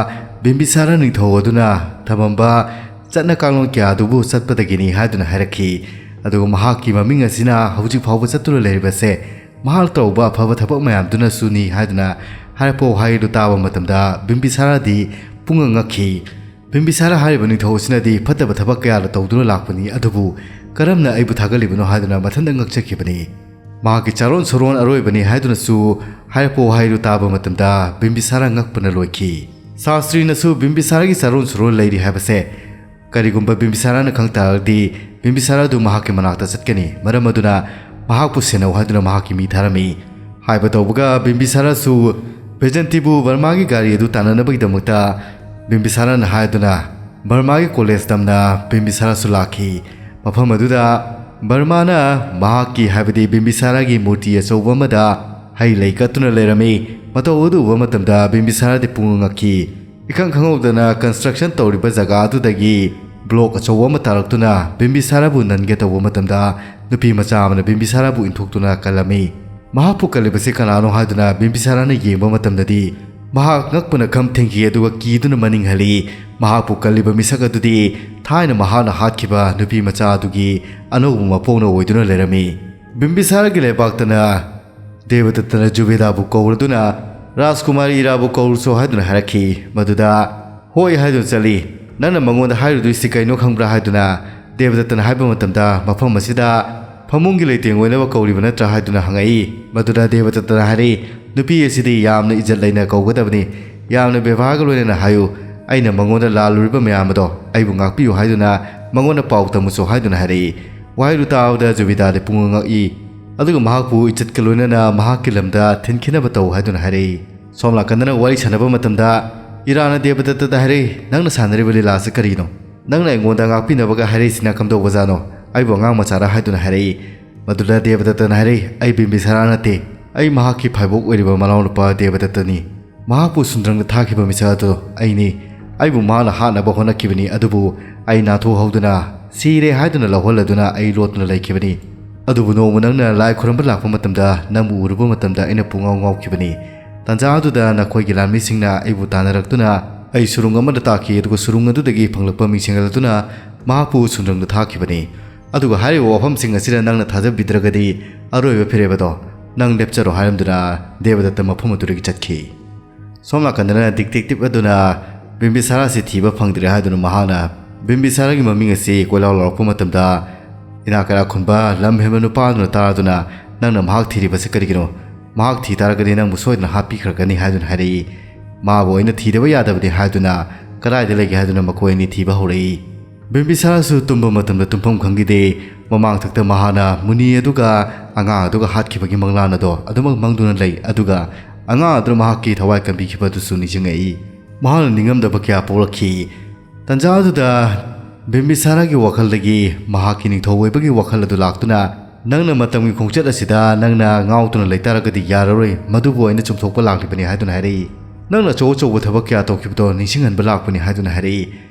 ꯕꯤꯝꯕꯤꯁꯥꯔ ꯅꯤꯡꯊꯧ ꯑꯗꯨꯅ ꯊꯝꯃꯝꯕ ꯆꯠꯅ ꯀꯥꯡꯂꯣꯟ ꯀꯌꯥ ꯑꯗꯨꯕꯨ ꯆꯠꯄꯗꯒꯤꯅꯤ" ꯍꯥꯏꯗꯨꯅ ꯍꯥꯏꯔꯛꯈꯤ꯫ ꯑꯗꯨꯒ ꯃꯍꯥꯛꯀꯤ ꯃꯃꯤꯡ ꯑꯁꯤꯅ ꯍꯧꯖꯤꯛ ꯐꯥꯎꯕ ꯆꯠꯇꯨꯅ ꯂꯩꯔꯤꯕꯁꯦ ꯃꯍꯥꯛ ꯇꯧꯕ ꯑꯐꯕ ꯊꯕꯛ ꯃꯌꯥꯝꯗꯨꯅꯁꯨꯅꯤ ꯍꯥꯏꯗꯨꯅ ꯍꯥꯏꯔꯛꯄ ꯋꯥꯍꯩ ꯑꯗꯨ ꯇꯥꯕ ꯃꯇꯝꯗ ꯕꯤꯝꯕꯤꯁꯥꯔꯥꯗꯤ ꯄꯨꯡꯉꯛ ꯉꯛꯈꯤ꯫ ꯕꯤꯝꯕꯤꯁꯥꯔꯥ ꯍꯥꯏꯔꯤꯕ ꯅꯤꯡꯊꯧ ꯑꯁꯤꯅꯗꯤ ꯐꯠꯇꯕ ꯊꯕꯛ ꯀꯌꯥꯗ ꯇꯧꯗꯨꯅ ꯂꯥꯛꯄꯅꯤ, ꯑꯗꯨꯕꯨ ꯀꯔꯝꯅ ꯑꯩꯕꯨ ꯊꯥꯒꯠꯂꯤꯕꯅꯣ ꯍꯥꯏꯗꯨꯅ ꯃꯊꯟꯇ ꯉꯛꯆꯈꯤꯕꯅꯤ꯫ ꯃꯍꯥꯛꯀꯤ ꯆꯥꯔꯣꯟ ꯁꯨꯔꯣꯟ ꯑꯔꯣꯏꯕꯅꯤ ꯍꯥꯏꯗꯨꯅꯁꯨ ꯍꯥꯏꯔꯛꯄ ꯋꯥꯍꯩꯗꯨ ꯇꯥꯕ ꯃꯇꯝꯗ ꯕꯤꯝꯕꯤꯁꯥꯔꯥ ꯉꯛꯄꯅ ꯂꯣꯏꯈꯤ꯫ ꯁꯥꯁꯇ꯭ꯔꯤꯅꯁꯨ ꯕꯤꯝꯕꯤꯁꯥꯔꯒꯤ ꯆꯥꯔꯣꯟ ꯁꯨꯔꯣꯟ ꯂꯩꯔꯤ ꯍꯥꯏꯕꯁꯦ ꯀꯔꯤꯒꯨꯝꯕ ꯕꯤꯝꯕꯤꯁꯥꯔꯥꯅ ꯈꯪ ꯇꯥꯔꯒꯗꯤ ꯕꯤꯝꯕꯤꯁꯥꯔꯥ ꯑꯗꯨ ꯃꯍꯥꯛꯀꯤ ꯃꯅꯥꯛꯇ ꯆꯠꯀꯅꯤ꯫ ꯃꯔꯝ ꯑꯗꯨꯅ ꯃꯍꯥꯛꯄꯨ ꯁꯦꯟꯅꯧ ꯍꯥꯏꯗꯨꯅ ꯃꯍꯥꯛꯀꯤ ꯃꯤ ꯊꯥꯔꯝꯃꯤ꯫ ꯍꯥꯏꯕ ꯇꯧꯕꯒ ꯕꯤꯝꯕꯤꯁꯥꯔꯥꯁꯨ ꯕꯦꯖꯟꯇꯤꯕꯨ ꯕꯔꯃꯥꯒꯤ ꯒꯥꯔꯤ ꯑꯗꯨ ꯇꯥꯟꯅꯅꯕꯒꯤꯗꯃꯛꯇ ꯕꯤꯝꯕꯤꯁꯥꯔꯥꯅ ꯍꯥꯏꯗꯨꯅ ꯕꯔꯃꯥꯒꯤ ꯀꯣꯂꯦꯖ ꯇꯝꯅ ꯕꯤꯝꯕꯤꯁꯥꯔꯥꯁꯨ ꯂꯥꯛꯈꯤ꯫ ꯃꯐꯝ ꯑꯗꯨꯗ ꯕꯔꯃꯥꯅ ꯃꯍꯥꯛꯀꯤ, ꯍꯥꯏꯕꯗꯤ ꯕꯤꯝꯕꯤꯁꯥꯔꯥꯒꯤ ꯃꯨꯔꯇꯤ ꯑꯆꯧꯕ ꯑꯃꯗ ꯍꯩ ꯂꯩ ꯀꯠꯇꯨꯅ ꯂꯩꯔꯝꯃꯤ꯫ ꯃꯇꯧ ꯑꯗꯨ ꯎꯕ ꯃꯇꯝꯗ ꯕꯤꯝꯕꯤꯁꯥꯔꯥꯗꯤ ꯄꯨꯡꯉꯛ ꯉꯛꯈꯤ꯫ ꯏꯈꯪ ꯈꯪꯍꯧꯗꯅ construction ꯇꯧꯔꯤꯕ ꯖꯒꯥ ꯑꯗꯨꯗꯒꯤ block ꯑꯆꯧꯕ ꯑꯃ ꯇꯥꯔꯛꯇꯨꯅ ꯕꯤꯝꯕꯤꯁꯥꯔꯥꯕꯨ ꯅꯟꯒꯦ ꯇꯧꯕ ꯃꯇꯝꯗ ꯅꯨꯄꯤ ꯃꯆꯥ ꯑꯃꯅ ꯕꯤꯝꯕꯤꯁꯥꯔꯥꯕꯨ ꯏꯟꯊꯣꯛꯇꯨꯅ ꯀꯜꯂꯝꯃꯤ꯫ ꯃꯍꯥꯛꯄꯨ ꯀꯜꯂꯤꯕꯁꯤ ꯀꯅꯥꯅꯣ ꯍꯥꯏꯗꯨꯅ ꯕꯤꯝꯕꯤꯁꯥꯔꯥꯅ ꯌꯦꯡꯕ ꯃꯇꯝꯗꯗꯤ ꯃꯍꯥꯛ ꯉꯛꯄꯅ ꯈꯝ ꯊꯦꯡꯈꯤ, ꯑꯗꯨꯒ ꯀꯤꯗꯨꯅ ꯃꯅꯤꯡ ꯍꯜꯂꯤ꯫ ꯃꯍꯥꯛꯄꯨ ꯀꯜꯂꯤꯕ ꯃꯤꯁꯛ ꯑꯗꯨꯗꯤ ꯊꯥꯏꯅ ꯃꯍꯥꯛꯅ ꯍꯥꯠꯈꯤꯕ ꯅꯨꯄꯤ ꯃꯆꯥ ꯑꯗꯨꯒꯤ ꯑꯅꯧꯕ ꯃꯄꯣꯛꯅ ꯑꯣꯏꯗꯨꯅ ꯂꯩꯔꯝꯃꯤ꯫ ꯕꯤꯝꯕꯤꯁꯥꯔꯒꯤ ꯂꯩꯕꯥꯛꯇꯅ ꯗꯦꯕꯗꯠꯇꯅ ꯖꯨꯕꯦꯗꯥꯕꯨ ꯀꯧꯔꯗꯨꯅ ꯔꯥꯖꯀꯨꯃꯥꯔꯤ ꯏꯔꯥꯕꯨ ꯀꯧꯔꯨꯁꯣ ꯍꯥꯏꯗꯨꯅ ꯍꯥꯏꯔꯛꯈꯤ꯫ ꯃꯗꯨꯗ ꯍꯣꯏ ꯍꯥꯏꯗꯨꯅ ꯆꯠꯂꯤ꯫ ꯅꯪꯅ ꯃꯉꯣꯟꯗ ꯍꯥꯏꯔꯨꯗꯣꯏꯁꯤ ꯀꯩꯅꯣ ꯈꯪꯕ꯭ꯔꯥ ꯍꯥꯏꯗꯨꯅ ꯗꯦꯕꯗꯠꯇꯅ ꯍꯥꯏꯕ ꯃꯇꯝꯗ ꯃꯐꯝ ꯑꯁꯤꯗ ꯐꯃꯨꯡꯒꯤ ꯂꯩꯇꯦꯡ ꯑꯣꯏꯅꯕ ꯀꯧꯔꯤꯕ ꯅꯠꯇ꯭ꯔꯥ ꯍꯥꯏꯗꯨꯅ ꯍꯪꯉꯛꯏ꯫ ꯃꯗꯨꯗ ꯗꯦꯕꯗꯠꯇꯅ ꯍꯥꯏꯔꯛꯏ, ꯅꯨꯄꯤ ꯑꯁꯤꯗꯤ ꯌꯥꯝꯅ ꯏꯖꯠ ꯂꯩꯅ ꯀꯧꯒꯗꯕꯅꯤ, ꯌꯥꯝꯅ ꯕꯦꯕꯥꯔꯒ ꯂꯣꯏꯅꯅ ꯍꯥꯏꯌꯨ꯫ ꯑꯩꯅ ꯃꯉꯣꯟꯗ ꯂꯥꯜꯂꯨꯔꯤꯕ ꯃꯌꯥꯝ ꯑꯗꯣ ꯑꯩꯕꯨ ꯉꯥꯛꯄꯤꯌꯨ ꯍꯥꯏꯗꯨꯅ ꯃꯉꯣꯟꯗ ꯄꯥꯎ ꯇꯝꯃꯨꯁꯣ ꯍꯥꯏꯗꯨꯅ ꯍꯥꯏꯔꯛꯏ꯫ ꯋꯥꯍꯩꯗꯨ ꯇꯥꯕꯗ ꯖꯨꯕꯤꯗꯥꯗꯤ ꯄꯨꯡꯉꯛ ꯉꯛꯏ꯫ ꯑꯗꯨꯒ ꯃꯍꯥꯛꯄꯨ ꯏꯖꯠꯀ ꯂꯣꯏꯅꯅ ꯃꯍꯥꯛꯀꯤ ꯂꯝꯗ ꯊꯤꯟꯈꯤꯅꯕ ꯇꯧ ꯍꯥꯏꯗꯨꯅ ꯍꯥꯏꯔꯛꯏ꯫ ꯁꯣꯝ ꯅꯥꯀꯟꯗꯅ ꯋꯥꯔꯤ ꯁꯥꯟꯅꯕ ꯃꯇꯝꯗ ꯏꯔꯥꯅ ꯗꯦꯕꯗꯠꯇꯗ ꯍꯥꯏꯔꯛꯏ, ꯅꯪꯅ ꯁꯥꯟꯅꯔꯤꯕ ꯂꯤꯂꯥ ꯑꯁꯤ ꯀꯔꯤꯅꯣ? ꯅꯪꯅ ꯑꯩꯉꯣꯟꯗ ꯉꯥꯛꯄꯤꯅꯕꯒ ꯍꯥꯏꯔꯛꯏꯁꯤꯅ ꯀꯝꯗꯧꯕꯖꯥꯠꯅꯣ? ꯑꯩꯕꯨ ꯑꯉꯥꯡ ꯃꯆꯥꯔ ꯍꯥꯏꯗꯨꯅ ꯍꯥꯏꯔꯛꯏ꯫ ꯃꯗꯨꯗ ꯗꯦꯕꯗꯠꯇꯅ ꯍꯥꯏꯔꯛꯏ, ꯑꯩ ꯕꯤꯝꯕꯤꯁꯥꯔꯥ ꯅꯠꯇꯦ, ꯑꯩ ꯃꯍꯥꯛꯀꯤ ꯐꯥꯏꯕꯣꯛ ꯑꯣꯏꯔꯤꯕ ꯃꯅꯥꯎꯅꯨꯄꯥ ꯗꯦꯕꯗꯠꯇꯅꯤ꯫ ꯃꯍꯥꯛꯄꯨ ꯁꯨꯟꯗ꯭ꯔꯪꯗ ꯊꯥꯈꯤꯕ ꯃꯤꯁꯛ ꯑꯗꯨ ꯑꯩꯅꯤ꯫ ꯑꯩꯕꯨ ꯃꯍꯥꯛꯅ ꯍꯥꯠꯅꯕ ꯍꯣꯠꯅꯈꯤꯕꯅꯤ, ꯑꯗꯨꯕꯨ ꯑꯩ ꯅꯥꯟꯊꯣꯛꯍꯧꯗꯨꯅ ꯁꯤꯔꯦ ꯍꯥꯏꯗꯨꯅ ꯂꯧꯍꯜꯂꯗꯨꯅ ꯑꯩ ꯂꯣꯠꯇꯨꯅ ꯂꯩꯈꯤꯕꯅꯤ꯫ ꯑꯗꯨꯕꯨ ꯅꯣꯡꯃ ꯅꯪꯅ ꯂꯥꯏ ꯈꯨꯔꯨꯝꯕ ꯂꯥꯛꯄ ꯃꯇꯝꯗ ꯅꯪꯕꯨ ꯎꯔꯨꯕ ꯃꯇꯝꯗ ꯑꯩꯅ ꯄꯨꯡꯉꯥꯎ ꯉꯥꯎꯈꯤꯕꯅꯤ꯫ ꯇꯥꯟꯖꯥ ꯑꯗꯨꯗ ꯅꯈꯣꯏꯒꯤ ꯂꯥꯟꯃꯤꯁꯤꯡꯅ ꯑꯩꯕꯨ ꯇꯥꯟꯅꯔꯛꯇꯨꯅ ꯑꯩ ꯁꯨꯔꯨꯡ ꯑꯃꯗ ꯇꯥꯈꯤ, ꯑꯗꯨꯒ ꯁꯨꯔꯨꯡ ꯑꯗꯨꯗꯒꯤ ꯐꯪꯂꯛꯄ ꯃꯤꯡꯁꯦꯡ ꯑꯗꯨꯅ ꯃꯍꯥꯛꯄꯨ ꯁꯨꯟꯗ꯭ꯔꯪꯗ ꯊꯥꯈꯤꯕꯅꯤ꯫ ꯑꯗꯨꯒ ꯍꯥꯏꯔꯤꯕ ꯋꯥꯐꯝꯁꯤꯡ ꯑꯁꯤꯗ ꯅꯪꯅ ꯊꯥꯖꯕꯤꯗ꯭ꯔꯒꯗꯤ ꯑꯔꯣꯏꯕ ꯐꯤꯔꯦꯞ ꯑꯗꯣ ꯅꯪ ꯂꯦꯞꯆꯔꯣ ꯍꯥꯏꯔꯝꯗꯨꯅ ꯗꯦꯕꯗꯠꯇ ꯃꯐꯝ ꯑꯗꯨꯗꯒꯤ ꯆꯠꯈꯤ꯫ ꯁꯣꯝ ꯅꯥꯀꯟꯗꯅ ꯗꯤꯇꯦꯛꯇꯤꯚ ꯑꯗꯨꯅ ꯕꯤꯝꯕꯤꯁꯥꯔꯥꯁꯤ ꯊꯤꯕ ꯐꯪꯗ꯭ꯔꯦ ꯍꯥꯏꯗꯨꯅ ꯃꯍꯥꯛꯅ ꯕꯤꯝꯕꯤꯁꯥꯔꯥꯒꯤ ꯃꯃꯤꯡ ꯑꯁꯤ ꯀꯣꯏꯂꯥꯎ ꯂꯥꯎꯔꯛꯄ ꯃꯇꯝꯗ ꯏꯅꯥꯛ ꯀꯩꯔꯥꯛ ꯈꯨꯟꯕ ꯂꯝ ꯍꯦꯟꯕ ꯅꯨꯄꯥ ꯑꯗꯨꯅ ꯇꯥꯔꯗꯨꯅ, ꯅꯪꯅ ꯃꯍꯥꯛ ꯊꯤꯔꯤꯕꯁꯤ ꯀꯔꯤꯒꯤꯅꯣ? ꯃꯍꯥꯛ ꯊꯤ ꯇꯥꯔꯒꯗꯤ ꯅꯪꯕꯨ ꯁꯣꯏꯗꯅ ꯍꯥꯠꯄꯤꯈ꯭ꯔꯒꯅꯤ ꯍꯥꯏꯗꯨꯅ ꯍꯥꯏꯔꯛꯏ꯫ ꯃꯥꯕꯨ ꯑꯩꯅ ꯊꯤꯗꯕ ꯌꯥꯗꯕꯅꯤ ꯍꯥꯏꯗꯨꯅ ꯀꯗꯥꯏꯗ ꯂꯩꯒꯦ ꯍꯥꯏꯗꯨꯅ ꯃꯈꯣꯏ ꯑꯅꯤ ꯊꯤꯕ ꯍꯧꯔꯛꯏ꯫ ꯕꯤꯝꯕꯤꯁꯥꯔꯥꯁꯨ ꯇꯨꯝꯕ ꯃꯇꯝꯗ ꯇꯨꯝꯐꯝ ꯈꯪꯈꯤꯗꯦ꯫ ꯃꯃꯥꯡꯊꯛꯇ ꯃꯍꯥꯛꯅ ꯃꯨꯅꯤ ꯑꯗꯨꯒ ꯑꯉꯥꯡ ꯑꯗꯨꯒ ꯍꯥꯠꯈꯤꯕꯒꯤ ꯃꯪꯂꯥꯟ ꯑꯗꯣ ꯑꯗꯨꯃꯛ ꯃꯪꯗꯨꯅ ꯂꯩ, ꯑꯗꯨꯒ ꯑꯉꯥꯡ ꯑꯗꯨꯅ ꯃꯍꯥꯛꯀꯤ ꯊꯋꯥꯏ ꯀꯟꯕꯤꯈꯤꯕ ꯑꯗꯨꯁꯨ ꯅꯤꯡꯁꯤꯡꯉꯛꯏ꯫ ꯃꯍꯥꯛꯅ ꯅꯤꯡꯉꯝꯗꯕ ꯀꯌꯥ ꯄꯣꯛꯂꯛꯈꯤ꯫ ꯇꯟꯖꯥ ꯑꯗꯨꯗ ꯕꯤꯝꯕꯤꯁꯥꯔꯥꯒꯤ ꯋꯥꯈꯜꯗꯒꯤ ꯃꯍꯥꯛꯀꯤ ꯅꯤꯡꯊꯧ ꯑꯣꯏꯕꯒꯤ ꯋꯥꯈꯜ ꯑꯗꯨ ꯂꯥꯛꯇꯨꯅ, "ꯅꯪꯅ ꯃꯇꯝꯒꯤ ꯈꯣꯡꯆꯠ ꯑꯁꯤꯗ ꯅꯪꯅ ꯉꯥꯎꯗꯨꯅ ꯂꯩꯇꯥꯔꯒꯗꯤ ꯌꯥꯔꯔꯣꯏ, ꯃꯗꯨꯕꯨ ꯑꯩꯅ ꯆꯨꯝꯊꯣꯛꯄ ꯂꯥꯛꯂꯤꯕꯅꯤ" ꯍꯥꯏꯗꯨꯅ ꯍꯥꯏꯔꯛꯏ꯫ "ꯅꯪꯅ ꯑꯆꯧ ꯑꯆꯧꯕ ꯊꯕꯛ ꯀꯌꯥ ꯇꯧꯈꯤꯕꯗꯣ ꯅꯤꯡꯁꯤꯡꯍꯟꯕ ꯂꯥꯛꯄꯅꯤ" ꯍꯥꯏꯗꯨꯅ ꯍꯥꯏꯔꯛꯏ꯫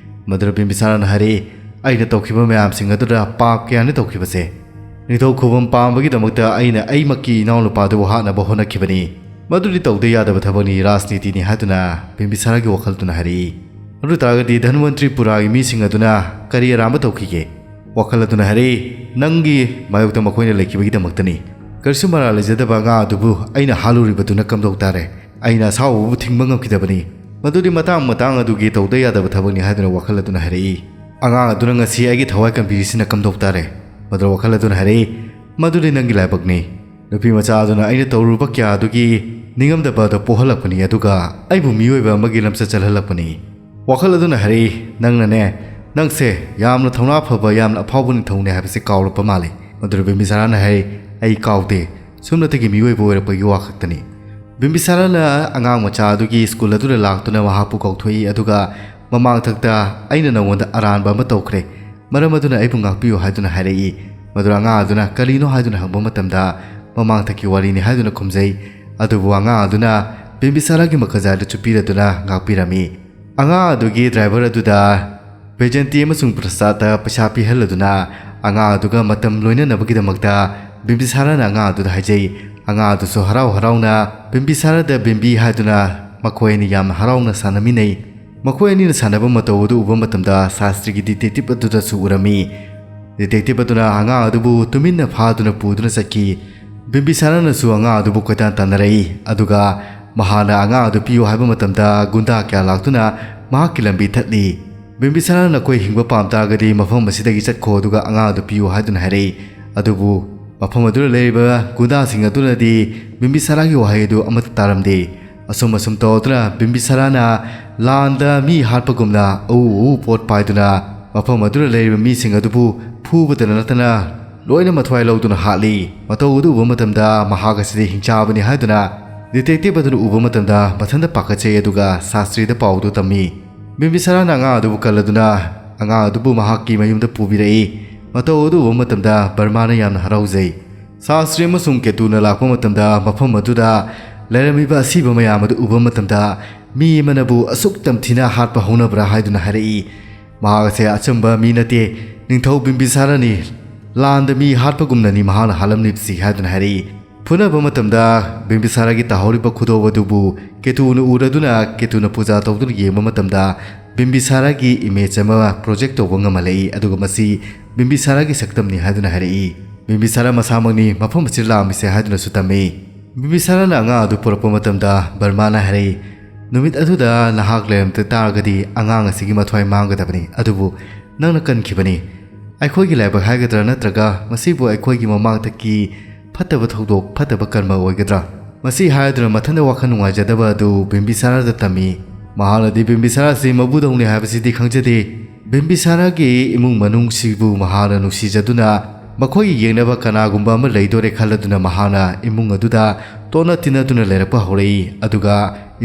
ꯃꯗꯨꯗ ꯕꯤꯝꯕꯤꯁꯥꯔꯥꯅ ꯍꯥꯏꯔꯛꯏ, "ꯑꯩꯅ ꯇꯧꯈꯤꯕ ꯃꯌꯥꯝꯁꯤꯡ ꯑꯗꯨꯗ ꯄꯥꯞ ꯀꯌꯥꯅꯤ ꯇꯧꯈꯤꯕꯁꯦ꯫ ꯅꯤꯡꯊꯧ ꯈꯨꯕꯝ ꯄꯥꯝꯕꯒꯤꯗꯃꯛꯇ ꯑꯩꯅ ꯑꯩꯃꯛꯀꯤ ꯏꯅꯥꯎꯅꯨꯄꯥꯗꯨꯕꯨ ꯍꯥꯠꯅꯕ ꯍꯣꯠꯅꯈꯤꯕꯅꯤ꯫ ꯃꯗꯨꯗꯤ ꯇꯧꯗ ꯌꯥꯗꯕ ꯊꯕꯛꯅꯤ, ꯔꯥꯖꯅꯤꯇꯤꯅꯤ" ꯍꯥꯏꯗꯨꯅ ꯕꯤꯝꯕꯤꯁꯥꯔꯥꯒꯤ ꯋꯥꯈꯜꯗꯨꯅ ꯍꯥꯏꯔꯛꯏ꯫ "ꯑꯗꯨ ꯑꯣꯏ ꯇꯥꯔꯒꯗꯤ ꯙꯟꯋꯟꯇ꯭ꯔꯤꯄꯨꯔꯥꯒꯤ ꯃꯤꯁꯤꯡ ꯑꯗꯨꯅ ꯀꯔꯤ ꯑꯔꯥꯟꯕ ꯇꯧꯈꯤꯒꯦ?" ꯋꯥꯈꯜ ꯑꯗꯨꯅ ꯍꯥꯏꯔꯛꯏ, "ꯅꯪꯒꯤ ꯃꯥꯌꯣꯛꯇ ꯃꯈꯣꯏꯅ ꯂꯩꯈꯤꯕꯒꯤꯗꯃꯛꯇꯅꯤ꯫ ꯀꯔꯤꯁꯨ ꯃꯔꯥꯜ ꯂꯩꯖꯗꯕ ꯑꯉꯥꯡ ꯑꯗꯨꯕꯨ ꯑꯩꯅ ꯍꯥꯠꯂꯨꯔꯤꯕꯗꯨꯅ ꯀꯝꯗꯧ ꯇꯥꯔꯦ? ꯑꯩꯅ ꯑꯁꯥꯎꯕꯕꯨ ꯊꯤꯡꯕ ꯉꯝꯈꯤꯗꯕꯅꯤ꯫ ꯃꯗꯨꯗꯤ ꯃꯇꯥꯡ ꯃꯇꯥꯡ ꯑꯗꯨꯒꯤ ꯇꯧꯗ ꯌꯥꯗꯕ ꯊꯕꯛꯅꯤ" ꯍꯥꯏꯗꯨꯅ ꯋꯥꯈꯜ ꯑꯗꯨꯅ ꯍꯥꯏꯔꯛꯏ꯫ "ꯑꯉꯥꯡ ꯑꯗꯨꯅ ꯉꯁꯤ ꯑꯩꯒꯤ ꯊꯋꯥꯏ ꯀꯟꯕꯤꯔꯤꯁꯤꯅ ꯀꯝꯗꯧ ꯇꯥꯔꯦ?" ꯃꯗꯨꯗ ꯋꯥꯈꯜ ꯑꯗꯨꯅ ꯍꯥꯏꯔꯛꯏ, "ꯃꯗꯨꯗꯤ ꯅꯪꯒꯤ ꯂꯥꯏꯕꯛꯅꯤ꯫ ꯅꯨꯄꯤ ꯃꯆꯥ ꯑꯗꯨꯅ ꯑꯩꯅ ꯇꯧꯔꯨꯕ ꯀꯌꯥ ꯑꯗꯨꯒꯤ ꯅꯤꯡꯉꯝꯗꯕ ꯑꯗꯨ ꯄꯣꯛꯍꯜꯂꯛꯄꯅꯤ, ꯑꯗꯨꯒ ꯑꯩꯕꯨ ꯃꯤꯑꯣꯏꯕ ꯑꯃꯒꯤ ꯂꯝꯆꯠ ꯆꯠꯍꯜꯂꯛꯄꯅꯤ"꯫ ꯋꯥꯈꯜ ꯑꯗꯨꯅ ꯍꯥꯏꯔꯛꯏ, "ꯅꯪꯅꯅꯦ, ꯅꯪꯁꯦ ꯌꯥꯝꯅ ꯊꯧꯅꯥ ꯐꯕ, ꯌꯥꯝꯅ ꯑꯐꯥꯎꯕ ꯅꯤꯡꯊꯧꯅꯦ ꯍꯥꯏꯕꯁꯦ ꯀꯥꯎꯔꯛꯄ ꯃꯥꯜꯂꯦ"꯫ ꯃꯗꯨꯗ ꯕꯤꯝꯕꯤꯁꯥꯔꯥꯅ ꯍꯥꯏꯔꯛꯏ, "ꯑꯩ ꯀꯥꯎꯗꯦ, ꯁꯨꯞꯅꯇꯒꯤ ꯃꯤꯑꯣꯏꯕ ꯑꯣꯏꯔꯛꯄꯒꯤ ꯋꯥ ꯈꯛꯇꯅꯤ"꯫ ꯕꯤꯝꯕꯤꯁꯥꯔꯥꯅ ꯑꯉꯥꯡ ꯃꯆꯥ ꯑꯗꯨꯒꯤ ꯁ꯭ꯀꯨꯜ ꯑꯗꯨꯗ ꯂꯥꯛꯇꯨꯅ ꯃꯍꯥꯛꯄꯨ ꯀꯧꯊꯣꯛꯏ, ꯑꯗꯨꯒ ꯃꯃꯥꯡꯊꯛꯇ, "ꯑꯩꯅ ꯅꯉꯣꯟꯗ ꯑꯔꯥꯟꯕ ꯑꯃ ꯇꯧꯈ꯭ꯔꯦ, ꯃꯔꯝ ꯑꯗꯨꯅ ꯑꯩꯕꯨ ꯉꯥꯛꯄꯤꯌꯨ" ꯍꯥꯏꯗꯨꯅ ꯍꯥꯏꯔꯛꯏ꯫ ꯃꯗꯨꯗ ꯑꯉꯥꯡ ꯑꯗꯨꯅ "ꯀꯔꯤꯅꯣ?" ꯍꯥꯏꯗꯨꯅ ꯍꯪꯕ ꯃꯇꯝꯗ, "ꯃꯃꯥꯡꯊꯛꯀꯤ ꯋꯥꯔꯤꯅꯤ" ꯍꯥꯏꯗꯨꯅ ꯈꯨꯝꯖꯩ꯫ ꯑꯗꯨꯕꯨ ꯑꯉꯥꯡ ꯑꯗꯨꯅ ꯕꯤꯝꯕꯤꯁꯥꯔꯥꯒꯤ ꯃꯈꯖꯥꯏꯗ ꯆꯨꯞꯄꯤꯔꯗꯨꯅ ꯉꯥꯛꯄꯤꯔꯝꯃꯤ꯫ ꯑꯉꯥꯡ ꯑꯗꯨꯒꯤ ꯗ꯭ꯔꯥꯏꯚꯔ ꯑꯗꯨꯗ ꯕꯦꯖꯟꯇꯤ ꯑꯃꯁꯨꯡ ꯄ꯭ꯔꯁꯥꯗ ꯄꯩꯁꯥ ꯄꯤꯍꯜꯂꯗꯨꯅ ꯑꯉꯥꯡ ꯑꯗꯨꯒ ꯃꯇꯝ ꯂꯣꯏꯅꯅꯕꯒꯤꯗꯃꯛꯇ ꯕꯤꯝꯕꯤꯁꯥꯔꯥꯅ ꯑꯉꯥꯡ ꯑꯗꯨꯗ ꯍꯥꯏꯖꯩ꯫ ꯑꯉꯥꯡ ꯑꯗꯨꯁꯨ ꯍꯔꯥꯎ ꯍꯔꯥꯎꯅ ꯕꯤꯝꯕꯤꯁꯥꯔꯥꯗ ꯕꯤꯝꯕꯤ ꯍꯥꯏꯗꯨꯅ ꯃꯈꯣꯏ ꯑꯅꯤ ꯌꯥꯝꯅ ꯍꯔꯥꯎꯅ ꯁꯥꯟꯅꯃꯤꯟꯅꯩ꯫ ꯃꯈꯣꯏ ꯑꯅꯤꯅ ꯁꯥꯟꯅꯕ ꯃꯇꯧ ꯑꯗꯨ ꯎꯕ ꯃꯇꯝꯗ ꯁꯥꯁꯇ꯭ꯔꯤꯒꯤ ꯗꯤꯇꯦꯛꯇꯤꯚ ꯑꯗꯨꯗꯁꯨ ꯎꯔꯝꯃꯤ꯫ ꯗꯤꯇꯦꯛꯇꯤꯚ ꯑꯗꯨꯅ ꯑꯉꯥꯡ ꯑꯗꯨꯕꯨ ꯇꯨꯃꯤꯟꯅ ꯐꯥꯗꯨꯅ ꯄꯨꯗꯨꯅ ꯆꯠꯈꯤ꯫ ꯕꯤꯝꯕꯤꯁꯥꯔꯥꯅꯁꯨ ꯑꯉꯥꯡ ꯑꯗꯨꯕꯨ ꯀꯣꯏꯇꯥꯟ ꯇꯥꯟꯅꯔꯛꯏ, ꯑꯗꯨꯒ ꯃꯍꯥꯛꯅ ꯑꯉꯥꯡ ꯑꯗꯨ ꯄꯤꯌꯨ ꯍꯥꯏꯕ ꯃꯇꯝꯗ ꯒꯨꯟꯗꯥ ꯀꯌꯥ ꯂꯥꯛꯇꯨꯅ ꯃꯍꯥꯛꯀꯤ ꯂꯝꯕꯤ ꯊꯠꯂꯤ꯫ ꯕꯤꯝꯕꯤꯁꯥꯔꯥꯅ "ꯅꯈꯣꯏ ꯍꯤꯡꯕ ꯄꯥꯝ ꯇꯥꯔꯒꯗꯤ ꯃꯐꯝ ꯑꯁꯤꯗꯒꯤ ꯆꯠꯈꯣ, ꯑꯗꯨꯒ ꯑꯉꯥꯡ ꯑꯗꯨ ꯄꯤꯌꯨ" ꯍꯥꯏꯗꯨꯅ ꯍꯥꯏꯔꯛꯏ꯫ ꯑꯗꯨꯕꯨ ꯃꯐꯝ ꯑꯗꯨꯗ ꯂꯩꯔꯤꯕ ꯒꯨꯟꯗꯥꯁꯤꯡ ꯑꯗꯨꯅꯗꯤ ꯕꯤꯝꯕꯤꯁꯥꯔꯥꯒꯤ ꯋꯥꯍꯩ ꯑꯗꯨ ꯑꯃꯠꯇ ꯇꯥꯔꯝꯗꯦ꯫ ꯑꯁꯨꯝ ꯑꯁꯨꯝ ꯇꯧꯗꯨꯅ ꯕꯤꯝꯕꯤꯁꯥꯔꯥꯅ ꯂꯥꯟꯗ ꯃꯤ ꯍꯥꯠꯄꯒꯨꯝꯅ ꯑꯎ ꯑꯎ ꯄꯣꯠ ꯄꯥꯏꯗꯨꯅ ꯃꯐꯝ ꯑꯗꯨꯗ ꯂꯩꯔꯤꯕ ꯃꯤꯁꯤꯡ ꯑꯗꯨꯕꯨ ꯐꯨꯕꯗ ꯅꯠꯇꯅ ꯂꯣꯏꯅ ꯃꯊ꯭ꯋꯥꯏ ꯂꯧꯗꯨꯅ ꯍꯥꯠꯂꯤ꯫ ꯃꯇꯧ ꯑꯗꯨ ꯎꯕ ꯃꯇꯝꯗ ꯃꯍꯥꯛ ꯑꯁꯤꯗꯤ ꯍꯤꯡꯆꯥꯕꯅꯤ ꯍꯥꯏꯗꯨꯅ ꯗꯤꯇꯦꯛꯇꯤꯚ ꯑꯗꯨꯅ ꯎꯕ ꯃꯇꯝꯗ ꯃꯊꯟꯇ ꯄꯥꯈꯠꯆꯩ, ꯑꯗꯨꯒ ꯁꯥꯁꯇ꯭ꯔꯤꯗ ꯄꯥꯎ ꯑꯗꯨ ꯇꯝꯃꯤ꯫ ꯕꯤꯝꯕꯤꯁꯥꯔꯥꯅ ꯑꯉꯥꯡ ꯑꯗꯨꯕꯨ ꯀꯜꯂꯗꯨꯅ ꯑꯉꯥꯡ ꯑꯗꯨꯕꯨ ꯃꯍꯥꯛꯀꯤ ꯃꯌꯨꯝꯗ ꯄꯨꯕꯤꯔꯛꯏ꯫ ꯃꯇꯧ ꯑꯗꯨ ꯎꯕ ꯃꯇꯝꯗ ꯕꯔꯃꯥꯅ ꯌꯥꯝꯅ ꯍꯔꯥꯎꯖꯩ꯫ ꯁꯥꯁꯇ꯭ꯔꯤ ꯑꯃꯁꯨꯡ ꯀꯦꯇꯨꯅ ꯂꯥꯛꯄ ꯃꯇꯝꯗ ꯃꯐꯝ ꯑꯗꯨꯗ ꯂꯩꯔꯝꯃꯤꯕ ꯑꯁꯤꯕ ꯃꯌꯥꯝ ꯑꯗꯨ ꯎꯕ ꯃꯇꯝꯗ ꯃꯤ ꯑꯃꯅꯕꯨ ꯑꯁꯨꯛ ꯇꯝꯊꯤꯅ ꯍꯥꯠꯄ ꯍꯧꯅꯕ꯭ꯔꯥ ꯍꯥꯏꯗꯨꯅ ꯍꯥꯏꯔꯛꯏ꯫ ꯃꯍꯥꯛ ꯑꯁꯦ ꯑꯆꯝꯕ ꯃꯤ ꯅꯠꯇꯦ, ꯅꯤꯡꯊꯧ ꯕꯤꯝꯕꯤꯁꯥꯔꯥꯅꯤ꯫ ꯂꯥꯟꯗ ꯃꯤ ꯍꯥꯠꯄꯒꯨꯝꯅꯅꯤ ꯃꯍꯥꯛꯅ ꯍꯥꯠꯂꯝꯂꯤꯕꯁꯤ ꯍꯥꯏꯗꯨꯅ ꯍꯥꯏꯔꯛꯏ꯫ ꯐꯨꯅꯕ ꯃꯇꯝꯗ ꯕꯤꯝꯕꯤꯁꯥꯔꯥꯒꯤ ꯇꯥꯍꯧꯔꯤꯕ ꯈꯨꯗꯣꯞ ꯑꯗꯨꯕꯨ ꯀꯦꯇꯨꯅ ꯎꯔꯗꯨꯅ ꯀꯦꯇꯨꯅ ꯄꯨꯖꯥ ꯇꯧꯗꯨꯅ ꯌꯦꯡꯕ ꯃꯇꯝꯗ ꯕꯤꯝꯕꯤꯁꯥꯔꯥꯒꯤ ꯏꯃꯦꯖ ꯑꯃ ꯄ꯭ꯔꯣꯖꯦꯛ ꯇꯧꯕ ꯉꯝꯍꯜꯂꯛꯏ, ꯑꯗꯨꯒ ꯃꯁꯤ ꯕꯤꯝꯕꯤꯁꯥꯔꯥꯒꯤ ꯁꯛꯇꯝꯅꯤ ꯍꯥꯏꯗꯨꯅ ꯍꯥꯏꯔꯛꯏ꯫ ꯕꯤꯝꯕꯤꯁꯥꯔꯥ ꯃꯁꯥꯃꯛꯅꯤ ꯃꯐꯝ ꯑꯁꯤꯗ ꯂꯥꯛꯑꯝꯃꯤꯁꯦ ꯍꯥꯏꯗꯨꯅꯁꯨ ꯇꯝꯃꯤ꯫ ꯕꯤꯝꯕꯤꯁꯥꯔꯥꯅ ꯑꯉꯥꯡ ꯑꯗꯨ ꯄꯨꯔꯛꯄ ꯃꯇꯝꯗ ꯕꯔꯃꯥꯅ ꯍꯥꯏꯔꯛꯏ, "ꯅꯨꯃꯤꯠ ꯑꯗꯨꯗ ꯅꯍꯥꯛ ꯂꯩꯔꯝꯗ ꯇꯥꯔꯒꯗꯤ ꯑꯉꯥꯡ ꯑꯁꯤꯒꯤ ꯃꯊ꯭ꯋꯥꯏ ꯃꯥꯡꯒꯗꯕꯅꯤ, ꯑꯗꯨꯕꯨ ꯅꯪꯅ ꯀꯟꯈꯤꯕꯅꯤ꯫ ꯑꯩꯈꯣꯏꯒꯤ ꯂꯥꯏꯕꯛ ꯍꯥꯏꯒꯗ꯭ꯔꯥ, ꯅꯠꯇ꯭ꯔꯒ ꯃꯁꯤꯕꯨ ꯑꯩꯈꯣꯏꯒꯤ ꯃꯃꯥꯡꯗꯒꯤ ꯐꯠꯇꯕ ꯊꯧꯗꯣꯛ, ꯐꯠꯇꯕ ꯀꯔꯃ ꯑꯣꯏꯒꯗ꯭ꯔꯥ?" ꯃꯁꯤ ꯍꯥꯏꯗꯨꯅ ꯃꯊꯟꯇ ꯋꯥꯈꯜ ꯅꯨꯡꯉꯥꯏꯖꯗꯕ ꯑꯗꯨ ꯕꯤꯝꯕꯤꯁꯥꯔꯥꯗ ꯇꯝꯃꯤ꯫ ꯃꯍꯥꯛꯅꯗꯤ ꯕꯤꯝꯕꯤꯁꯥꯔꯥ ꯑꯁꯤ ꯃꯕꯨꯗꯧꯅꯤ ꯍꯥꯏꯕꯁꯤꯗꯤ ꯈꯪꯖꯗꯦ꯫ ꯕꯤꯝꯕꯤꯁꯥꯔꯥꯒꯤ ꯏꯃꯨꯡ ꯃꯅꯨꯡꯁꯤꯕꯨ ꯃꯍꯥꯛꯅ ꯅꯨꯡꯁꯤꯖꯗꯨꯅ ꯃꯈꯣꯏꯒꯤ ꯌꯦꯡꯅꯕ ꯀꯅꯥꯒꯨꯝꯕ ꯑꯃ ꯂꯩꯗꯣꯔꯦ ꯈꯜꯂꯗꯨꯅ ꯃꯍꯥꯛꯅ ꯏꯃꯨꯡ ꯑꯗꯨꯗ ꯇꯣꯠꯅ ꯇꯤꯟꯅꯗꯨꯅ ꯂꯩꯔꯛꯄ ꯍꯧꯔꯛꯏ꯫ ꯑꯗꯨꯒ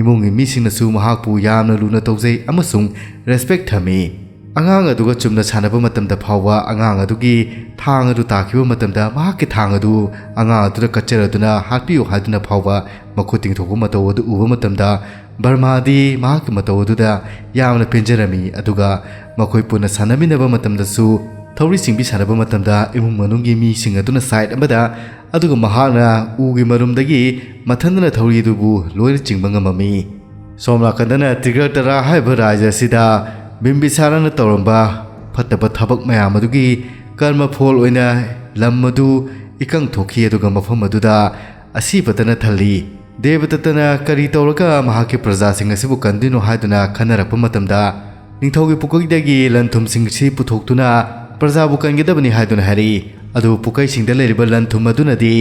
ꯏꯃꯨꯡꯒꯤ ꯃꯤꯁꯤꯡꯅꯁꯨ ꯃꯍꯥꯛꯄꯨ ꯌꯥꯝꯅ ꯂꯨꯅ ꯇꯧꯖꯩ ꯑꯃꯁꯨꯡ ꯔꯦꯁꯄꯦꯛ ꯊꯝꯃꯤ꯫ ꯑꯉꯥꯡ ꯑꯗꯨꯒ ꯆꯨꯝꯅ ꯁꯥꯟꯅꯕ ꯃꯇꯝꯗ ꯐꯥꯎꯕ ꯑꯉꯥꯡ ꯑꯗꯨꯒꯤ ꯊꯥꯡ ꯑꯗꯨ ꯇꯥꯈꯤꯕ ꯃꯇꯝꯗ ꯃꯍꯥꯛꯀꯤ ꯊꯥꯡ ꯑꯗꯨ ꯑꯉꯥꯡ ꯑꯗꯨꯗ ꯀꯠꯆꯔꯗꯨꯅ ꯍꯥꯠꯄꯤꯌꯨ ꯍꯥꯏꯗꯨꯅ ꯐꯥꯎꯕ ꯃꯈꯨꯠ ꯇꯤꯡꯊꯣꯛꯄ ꯃꯇꯧ ꯑꯗꯨ ꯎꯕ ꯃꯇꯝꯗ ꯕꯔꯃꯥꯗꯤ ꯃꯍꯥꯛꯀꯤ ꯃꯇꯧ ꯑꯗꯨꯗ ꯌꯥꯝꯅ ꯄꯦꯟꯖꯔꯝꯃꯤ꯫ ꯑꯗꯨꯒ ꯃꯈꯣꯏ ꯄꯨꯟꯅ ꯁꯥꯟꯅꯃꯤꯟꯅꯕ ꯃꯇꯝꯗꯁꯨ ꯊꯧꯔꯤ ꯆꯤꯡꯕꯤ ꯁꯥꯟꯅꯕ ꯃꯇꯝꯗ ꯏꯃꯨꯡ ꯃꯅꯨꯡꯒꯤ ꯃꯤꯁꯤꯡ ꯑꯗꯨꯅ ꯁꯥꯏꯠ ꯑꯃꯗ, ꯑꯗꯨꯒ ꯃꯍꯥꯛꯅ ꯎꯒꯤ ꯃꯔꯨꯝꯗꯒꯤ ꯃꯊꯟꯗꯅ ꯊꯧꯔꯤ ꯑꯗꯨꯕꯨ ꯂꯣꯏꯅ ꯆꯤꯡꯕ ꯉꯝꯃꯝꯃꯤ꯫ ꯁꯣꯝ ꯅꯥꯀꯟꯗꯅ ꯇ꯭ꯔꯤꯒꯔꯇꯔꯥ ꯍꯥꯏꯕ ꯔꯥꯖ꯭ꯌ ꯑꯁꯤꯗ ꯕꯤꯝꯕꯤꯁꯥꯔꯥꯅ ꯇꯧꯔꯝꯕ ꯐꯠꯇꯕ ꯊꯕꯛ ꯃꯌꯥꯝ ꯑꯗꯨꯒꯤ ꯀꯔꯃ ꯐꯣꯜ ꯑꯣꯏꯅ ꯂꯝ ꯑꯗꯨ ꯏꯀꯪ ꯊꯣꯛꯈꯤ, ꯑꯗꯨꯒ ꯃꯐꯝ ꯑꯗꯨꯗ ꯑꯁꯤꯕꯇꯅ ꯊꯜꯂꯤ꯫ ꯗꯦꯕꯗꯠꯇꯅ ꯀꯔꯤ ꯇꯧꯔꯒ ꯃꯍꯥꯛꯀꯤ ꯄ꯭ꯔꯖꯥꯁꯤꯡ ꯑꯁꯤꯕꯨ ꯀꯟꯗꯣꯏꯅꯣ ꯍꯥꯏꯗꯨꯅ ꯈꯟꯅꯔꯛꯄ ꯃꯇꯝꯗ, ꯅꯤꯡꯊꯧꯒꯤ ꯄꯨꯀꯩꯗꯒꯤ ꯂꯟ ꯊꯨꯝꯁꯤꯡ ꯑꯁꯤ ꯄꯨꯊꯣꯛꯇꯨꯅ ꯄ꯭ꯔꯖꯥꯕꯨ ꯀꯟꯒꯗꯕꯅꯤ ꯍꯥꯏꯗꯨꯅ ꯍꯥꯏꯔꯛꯏ꯫ ꯑꯗꯨꯕꯨ ꯄꯨꯀꯩꯁꯤꯡꯗ ꯂꯩꯔꯤꯕ ꯂꯟ ꯊꯨꯝ ꯑꯗꯨꯅꯗꯤ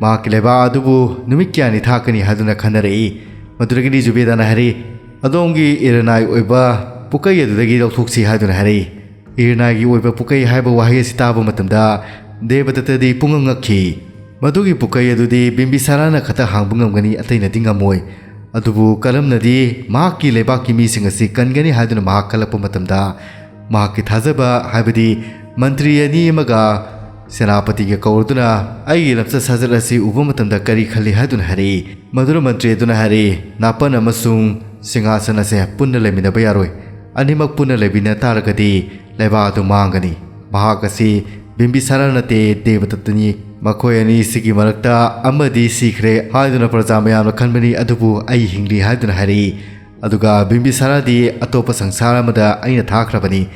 ꯃꯍꯥꯛꯀꯤ ꯂꯩꯕꯥꯛ ꯑꯗꯨꯕꯨ ꯅꯨꯃꯤꯠ ꯀꯌꯥꯅꯤ ꯊꯥꯛꯀꯅꯤ ꯍꯥꯏꯗꯨꯅ ꯈꯟꯅꯔꯛꯏ꯫ ꯃꯗꯨꯗꯒꯤꯗꯤ ꯖꯨꯕꯦꯗꯥꯅ ꯍꯥꯏꯔꯛꯏ, "ꯑꯗꯣꯝꯒꯤ ꯏꯔꯅꯥꯏ ꯑꯣꯏꯕ ꯄꯨꯀꯩ ꯑꯗꯨꯗꯒꯤ ꯂꯧꯊꯣꯛꯁꯤ" ꯍꯥꯏꯗꯨꯅ ꯍꯥꯏꯔꯛꯏ꯫ ꯏꯔꯅꯥꯏꯒꯤ ꯑꯣꯏꯕ ꯄꯨꯀꯩ ꯍꯥꯏꯕ ꯋꯥꯍꯩ ꯑꯁꯤ ꯇꯥꯕ ꯃꯇꯝꯗ ꯗꯦꯕꯗꯠꯇꯗꯤ ꯄꯨꯡꯉꯛ ꯉꯛꯈꯤ꯫ ꯃꯗꯨꯒꯤ ꯄꯨꯀꯩ ꯑꯗꯨꯗꯤ ꯕꯤꯝꯕꯤꯁꯥꯔꯥꯅ ꯈꯛꯇ ꯍꯥꯡꯕ ꯉꯝꯒꯅꯤ, ꯑꯇꯩꯅꯗꯤ ꯉꯝꯃꯣꯏ꯫ ꯑꯗꯨꯕꯨ ꯀꯔꯝꯅꯗꯤ ꯃꯍꯥꯛꯀꯤ ꯂꯩꯕꯥꯛꯀꯤ ꯃꯤꯁꯤꯡ ꯑꯁꯤ ꯀꯟꯒꯅꯤ ꯍꯥꯏꯗꯨꯅ ꯃꯍꯥꯛ ꯈꯜꯂꯛꯄ ꯃꯇꯝꯗ, ꯃꯍꯥꯛꯀꯤ ꯊꯥꯖꯕ, ꯍꯥꯏꯕꯗꯤ ꯃꯟꯇ꯭ꯔꯤ ꯑꯅꯤ ꯑꯃꯒ ꯁꯦꯅꯥꯄꯇꯤꯒ ꯀꯧꯔꯗꯨꯅ ꯑꯩꯒꯤ ꯂꯝꯆꯠ ꯁꯥꯖꯠ ꯑꯁꯤ ꯎꯕ ꯃꯇꯝꯗ ꯀꯔꯤ ꯈꯜꯂꯤ ꯍꯥꯏꯗꯨꯅ ꯍꯥꯏꯔꯛꯏ꯫ ꯃꯗꯨꯅ ꯃꯟꯇ꯭ꯔꯤ ꯑꯗꯨꯅ ꯍꯥꯏꯔꯛꯏ, "ꯅꯥꯄꯟ ꯑꯃꯁꯨꯡ ꯁꯤꯡꯍꯥꯁꯟ ꯑꯁꯦ ꯄꯨꯟꯅ ꯂꯩꯃꯤꯟꯅꯕ ꯌꯥꯔꯣꯏ꯫ ꯑꯅꯤꯃꯛ ꯄꯨꯟꯅ ꯂꯩꯃꯤꯟꯅ ꯇꯥꯔꯒꯗꯤ ꯂꯩꯕꯥꯛ ꯑꯗꯨ ꯃꯥꯡꯒꯅꯤ꯫ ꯃꯍꯥꯛ ꯑꯁꯤ ꯕꯤꯝꯕꯤꯁꯥꯔꯥ ꯅꯠꯇꯦ, ꯗꯦꯕꯗꯠꯇꯅꯤ꯫ ꯃꯈꯣꯏ ꯑꯅꯤꯁꯤꯒꯤ ꯃꯔꯛꯇ ꯑꯃꯗꯤ ꯁꯤꯈ꯭ꯔꯦ ꯍꯥꯏꯗꯨꯅ ꯄ꯭ꯔꯖꯥ ꯃꯌꯥꯝꯅ ꯈꯟꯕꯅꯤ, ꯑꯗꯨꯕꯨ ꯑꯩ ꯍꯤꯡꯂꯤ" ꯍꯥꯏꯗꯨꯅ ꯍꯥꯏꯔꯛꯏ꯫ ꯑꯗꯨꯒ ꯕꯤꯝꯕꯤꯁꯥꯔꯥꯗꯤ ꯑꯇꯣꯞꯄ ꯁꯪꯁꯥꯔ ꯑꯃꯗ ꯑꯩꯅ ꯊꯥꯈ꯭ꯔꯕꯅꯤ꯫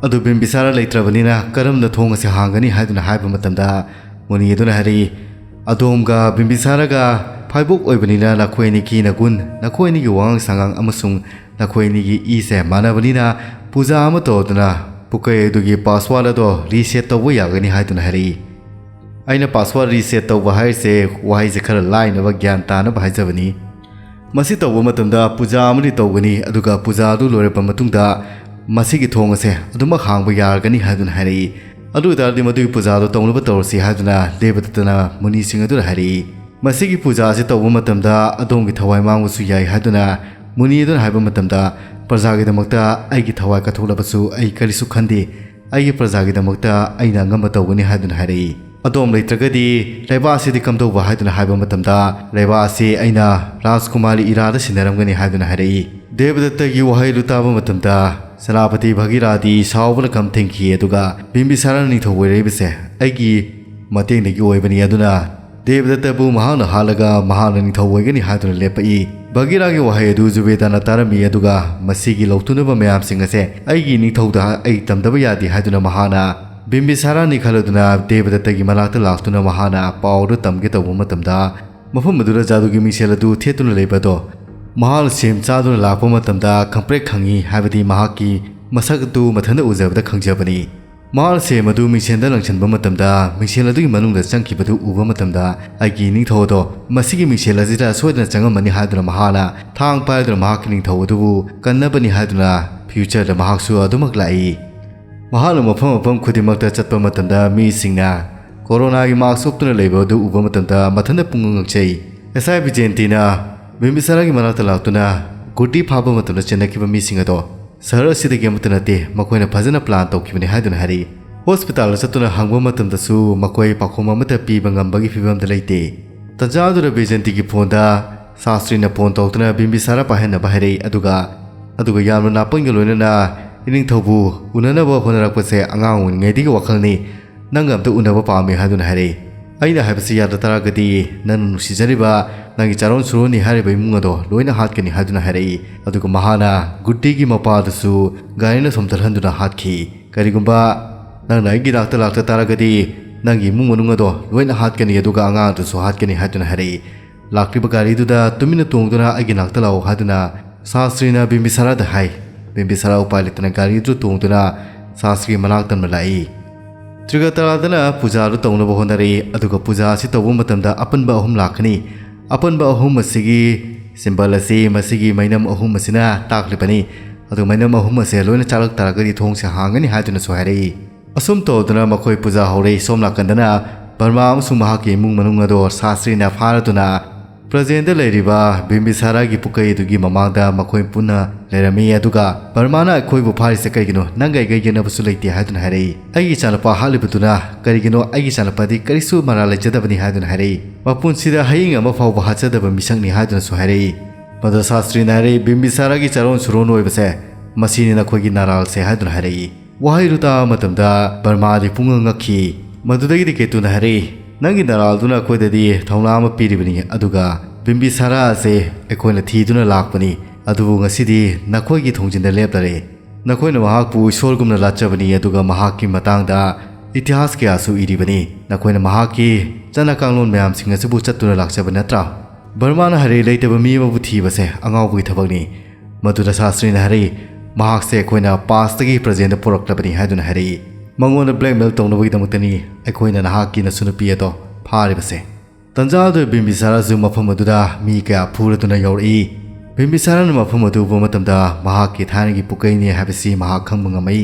ꯑꯗꯨ ꯕꯤꯝꯕꯤꯁꯥꯔꯥ ꯂꯩꯇ꯭ꯔꯕꯅꯤꯅ ꯀꯔꯝꯅ ꯊꯣꯡ ꯑꯁꯤ ꯍꯥꯡꯒꯅꯤ ꯍꯥꯏꯗꯨꯅ ꯍꯥꯏꯕ ꯃꯇꯝꯗ, ꯃꯨꯅꯤ ꯑꯗꯨꯅ ꯍꯥꯏꯔꯛꯏ, "ꯑꯗꯣꯝꯒ ꯕꯤꯝꯕꯤꯁꯥꯔꯥꯒ ꯐꯥꯏꯕꯣꯛ ꯑꯣꯏꯕꯅꯤꯅ ꯅꯈꯣꯏ ꯑꯅꯤꯒꯤ ꯅꯒꯨꯟ, ꯅꯈꯣꯏ ꯑꯅꯤꯒꯤ ꯋꯥꯉꯥꯡ ꯁꯉꯥꯡ ꯑꯃꯁꯨꯡ ꯅꯈꯣꯏ ꯑꯅꯤꯒꯤ ꯏꯁꯦ ꯃꯥꯟꯅꯕꯅꯤꯅ ꯄꯨꯖꯥ ꯑꯃ ꯇꯧꯗꯨꯅ ꯄꯨꯀꯩ ꯑꯗꯨꯒꯤ ꯄꯥꯁꯋꯥꯔꯗ ꯑꯗꯣ ꯔꯤꯁꯦꯠ ꯇꯧꯕ ꯌꯥꯒꯅꯤ" ꯍꯥꯏꯗꯨꯅ ꯍꯥꯏꯔꯛꯏ꯫ ꯑꯩꯅ ꯄꯥꯁꯋꯥꯔꯗ ꯔꯤꯁꯦꯠ ꯇꯧꯕ ꯍꯥꯏꯔꯤꯁꯦ ꯋꯥꯍꯩꯁꯦ ꯈꯔ ꯂꯥꯏꯅꯕ ꯒ꯭ꯌꯥꯟ ꯇꯥꯅꯕ ꯍꯥꯏꯖꯕꯅꯤ꯫ ꯃꯁꯤ ꯇꯧꯕ ꯃꯇꯝꯗ ꯄꯨꯖꯥ ꯑꯃꯗꯤ ꯇꯧꯒꯅꯤ, ꯑꯗꯨꯒ ꯄꯨꯖꯥ ꯑꯗꯨ ꯂꯣꯏꯔꯛꯄ ꯃꯇꯨꯡꯗ ꯃꯁꯤꯒꯤ ꯊꯣꯡ ꯑꯁꯦ ꯑꯗꯨꯃꯛ ꯍꯥꯡꯕ ꯌꯥꯔꯒꯅꯤ ꯍꯥꯏꯗꯨꯅ ꯍꯥꯏꯔꯛꯏ꯫ ꯑꯗꯨ ꯑꯣꯏꯇꯥꯔꯗꯤ ꯃꯗꯨꯒꯤ ꯄꯨꯖꯥꯗꯣ ꯇꯧꯅꯕ ꯇꯧꯔꯁꯤ ꯍꯥꯏꯗꯨꯅ ꯗꯦꯕꯗꯠꯇꯅ ꯃꯨꯅꯤꯁꯤꯡ ꯑꯗꯨꯗ ꯍꯥꯏꯔꯛꯏ꯫ "ꯃꯁꯤꯒꯤ ꯄꯨꯖꯥ ꯑꯁꯤ ꯇꯧꯕ ꯃꯇꯝꯗ ꯑꯗꯣꯝꯒꯤ ꯊꯋꯥꯏ ꯃꯥꯡꯕꯁꯨ ꯌꯥꯏ" ꯍꯥꯏꯗꯨꯅ ꯃꯨꯅꯤ ꯑꯗꯨꯅ ꯍꯥꯏꯕ ꯃꯇꯝꯗ, "ꯄ꯭ꯔꯖꯥꯒꯤꯗꯃꯛꯇ ꯑꯩꯒꯤ ꯊꯋꯥꯏ ꯀꯠꯊꯣꯛꯂꯕꯁꯨ ꯑꯩ ꯀꯔꯤꯁꯨ ꯈꯟꯗꯦ꯫ ꯑꯩꯒꯤ ꯄ꯭ꯔꯖꯥꯒꯤꯗꯃꯛꯇ ꯑꯩꯅ ꯑꯉꯝꯕ ꯇꯧꯒꯅꯤ" ꯍꯥꯏꯗꯨꯅ ꯍꯥꯏꯔꯛꯏ꯫ "ꯑꯗꯣꯝ ꯂꯩꯇ꯭ꯔꯒꯗꯤ ꯂꯩꯕꯥꯛ ꯑꯁꯤꯗꯤ ꯀꯝꯗꯧꯕ?" ꯍꯥꯏꯗꯨꯅ ꯍꯥꯏꯕ ꯃꯇꯝꯗ, "ꯂꯩꯕꯥꯛ ꯑꯁꯤ ꯑꯩꯅ ꯔꯥꯖꯀꯨꯃꯥꯔꯤ ꯏꯔꯥꯗ ꯁꯤꯟꯅꯔꯝꯒꯅꯤ" ꯍꯥꯏꯗꯨꯅ ꯍꯥꯏꯔꯛꯏ꯫ ꯗꯦꯕꯗꯠꯇꯒꯤ ꯋꯥꯍꯩ ꯑꯗꯨ ꯇꯥꯕ ꯃꯇꯝꯗ ꯁꯦꯅꯥꯄꯇꯤ ꯚꯒꯤꯔꯥꯗꯤ ꯁꯥꯎꯕꯅ ꯈꯝ ꯊꯦꯡꯈꯤ, ꯑꯗꯨꯒ ꯕꯤꯝꯕꯤꯁꯥꯔꯥꯅ ꯅꯤꯡꯊꯧ ꯑꯣꯏꯔꯛꯏꯕꯁꯦ ꯑꯩꯒꯤ ꯃꯇꯦꯡꯗꯒꯤ ꯑꯣꯏꯕꯅꯤ, ꯑꯗꯨꯅ ꯗꯦꯕꯗꯠꯇꯕꯨ ꯃꯍꯥꯛꯅ ꯍꯥꯠꯂꯒ ꯃꯍꯥꯛꯅ ꯅꯤꯡꯊꯧ ꯑꯣꯏꯒꯅꯤ ꯍꯥꯏꯗꯨꯅ ꯂꯦꯞꯄꯛꯏ꯫ ꯚꯒꯤꯔꯥꯒꯤ ꯋꯥꯍꯩ ꯑꯗꯨ ꯖꯨꯕꯦꯗꯥꯅ ꯇꯥꯔꯝꯃꯤ, ꯑꯗꯨꯒ ꯃꯁꯤꯒꯤ ꯂꯧꯇꯨꯅꯕ ꯃꯌꯥꯝꯁꯤꯡ ꯑꯁꯦ ꯑꯩꯒꯤ ꯅꯤꯡꯊꯧꯗ ꯑꯩ ꯇꯝꯗꯕ ꯌꯥꯗꯦ ꯍꯥꯏꯗꯨꯅ ꯃꯍꯥꯛꯅ ꯕꯤꯝꯕꯤꯁꯥꯔꯥꯅꯤ ꯈꯜꯂꯗꯨꯅ ꯗꯦꯕꯗꯠꯇꯒꯤ ꯃꯅꯥꯛꯇ ꯂꯥꯛꯇꯨꯅ ꯃꯍꯥꯛꯅ ꯄꯥꯎ ꯑꯗꯨ ꯇꯝꯒꯦ ꯇꯧꯕ ꯃꯇꯝꯗ, ꯃꯐꯝ ꯑꯗꯨꯗ ꯖꯥꯗꯨꯒꯤ ꯃꯤꯡꯁꯦꯜ ꯑꯗꯨ ꯊꯦꯠꯇꯨꯅ ꯂꯩꯕ ꯑꯗꯣ ꯃꯍꯥꯛꯅ ꯁꯦꯝ ꯆꯥꯗꯨꯅ ꯂꯥꯛꯄ ꯃꯇꯝꯗ ꯈꯪꯄ꯭ꯔꯦꯛ ꯈꯪꯉꯤ, ꯍꯥꯏꯕꯗꯤ ꯃꯍꯥꯛꯀꯤ ꯃꯁꯛ ꯑꯗꯨ ꯃꯊꯟꯇ ꯎꯖꯕꯗ ꯈꯪꯖꯕꯅꯤ꯫ ꯃꯍꯥꯛꯁꯦ ꯃꯗꯨ ꯃꯤꯡꯁꯦꯜꯗ ꯂꯪꯁꯤꯟꯕ ꯃꯇꯝꯗ, ꯃꯤꯡꯁꯦꯜ ꯑꯗꯨꯒꯤ ꯃꯅꯨꯡꯗ ꯆꯪꯈꯤꯕꯗꯨ ꯎꯕ ꯃꯇꯝꯗ, "ꯑꯩꯒꯤ ꯏꯅꯤꯡꯊꯧ ꯑꯗꯣ ꯃꯁꯤꯒꯤ ꯃꯤꯡꯁꯦꯜ ꯑꯁꯤꯗ ꯁꯣꯏꯗꯅ ꯆꯪꯉꯝꯃꯅꯤ" ꯍꯥꯏꯗꯨꯅ ꯃꯍꯥꯛꯅ ꯊꯥꯡ ꯄꯥꯏꯗꯨꯅ ꯃꯍꯥꯛꯀꯤ ꯅꯤꯡꯊꯧ ꯑꯗꯨꯕꯨ ꯀꯟꯅꯕꯅꯤ ꯍꯥꯏꯗꯨꯅ futureꯗ ꯃꯍꯥꯛꯁꯨ ꯑꯗꯨꯃꯛ ꯂꯥꯛꯏ꯫ ꯃꯍꯥꯛꯅ ꯃꯐꯝ ꯃꯐꯝ ꯈꯨꯗꯤꯡꯃꯛꯇ ꯆꯠꯄ ꯃꯇꯝꯗ ꯃꯤꯁꯤꯡꯅ ꯀꯣꯔꯣꯅꯥꯒꯤ mask ꯎꯞꯇꯨꯅ ꯂꯩꯕ ꯑꯗꯨ ꯎꯕ ꯃꯇꯝꯗ ꯃꯊꯟꯇ ꯄꯨꯡꯉꯛ ꯉꯛꯆꯩ꯫ ꯑꯦꯁ ꯑꯥꯏ ꯕꯤꯖꯦꯟꯇꯤꯅ ꯕꯤꯝꯕꯤꯁꯥꯔꯥꯒꯤ ꯃꯅꯥꯛꯇ ꯂꯥꯛꯇꯨꯅ ꯒꯨꯔꯇꯤ ꯐꯥꯕ ꯃꯇꯝꯗ ꯆꯦꯟꯅꯈꯤꯕ ꯃꯤꯁꯤꯡ ꯑꯗꯣ ꯁꯍꯔ ꯑꯁꯤꯗꯒꯤ ꯑꯃꯠꯇ ꯅꯠꯇꯦ, ꯃꯈꯣꯏꯅ ꯐꯖꯅ plan ꯇꯧꯈꯤꯕꯅꯤ ꯍꯥꯏꯗꯨꯅ ꯍꯥꯏꯔꯛꯏ꯫ ꯍꯣꯁꯄꯤꯇꯥꯜꯗ ꯆꯠꯇꯨꯅ ꯍꯪꯕ ꯃꯇꯝꯗꯁꯨ ꯃꯈꯣꯏ ꯄꯥꯎꯈꯨꯝ ꯑꯃꯠꯇ ꯄꯤꯕ ꯉꯝꯕꯒꯤ ꯐꯤꯕꯝꯗ ꯂꯩꯇꯦ꯫ ꯇꯟꯖꯥ ꯑꯗꯨꯗ ꯕꯤꯖꯦꯟꯇꯤꯒꯤ ꯐꯣꯟꯗ ꯁꯥꯁꯇ꯭ꯔꯤꯅ ꯐꯣꯟ ꯇꯧꯗꯨꯅ ꯕꯤꯝꯕꯤꯁꯥꯔꯥ ꯄꯥꯏꯍꯟꯅꯕ ꯍꯥꯏꯔꯛꯏ, ꯑꯗꯨꯒ ꯑꯗꯨꯒ ꯌꯥꯝꯅ ꯅꯥꯄꯟꯒ ꯂꯣꯏꯅꯅ ꯏꯅꯤꯡꯊꯧꯕꯨ ꯎꯅꯅꯕ ꯍꯣꯠꯅꯔꯛꯄꯁꯦ ꯑꯉꯥꯡ ꯑꯣꯏꯔꯤꯉꯩꯗꯒꯤ ꯋꯥꯈꯜꯅꯤ, ꯅꯪꯒ ꯑꯝꯇ ꯎꯅꯕ ꯄꯥꯝꯃꯤ ꯍꯥꯏꯗꯨꯅ ꯍꯥꯏꯔꯛꯏ꯫ ꯑꯩꯅ ꯍꯥꯏꯕꯁꯤ ꯌꯥꯗ ꯇꯥꯔꯒꯗꯤ ꯅꯪꯅ ꯅꯨꯡꯁꯤꯖꯔꯤꯕ ꯅꯪꯒꯤ ꯆꯥꯔꯣꯟ ꯁꯨꯔꯣꯟꯅꯤ ꯍꯥꯏꯔꯤꯕ ꯏꯃꯨꯡ ꯑꯗꯣ ꯂꯣꯏꯅ ꯍꯥꯠꯀꯅꯤ ꯍꯥꯏꯗꯨꯅ ꯍꯥꯏꯔꯛꯏ꯫ ꯑꯗꯨꯒ ꯃꯍꯥꯛꯅ ꯒꯨꯔꯇꯤꯒꯤ ꯃꯄꯥꯗꯨꯁꯨ ꯒꯥꯔꯤꯅ ꯁꯣꯝꯊꯜꯍꯟꯗꯨꯅ ꯍꯥꯠꯈꯤ꯫ "ꯀꯔꯤꯒꯨꯝꯕ ꯅꯪꯅ ꯑꯩꯒꯤ ꯅꯥꯛꯇ ꯂꯥꯛꯇ ꯇꯥꯔꯒꯗꯤ ꯅꯪꯒꯤ ꯏꯃꯨꯡ ꯃꯅꯨꯡ ꯑꯗꯣ ꯂꯣꯏꯅ ꯍꯥꯠꯀꯅꯤ, ꯑꯗꯨꯒ ꯑꯉꯥꯡ ꯑꯗꯨꯁꯨ ꯍꯥꯠꯀꯅꯤ" ꯍꯥꯏꯗꯨꯅ ꯍꯥꯏꯔꯛꯏ꯫ ꯂꯥꯛꯂꯤꯕ ꯒꯥꯔꯤꯗꯨꯗ ꯇꯨꯃꯤꯟꯅ ꯇꯣꯡꯗꯨꯅ ꯑꯩꯒꯤ ꯅꯥꯛꯇ ꯂꯥꯛꯑꯣ ꯍꯥꯏꯗꯨꯅ ꯁꯥꯁꯇ꯭ꯔꯤꯅ ꯕꯤꯝꯕꯤꯁꯥꯔꯥꯗ ꯍꯥꯏ꯫ ꯕꯤꯝꯕꯤꯁꯥꯔꯥ ꯎꯄꯥꯏ ꯂꯩꯇꯅ ꯒꯥꯔꯤꯗꯨ ꯇꯣꯡꯗꯨꯅ ꯁꯥꯁꯇ꯭ꯔꯤ ꯃꯅꯥꯛ ꯇꯝꯅ ꯂꯥꯛꯏ꯫ ꯇ꯭ꯔꯤꯒꯇꯥꯔꯥꯗꯅ ꯄꯨꯖꯥꯗꯨ ꯇꯧꯅꯕ ꯍꯣꯠꯅꯔꯛꯏ, ꯑꯗꯨꯒ ꯄꯨꯖꯥ ꯑꯁꯤ ꯇꯧꯕ ꯃꯇꯝꯗ ꯑꯄꯟꯕ ꯑꯍꯨꯝ ꯂꯥꯛꯀꯅꯤ꯫ ꯑꯄꯟꯕ ꯑꯍꯨꯝ ꯑꯁꯤꯒꯤ symbol ꯑꯁꯤ ꯃꯁꯤꯒꯤ ꯃꯩꯅꯝ ꯑꯍꯨꯝ ꯑꯁꯤꯅ ꯇꯥꯛꯂꯤꯕꯅꯤ꯫ ꯑꯗꯨ ꯃꯩꯅꯝ ꯑꯍꯨꯝ ꯑꯁꯦ ꯂꯣꯏꯅ ꯆꯥꯛꯂꯛ ꯇꯥꯔꯒꯗꯤ ꯊꯣꯡꯁꯦ ꯍꯥꯡꯒꯅꯤ ꯍꯥꯏꯗꯨꯅꯁꯨ ꯍꯥꯏꯔꯛꯏ꯫ ꯑꯁꯨꯝ ꯇꯧꯗꯨꯅ ꯃꯈꯣꯏ ꯄꯨꯖꯥ ꯍꯧꯔꯛꯏ꯫ ꯁꯣꯝ ꯅꯥꯀꯟꯗꯅ ꯕꯔꯃꯥ ꯑꯃꯁꯨꯡ ꯃꯍꯥꯛꯀꯤ ꯏꯃꯨꯡ ꯃꯅꯨꯡ ꯑꯗꯣ ꯁꯥꯁꯇ꯭ꯔꯤꯅ ꯐꯥꯔꯗꯨꯅ ꯄ꯭ꯔꯖꯦꯟꯗ ꯂꯩꯔꯤꯕ ꯕꯤꯝꯕꯤꯁꯥꯔꯥꯒꯤ ꯄꯨꯀꯩ ꯑꯗꯨꯒꯤ ꯃꯃꯥꯡꯗ ꯃꯈꯣꯏ ꯄꯨꯟꯅ ꯂꯩꯔꯝꯃꯤ꯫ ꯑꯗꯨꯒ ꯕꯔꯃꯥꯅ "ꯑꯩꯈꯣꯏꯕꯨ ꯐꯥꯔꯤꯁꯦ ꯀꯩꯒꯤꯅꯣ? ꯅꯪꯒ ꯑꯩꯒ ꯌꯦꯡꯅꯕꯁꯨ ꯂꯩꯇꯦ" ꯍꯥꯏꯗꯨꯅ ꯍꯥꯏꯔꯛꯏ꯫ "ꯑꯩꯒꯤ ꯏꯆꯥꯅꯨꯄꯥ ꯍꯥꯠꯂꯤꯕꯗꯨꯅ ꯀꯔꯤꯒꯤꯅꯣ? ꯑꯩꯒꯤ ꯏꯆꯥꯅꯨꯄꯥꯗꯤ ꯀꯔꯤꯁꯨ ꯃꯔꯥꯜ ꯂꯩꯖꯗꯕꯅꯤ" ꯍꯥꯏꯗꯨꯅ ꯍꯥꯏꯔꯛꯏ꯫ "ꯃꯄꯨꯟꯁꯤꯗ ꯍꯌꯤꯡ ꯑꯃ ꯐꯥꯎꯕ ꯍꯥꯠꯆꯗꯕ ꯃꯤꯁꯛꯅꯤ" ꯍꯥꯏꯗꯨꯅꯁꯨ ꯍꯥꯏꯔꯛꯏ꯫ ꯃꯗꯨ ꯁꯥꯁꯇ꯭ꯔꯤꯅ ꯍꯥꯏꯔꯛꯏ, "ꯕꯤꯝꯕꯤꯁꯥꯔꯥꯒꯤ ꯆꯥꯔꯣꯟ ꯁꯨꯔꯣꯟ ꯑꯣꯏꯕꯁꯦ ꯃꯁꯤꯅꯤ ꯅꯈꯣꯏꯒꯤ ꯅꯔꯥꯜꯁꯦ" ꯍꯥꯏꯗꯨꯅ ꯍꯥꯏꯔꯛꯏ꯫ ꯋꯥꯍꯩꯗꯨ ꯇꯥꯕ ꯃꯇꯝꯗ ꯕꯔꯃꯥꯗꯤ ꯄꯨꯡꯉꯛ ꯉꯛꯈꯤ꯫ ꯃꯗꯨꯗꯒꯤꯗꯤ ꯀꯦꯇꯨꯅ ꯍꯥꯏꯔꯛꯏ, "ꯅꯪꯒꯤ ꯅꯔꯥꯜꯗꯨꯅ ꯑꯩꯈꯣꯏꯗꯗꯤ ꯊꯧꯅꯥ ꯑꯃ ꯄꯤꯔꯤꯕꯅꯤ, ꯑꯗꯨꯒ ꯕꯤꯝꯕꯤꯁꯥꯔꯥ ꯑꯁꯦ ꯑꯩꯈꯣꯏꯅ ꯊꯤꯗꯨꯅ ꯂꯥꯛꯄꯅꯤ, ꯑꯗꯨꯕꯨ ꯉꯁꯤꯗꯤ ꯅꯈꯣꯏꯒꯤ ꯊꯣꯡꯖꯤꯟꯗ ꯂꯦꯞꯂꯔꯦ꯫ ꯅꯈꯣꯏꯅ ꯃꯍꯥꯛꯄꯨ ꯏꯁꯣꯔꯒꯨꯝꯅ ꯂꯥꯠꯆꯕꯅꯤ, ꯑꯗꯨꯒ ꯃꯍꯥꯛꯀꯤ ꯃꯇꯥꯡꯗ ꯏꯇꯤꯍꯥꯁ ꯀꯌꯥꯁꯨ ꯏꯔꯤꯕꯅꯤ꯫ ꯅꯈꯣꯏꯅ ꯃꯍꯥꯛꯀꯤ ꯆꯠꯅ ꯀꯥꯡꯂꯣꯟ ꯃꯌꯥꯝꯁꯤꯡ ꯑꯁꯤꯕꯨ ꯆꯠꯇꯨꯅ ꯂꯥꯛꯆꯕ ꯅꯠꯇ꯭ꯔꯥ?" ꯕꯔꯃꯥꯅ ꯍꯥꯏꯔꯛꯏ, "ꯂꯩꯇꯕ ꯃꯤ ꯑꯃꯕꯨ ꯊꯤꯕꯁꯦ ꯑꯉꯥꯎꯕꯒꯤ ꯊꯕꯛꯅꯤ"꯫ ꯃꯗꯨꯗ ꯁꯥꯁꯇ꯭ꯔꯤꯅ ꯍꯥꯏꯔꯛꯏ, "ꯃꯍꯥꯛꯁꯦ ꯑꯩꯈꯣꯏꯅ pastꯇꯒꯤ presentꯗ ꯄꯨꯔꯛꯂꯕꯅꯤ" ꯍꯥꯏꯗꯨꯅ ꯍꯥꯏꯔꯛꯏ꯫ ꯃꯉꯣꯟꯗ blackmail ꯇꯧꯅꯕꯒꯤꯗꯃꯛꯇꯅꯤ ꯑꯩꯈꯣꯏꯅ ꯅꯍꯥꯛꯀꯤ ꯅꯁꯨ ꯅꯨꯄꯤ ꯑꯗꯣ ꯐꯥꯔꯤꯕꯁꯦ꯫ ꯇꯟꯖꯥ ꯑꯗꯨꯗ ꯕꯤꯝꯕꯤꯁꯥꯔꯥꯁꯨ ꯃꯐꯝ ꯑꯗꯨꯗ ꯃꯤ ꯀꯌꯥ ꯐꯨꯔꯗꯨꯅ ꯌꯧꯔꯛꯏ꯫ ꯕꯤꯝꯕꯤꯁꯥꯔꯥꯅ ꯃꯐꯝ ꯑꯗꯨ ꯎꯕ ꯃꯇꯝꯗ ꯃꯍꯥꯛꯀꯤ ꯊꯥꯏꯅꯒꯤ ꯄꯨꯀꯩꯅꯤ ꯍꯥꯏꯕꯁꯤ ꯃꯍꯥꯛ ꯈꯪꯕ ꯉꯝꯃꯛꯏ꯫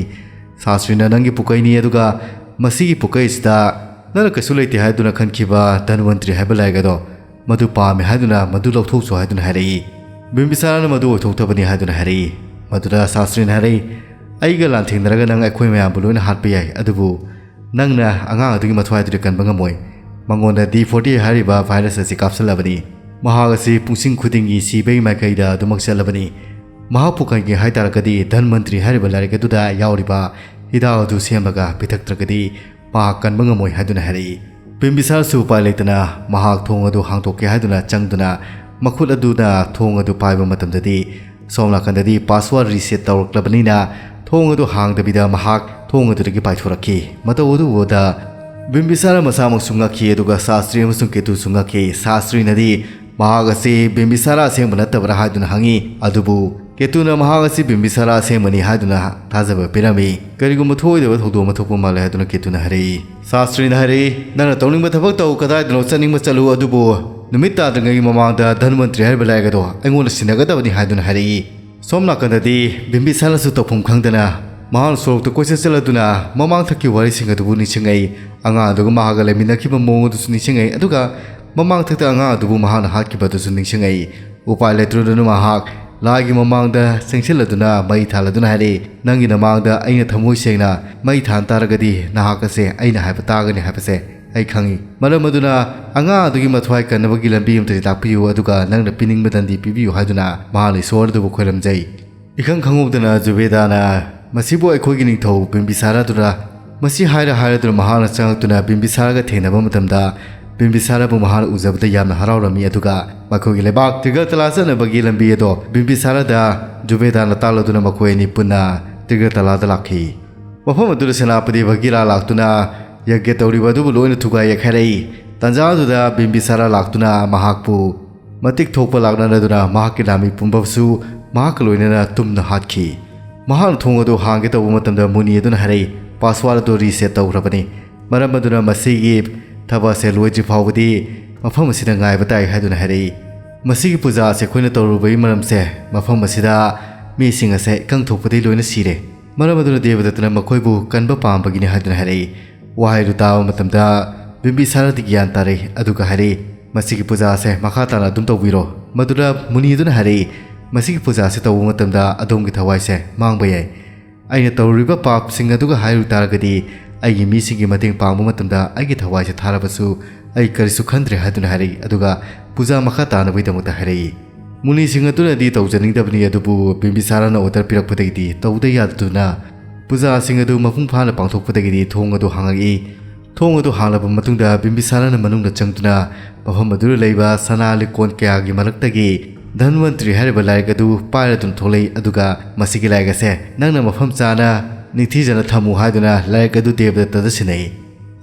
ꯁꯥꯁꯇ꯭ꯔꯤꯅ ꯅꯪꯒꯤ ꯄꯨꯀꯩꯅꯤ, ꯑꯗꯨꯒ ꯃꯁꯤꯒꯤ ꯄꯨꯀꯩꯁꯤꯗ ꯅꯪꯅ ꯀꯩꯁꯨ ꯂꯩꯇꯦ ꯍꯥꯏꯗꯨꯅ ꯈꯟꯈꯤꯕ ꯙꯟꯋꯟꯇ꯭ꯔꯤ ꯍꯥꯏꯕ ꯂꯥꯏꯔꯤꯛ ꯑꯗꯣ ꯃꯗꯨ ꯄꯥꯝꯃꯤ ꯍꯥꯏꯗꯨꯅ ꯃꯗꯨ ꯂꯧꯊꯣꯛꯆꯧ ꯍꯥꯏꯗꯨꯅ ꯍꯥꯏꯔꯛꯏ꯫ ꯕꯤꯝꯕꯤꯁꯥꯔꯥꯅ ꯃꯗꯨ ꯑꯣꯏꯊꯣꯛꯇꯕꯅꯤ ꯍꯥꯏꯗꯨꯅ ꯍꯥꯏꯔꯛꯏ꯫ ꯃꯗꯨꯗ ꯁꯥꯁꯇ꯭ꯔꯤꯅ ꯍꯥꯏꯔꯛꯏ, ꯑꯩꯒ ꯂꯥꯟꯊꯦꯡꯅꯔꯒ ꯅꯪ ꯑꯩꯈꯣꯏ ꯃꯌꯥꯝꯕꯨ ꯂꯣꯏꯅ ꯍꯥꯠꯄ ꯌꯥꯏ, ꯑꯗꯨꯕꯨ ꯅꯪꯅ ꯑꯉꯥꯡ ꯑꯗꯨꯒꯤ ꯃꯊ꯭ꯋꯥꯏꯗꯨꯗꯤ ꯀꯟꯕ ꯉꯝꯃꯣꯏ꯫ ꯃꯉꯣꯟꯗ ꯗꯤ ꯐꯣꯔꯇꯤ ꯍꯥꯏꯔꯤꯕ ꯚꯥꯏꯔꯁ ꯑꯁꯤ ꯀꯥꯞꯁꯤꯜꯂꯕꯅꯤ꯫ ꯃꯍꯥꯛ ꯑꯁꯤ ꯄꯨꯡꯁꯤꯡ ꯈꯨꯗꯤꯡꯒꯤ ꯁꯤꯕꯒꯤ ꯃꯥꯏꯀꯩꯗ ꯑꯗꯨꯃꯛ ꯆꯠꯂꯕꯅꯤ꯫ ꯃꯍꯥꯛꯄꯨ ꯀꯟꯒꯦ ꯍꯥꯏꯇꯥꯔꯒꯗꯤ ꯙꯟꯃꯟꯇ꯭ꯔꯤ ꯍꯥꯏꯔꯤꯕ ꯂꯥꯏꯔꯤꯛ ꯑꯗꯨꯗ ꯌꯥꯎꯔꯤꯕ ꯍꯤꯗꯥꯛ ꯑꯗꯨ ꯁꯦꯝꯂꯒ ꯄꯤꯊꯛꯇ꯭ꯔꯒꯗꯤ ꯃꯍꯥꯛ ꯀꯟꯕ ꯉꯝꯃꯣꯏ ꯍꯥꯏꯗꯨꯅ ꯍꯥꯏꯔꯛꯏ꯫ ꯕꯤꯝꯕꯤꯁꯥꯔꯁꯨ ꯎꯄꯥꯏ ꯂꯩꯇꯅ ꯃꯍꯥꯛ ꯊꯣꯡ ꯑꯗꯨ ꯍꯥꯡꯗꯣꯛꯀꯦ ꯍꯥꯏꯗꯨꯅ ꯆꯪꯗꯨꯅ ꯃꯈꯨꯠ ꯑꯗꯨꯅ ꯊꯣꯡ ꯑꯗꯨ ꯄꯥꯏꯕ ꯃꯇꯝꯗꯗꯤ ꯁꯣꯝ ꯅꯥꯀꯟꯗꯗꯤ password reset ꯇꯧꯔꯛꯂꯕꯅꯤꯅ ꯊꯣꯡ ꯑꯗꯨ ꯍꯥꯡꯗꯕꯤꯗ ꯃꯍꯥꯛ ꯊꯣꯡ ꯑꯗꯨꯗꯒꯤ ꯄꯥꯏꯊꯣꯔꯛꯈꯤ꯫ ꯃꯇꯧ ꯑꯗꯨ ꯎꯕꯗ ꯕꯤꯝꯕꯤꯁꯥꯔ ꯃꯁꯥꯃꯛꯁꯨ ꯉꯛꯈꯤ, ꯑꯗꯨꯒ ꯁꯥꯁꯇ꯭ꯔꯤ ꯑꯃꯁꯨꯡ ꯀꯦꯇꯨꯁꯨ ꯉꯛꯈꯤ꯫ ꯁꯥꯁꯇ꯭ꯔꯤꯅꯗꯤ ꯃꯍꯥꯛ ꯑꯁꯤ ꯕꯤꯝꯕꯤꯁꯥꯔ ꯑꯁꯦꯡꯕ ꯅꯠꯇꯕ꯭ꯔꯥ ꯍꯥꯏꯗꯨꯅ ꯍꯪꯉꯤ꯫ ꯑꯗꯨꯕꯨ ꯀꯦꯇꯨꯅ ꯃꯍꯥꯛ ꯑꯁꯤ ꯕꯤꯝꯕꯤꯁꯥꯔ ꯑꯁꯦꯡꯕꯅꯤ ꯍꯥꯏꯗꯨꯅ ꯊꯥꯖꯕ ꯄꯤꯔꯝꯃꯤ꯫ ꯀꯔꯤꯒꯨꯝꯕ ꯊꯣꯛꯑꯣꯏꯗꯕ ꯊꯧꯗꯣꯛ ꯑꯃ ꯊꯣꯛꯄ ꯃꯥꯜꯂꯦ ꯍꯥꯏꯗꯨꯅ ꯀꯦꯇꯨꯅ ꯍꯥꯏꯔꯛꯏ꯫ ꯁꯥꯁꯇ꯭ꯔꯤꯅ ꯍꯥꯏꯔꯛꯏ, ꯅꯪꯅ ꯇꯧꯅꯤꯡꯕ ꯊꯕꯛ ꯇꯧ, ꯀꯗꯥꯏꯗꯅꯣ ꯆꯠꯅꯤꯡꯕ ꯆꯠꯂꯨ, ꯑꯗꯨꯕꯨ ꯅꯨꯃꯤꯠ ꯇꯥꯗ꯭ꯔꯤꯉꯩꯒꯤ ꯃꯃꯥꯡꯗ ꯙꯟꯋꯟꯇ꯭ꯔꯤ ꯍꯥꯏꯔꯤꯕ ꯂꯥꯏꯔꯤꯛ ꯑꯗꯣ ꯑꯩꯉꯣꯟꯗ ꯁꯤꯟꯅꯒꯗꯕꯅꯤ ꯍꯥꯏꯗꯨꯅ ꯍꯥꯏꯔꯛꯏ꯫ ꯁꯣꯝ ꯅꯥꯀꯟꯗꯗꯤ ꯕꯤꯝꯕꯤꯁꯥꯔꯁꯨ ꯇꯧꯐꯝ ꯈꯪꯗꯅ ꯃꯍꯥꯛꯅ ꯁꯣꯔꯣꯛꯇ ꯀꯣꯏꯆꯠ ꯆꯠꯂꯗꯨꯅ ꯃꯃꯥꯡꯊꯛꯀꯤ ꯋꯥꯔꯤꯁꯤꯡ ꯑꯗꯨꯕꯨ ꯅꯤꯡꯁꯤꯡꯉꯛꯏ꯫ ꯑꯉꯥꯡ ꯑꯗꯨꯒ ꯃꯍꯥꯛꯀ ꯂꯩꯃꯤꯟꯅꯈꯤꯕ ꯃꯑꯣꯡ ꯑꯗꯨꯁꯨ ꯅꯤꯡꯁꯤꯡꯉꯛꯏ, ꯑꯗꯨꯒ ꯃꯃꯥꯡꯊꯛꯇ ꯑꯉꯥꯡ ꯑꯗꯨꯕꯨ ꯃꯍꯥꯛꯅ ꯍꯥꯠꯈꯤꯕ ꯑꯗꯨꯁꯨ ꯅꯤꯡꯁꯤꯡꯉꯛꯏ꯫ ꯎꯄꯥꯏ ꯂꯩꯇ꯭ꯔꯗꯨꯅ ꯃꯍꯥꯛ ꯂꯥꯏꯒꯤ ꯃꯃꯥꯡꯗ ꯆꯦꯡꯁꯤꯜꯂꯗꯨꯅ ꯃꯩ ꯊꯥꯜꯂꯗꯨꯅ ꯍꯥꯏꯔꯛꯏ, ꯅꯪꯒꯤ ꯅꯃꯥꯡꯗ ꯑꯩꯅ ꯊꯃꯣꯏ ꯁꯦꯡꯅ ꯃꯩ ꯊꯥꯟ ꯇꯥꯔꯒꯗꯤ ꯅꯍꯥꯛ ꯑꯁꯦ ꯑꯩꯅ ꯍꯥꯏꯕ ꯇꯥꯒꯅꯤ ꯍꯥꯏꯕꯁꯦ ꯑꯩ ꯈꯪꯏ꯫ ꯃꯔꯝ ꯑꯗꯨꯅ ꯑꯉꯥꯡ ꯑꯗꯨꯒꯤ ꯃꯊ꯭ꯋꯥꯏ ꯀꯟꯅꯕꯒꯤ ꯂꯝꯕꯤ ꯑꯃꯗꯗꯤ ꯇꯥꯛꯄꯤꯌꯨ, ꯑꯗꯨꯒ ꯅꯪꯅ ꯄꯤꯅꯤꯡꯕ ꯗꯟꯗꯤ ꯄꯤꯕꯤꯌꯨ ꯍꯥꯏꯗꯨꯅ ꯃꯍꯥꯛꯅ ꯏꯁꯣꯔ ꯑꯗꯨꯕꯨ ꯈꯣꯏꯔꯝꯖꯩ꯫ ꯏꯈꯪ ꯈꯪꯍꯧꯗꯅ ꯖꯨꯕꯦꯗꯥꯅ ꯃꯁꯤꯕꯨ ꯑꯩꯈꯣꯏꯒꯤ ꯅꯤꯡꯊꯧ ꯕꯤꯝꯕꯤꯁꯥꯔꯗꯨꯔ? ꯃꯁꯤ ꯍꯥꯏꯔ ꯍꯥꯏꯔꯗꯨꯅ ꯃꯍꯥꯛꯅ ꯆꯪꯉꯛꯇꯨꯅ ꯕꯤꯝꯕꯤꯁꯥꯔꯒ ꯊꯦꯡꯅꯕ ꯃꯇꯝꯗ ꯕꯤꯝꯕꯤꯁꯥꯔꯕꯨ ꯃꯍꯥꯛꯅ ꯎꯖꯕꯗ ꯌꯥꯝꯅ ꯍꯔꯥꯎꯔꯝꯃꯤ, ꯑꯗꯨꯒ ꯃꯈꯣꯏꯒꯤ ꯂꯩꯕꯥꯛ ꯇ꯭ꯔꯤꯒꯜꯇꯂꯥ ꯆꯠꯅꯕꯒꯤ ꯂꯝꯕꯤ ꯑꯗꯣ ꯕꯤꯝꯕꯤꯁꯥꯔꯗ ꯖꯨꯕꯦꯗꯥꯅ ꯇꯥꯛꯂꯗꯨꯅ ꯃꯈꯣꯏ ꯑꯅꯤ ꯄꯨꯟꯅ ꯇ꯭ꯔꯤꯒꯜꯇꯂꯥꯗ ꯂꯥꯛꯈꯤ꯫ ꯃꯐꯝ ꯑꯗꯨꯗ ꯁꯦꯅꯥꯄꯇꯤ ꯚꯒꯤꯔꯥ ꯂꯥꯛꯇꯨꯅ ꯌꯒ꯭ꯌ ꯇꯧꯔꯤꯕ ꯑꯗꯨꯕꯨ ꯂꯣꯏꯅ ꯊꯨꯒꯥꯏ ꯌꯩꯈꯥꯏꯔꯛꯏ꯫ ꯇꯥꯟꯖꯥ ꯑꯗꯨꯗ ꯕꯤꯝꯕꯤꯁꯥꯔꯥ ꯂꯥꯛꯇꯨꯅ ꯃꯍꯥꯛꯄꯨ ꯃꯇꯤꯛ ꯊꯣꯛꯄ ꯂꯥꯛꯅꯔꯗꯨꯅ ꯃꯍꯥꯛꯀꯤ ꯂꯥꯟꯃꯤ ꯄꯨꯝꯕꯁꯨ ꯃꯍꯥꯛꯀ ꯂꯣꯏꯅꯅ ꯇꯨꯝꯅ ꯍꯥꯠꯈꯤ꯫ ꯃꯍꯥꯛꯅ ꯊꯣꯡ ꯑꯗꯨ ꯍꯥꯡꯒꯦ ꯇꯧꯕ ꯃꯇꯝꯗ ꯃꯨꯅꯤ ꯑꯗꯨꯅ ꯍꯥꯏꯔꯛꯏ, ꯄꯥꯁꯋꯥꯔꯗ ꯑꯗꯨ ꯔꯤꯁꯦꯠ ꯇꯧꯈ꯭ꯔꯕꯅꯤ꯫ ꯃꯔꯝ ꯑꯗꯨꯅ ꯃꯁꯤꯒꯤ ꯊꯕꯛ ꯑꯁꯦ ꯂꯣꯏꯗ꯭ꯔꯤ ꯐꯥꯎꯕꯗꯤ ꯃꯐꯝ ꯑꯁꯤꯗ ꯉꯥꯏꯕ ꯇꯥꯏ ꯍꯥꯏꯗꯨꯅ ꯍꯥꯏꯔꯛꯏ꯫ ꯃꯁꯤꯒꯤ ꯄꯨꯖꯥ ꯑꯁꯦ ꯑꯩꯈꯣꯏꯅ ꯇꯧꯔꯨꯕꯒꯤ ꯃꯔꯝꯁꯦ ꯃꯐꯝ ꯑꯁꯤꯗ ꯃꯤꯁꯤꯡ ꯑꯁꯦ ꯏꯀꯪ ꯊꯣꯛꯄꯗꯒꯤ ꯂꯣꯏꯅ ꯁꯤꯔꯦ꯫ ꯃꯔꯝ ꯑꯗꯨꯅ ꯗꯦꯕꯗꯠꯇꯅ ꯃꯈꯣꯏꯕꯨ ꯀꯟꯕ ꯄꯥꯝꯕꯒꯤꯅꯤ ꯍꯥꯏꯗꯨꯅ ꯍꯥꯏꯔꯛꯏ꯫ ꯋꯥꯍꯩꯗꯨ ꯇꯥꯕ ꯃꯇꯝꯗ ꯕꯤꯝꯕꯤꯁꯥꯔꯗꯤ ꯒ꯭ꯌꯥꯟ ꯇꯥꯔꯛꯏ, ꯑꯗꯨꯒ ꯍꯥꯏꯔꯛꯏ, "ꯃꯁꯤꯒꯤ ꯄꯨꯖꯥ ꯑꯁꯦ ꯃꯈꯥ ꯇꯥꯅ ꯑꯗꯨꯝ ꯇꯧꯕꯤꯔꯣ"꯫ ꯃꯗꯨꯗ ꯃꯨꯅꯤ ꯑꯗꯨꯅ ꯍꯥꯏꯔꯛꯏ, "ꯃꯁꯤꯒꯤ ꯄꯨꯖꯥ ꯑꯁꯦ ꯇꯧꯕ ꯃꯇꯝꯗ ꯑꯗꯣꯝꯒꯤ ꯊꯋꯥꯏꯁꯦ ꯃꯥꯡꯕ ꯌꯥꯏ꯫ ꯑꯩꯅ ꯇꯧꯔꯨꯔꯤꯕ ꯄꯥꯞꯁꯤꯡ ꯑꯗꯨꯒ ꯍꯥꯏꯔꯨ ꯇꯥꯔꯒꯗꯤ, ꯑꯩꯒꯤ ꯃꯤꯁꯤꯡꯒꯤ ꯃꯇꯦꯡ ꯄꯥꯡꯕ ꯃꯇꯝꯗ ꯑꯩꯒꯤ ꯊꯋꯥꯏꯁꯦ ꯊꯥꯔꯕꯁꯨ ꯑꯩ ꯀꯔꯤꯁꯨ ꯈꯟꯗ꯭ꯔꯦ" ꯍꯥꯏꯗꯨꯅ ꯍꯥꯏꯔꯛꯏ, ꯑꯗꯨꯒ ꯄꯨꯖꯥ ꯃꯈꯥ ꯇꯥꯅꯕꯒꯤꯗꯃꯛꯇ ꯍꯥꯏꯔꯛꯏ꯫ ꯃꯨꯅꯤꯁꯤꯡ ꯑꯗꯨꯅꯗꯤ ꯇꯧꯖꯅꯤꯡꯗꯕꯅꯤ, ꯑꯗꯨꯕꯨ ꯕꯤꯝꯕꯤꯁꯥꯔꯥꯅ ꯑꯣꯔꯗꯔ ꯄꯤꯔꯛꯄꯗꯒꯤꯗꯤ ꯇꯧꯗ ꯌꯥꯗꯗꯨꯅ ꯄꯨꯖꯥꯁꯤꯡ ꯑꯗꯨ ꯃꯄꯨꯡ ꯐꯥꯅ ꯄꯥꯡꯊꯣꯛꯄꯗꯒꯤꯗꯤ ꯊꯣꯡ ꯑꯗꯨ ꯍꯥꯡꯉꯛꯏ꯫ ꯊꯣꯡ ꯑꯗꯨ ꯍꯥꯡꯂꯕ ꯃꯇꯨꯡꯗ ꯕꯤꯝꯕꯤꯁꯥꯔꯥꯅ ꯃꯅꯨꯡꯗ ꯆꯪꯗꯨꯅ ꯃꯐꯝ ꯑꯗꯨꯗ ꯂꯩꯕ ꯁꯅꯥ ꯂꯤꯛꯀꯣꯟ ꯀꯌꯥꯒꯤ ꯃꯔꯛꯇꯒꯤ ꯙꯟꯋꯟꯇ꯭ꯔꯤ ꯍꯥꯏꯔꯤꯕ ꯂꯥꯏꯔꯤꯛ ꯑꯗꯨ ꯄꯥꯏꯔꯗꯨꯅ ꯊꯣꯛꯂꯛꯏ, ꯑꯗꯨꯒ ꯃꯁꯤꯒꯤ ꯂꯥꯏꯔꯤꯛ ꯑꯁꯦ ꯅꯪꯅ ꯃꯐꯝ ꯆꯥꯅ ꯅꯤꯡꯊꯤꯖꯅ ꯊꯝꯃꯨ ꯍꯥꯏꯗꯨꯅ ꯂꯥꯏꯔꯤꯛ ꯑꯗꯨ ꯗꯦꯕꯗꯠꯇꯗ ꯁꯤꯟꯅꯩ꯫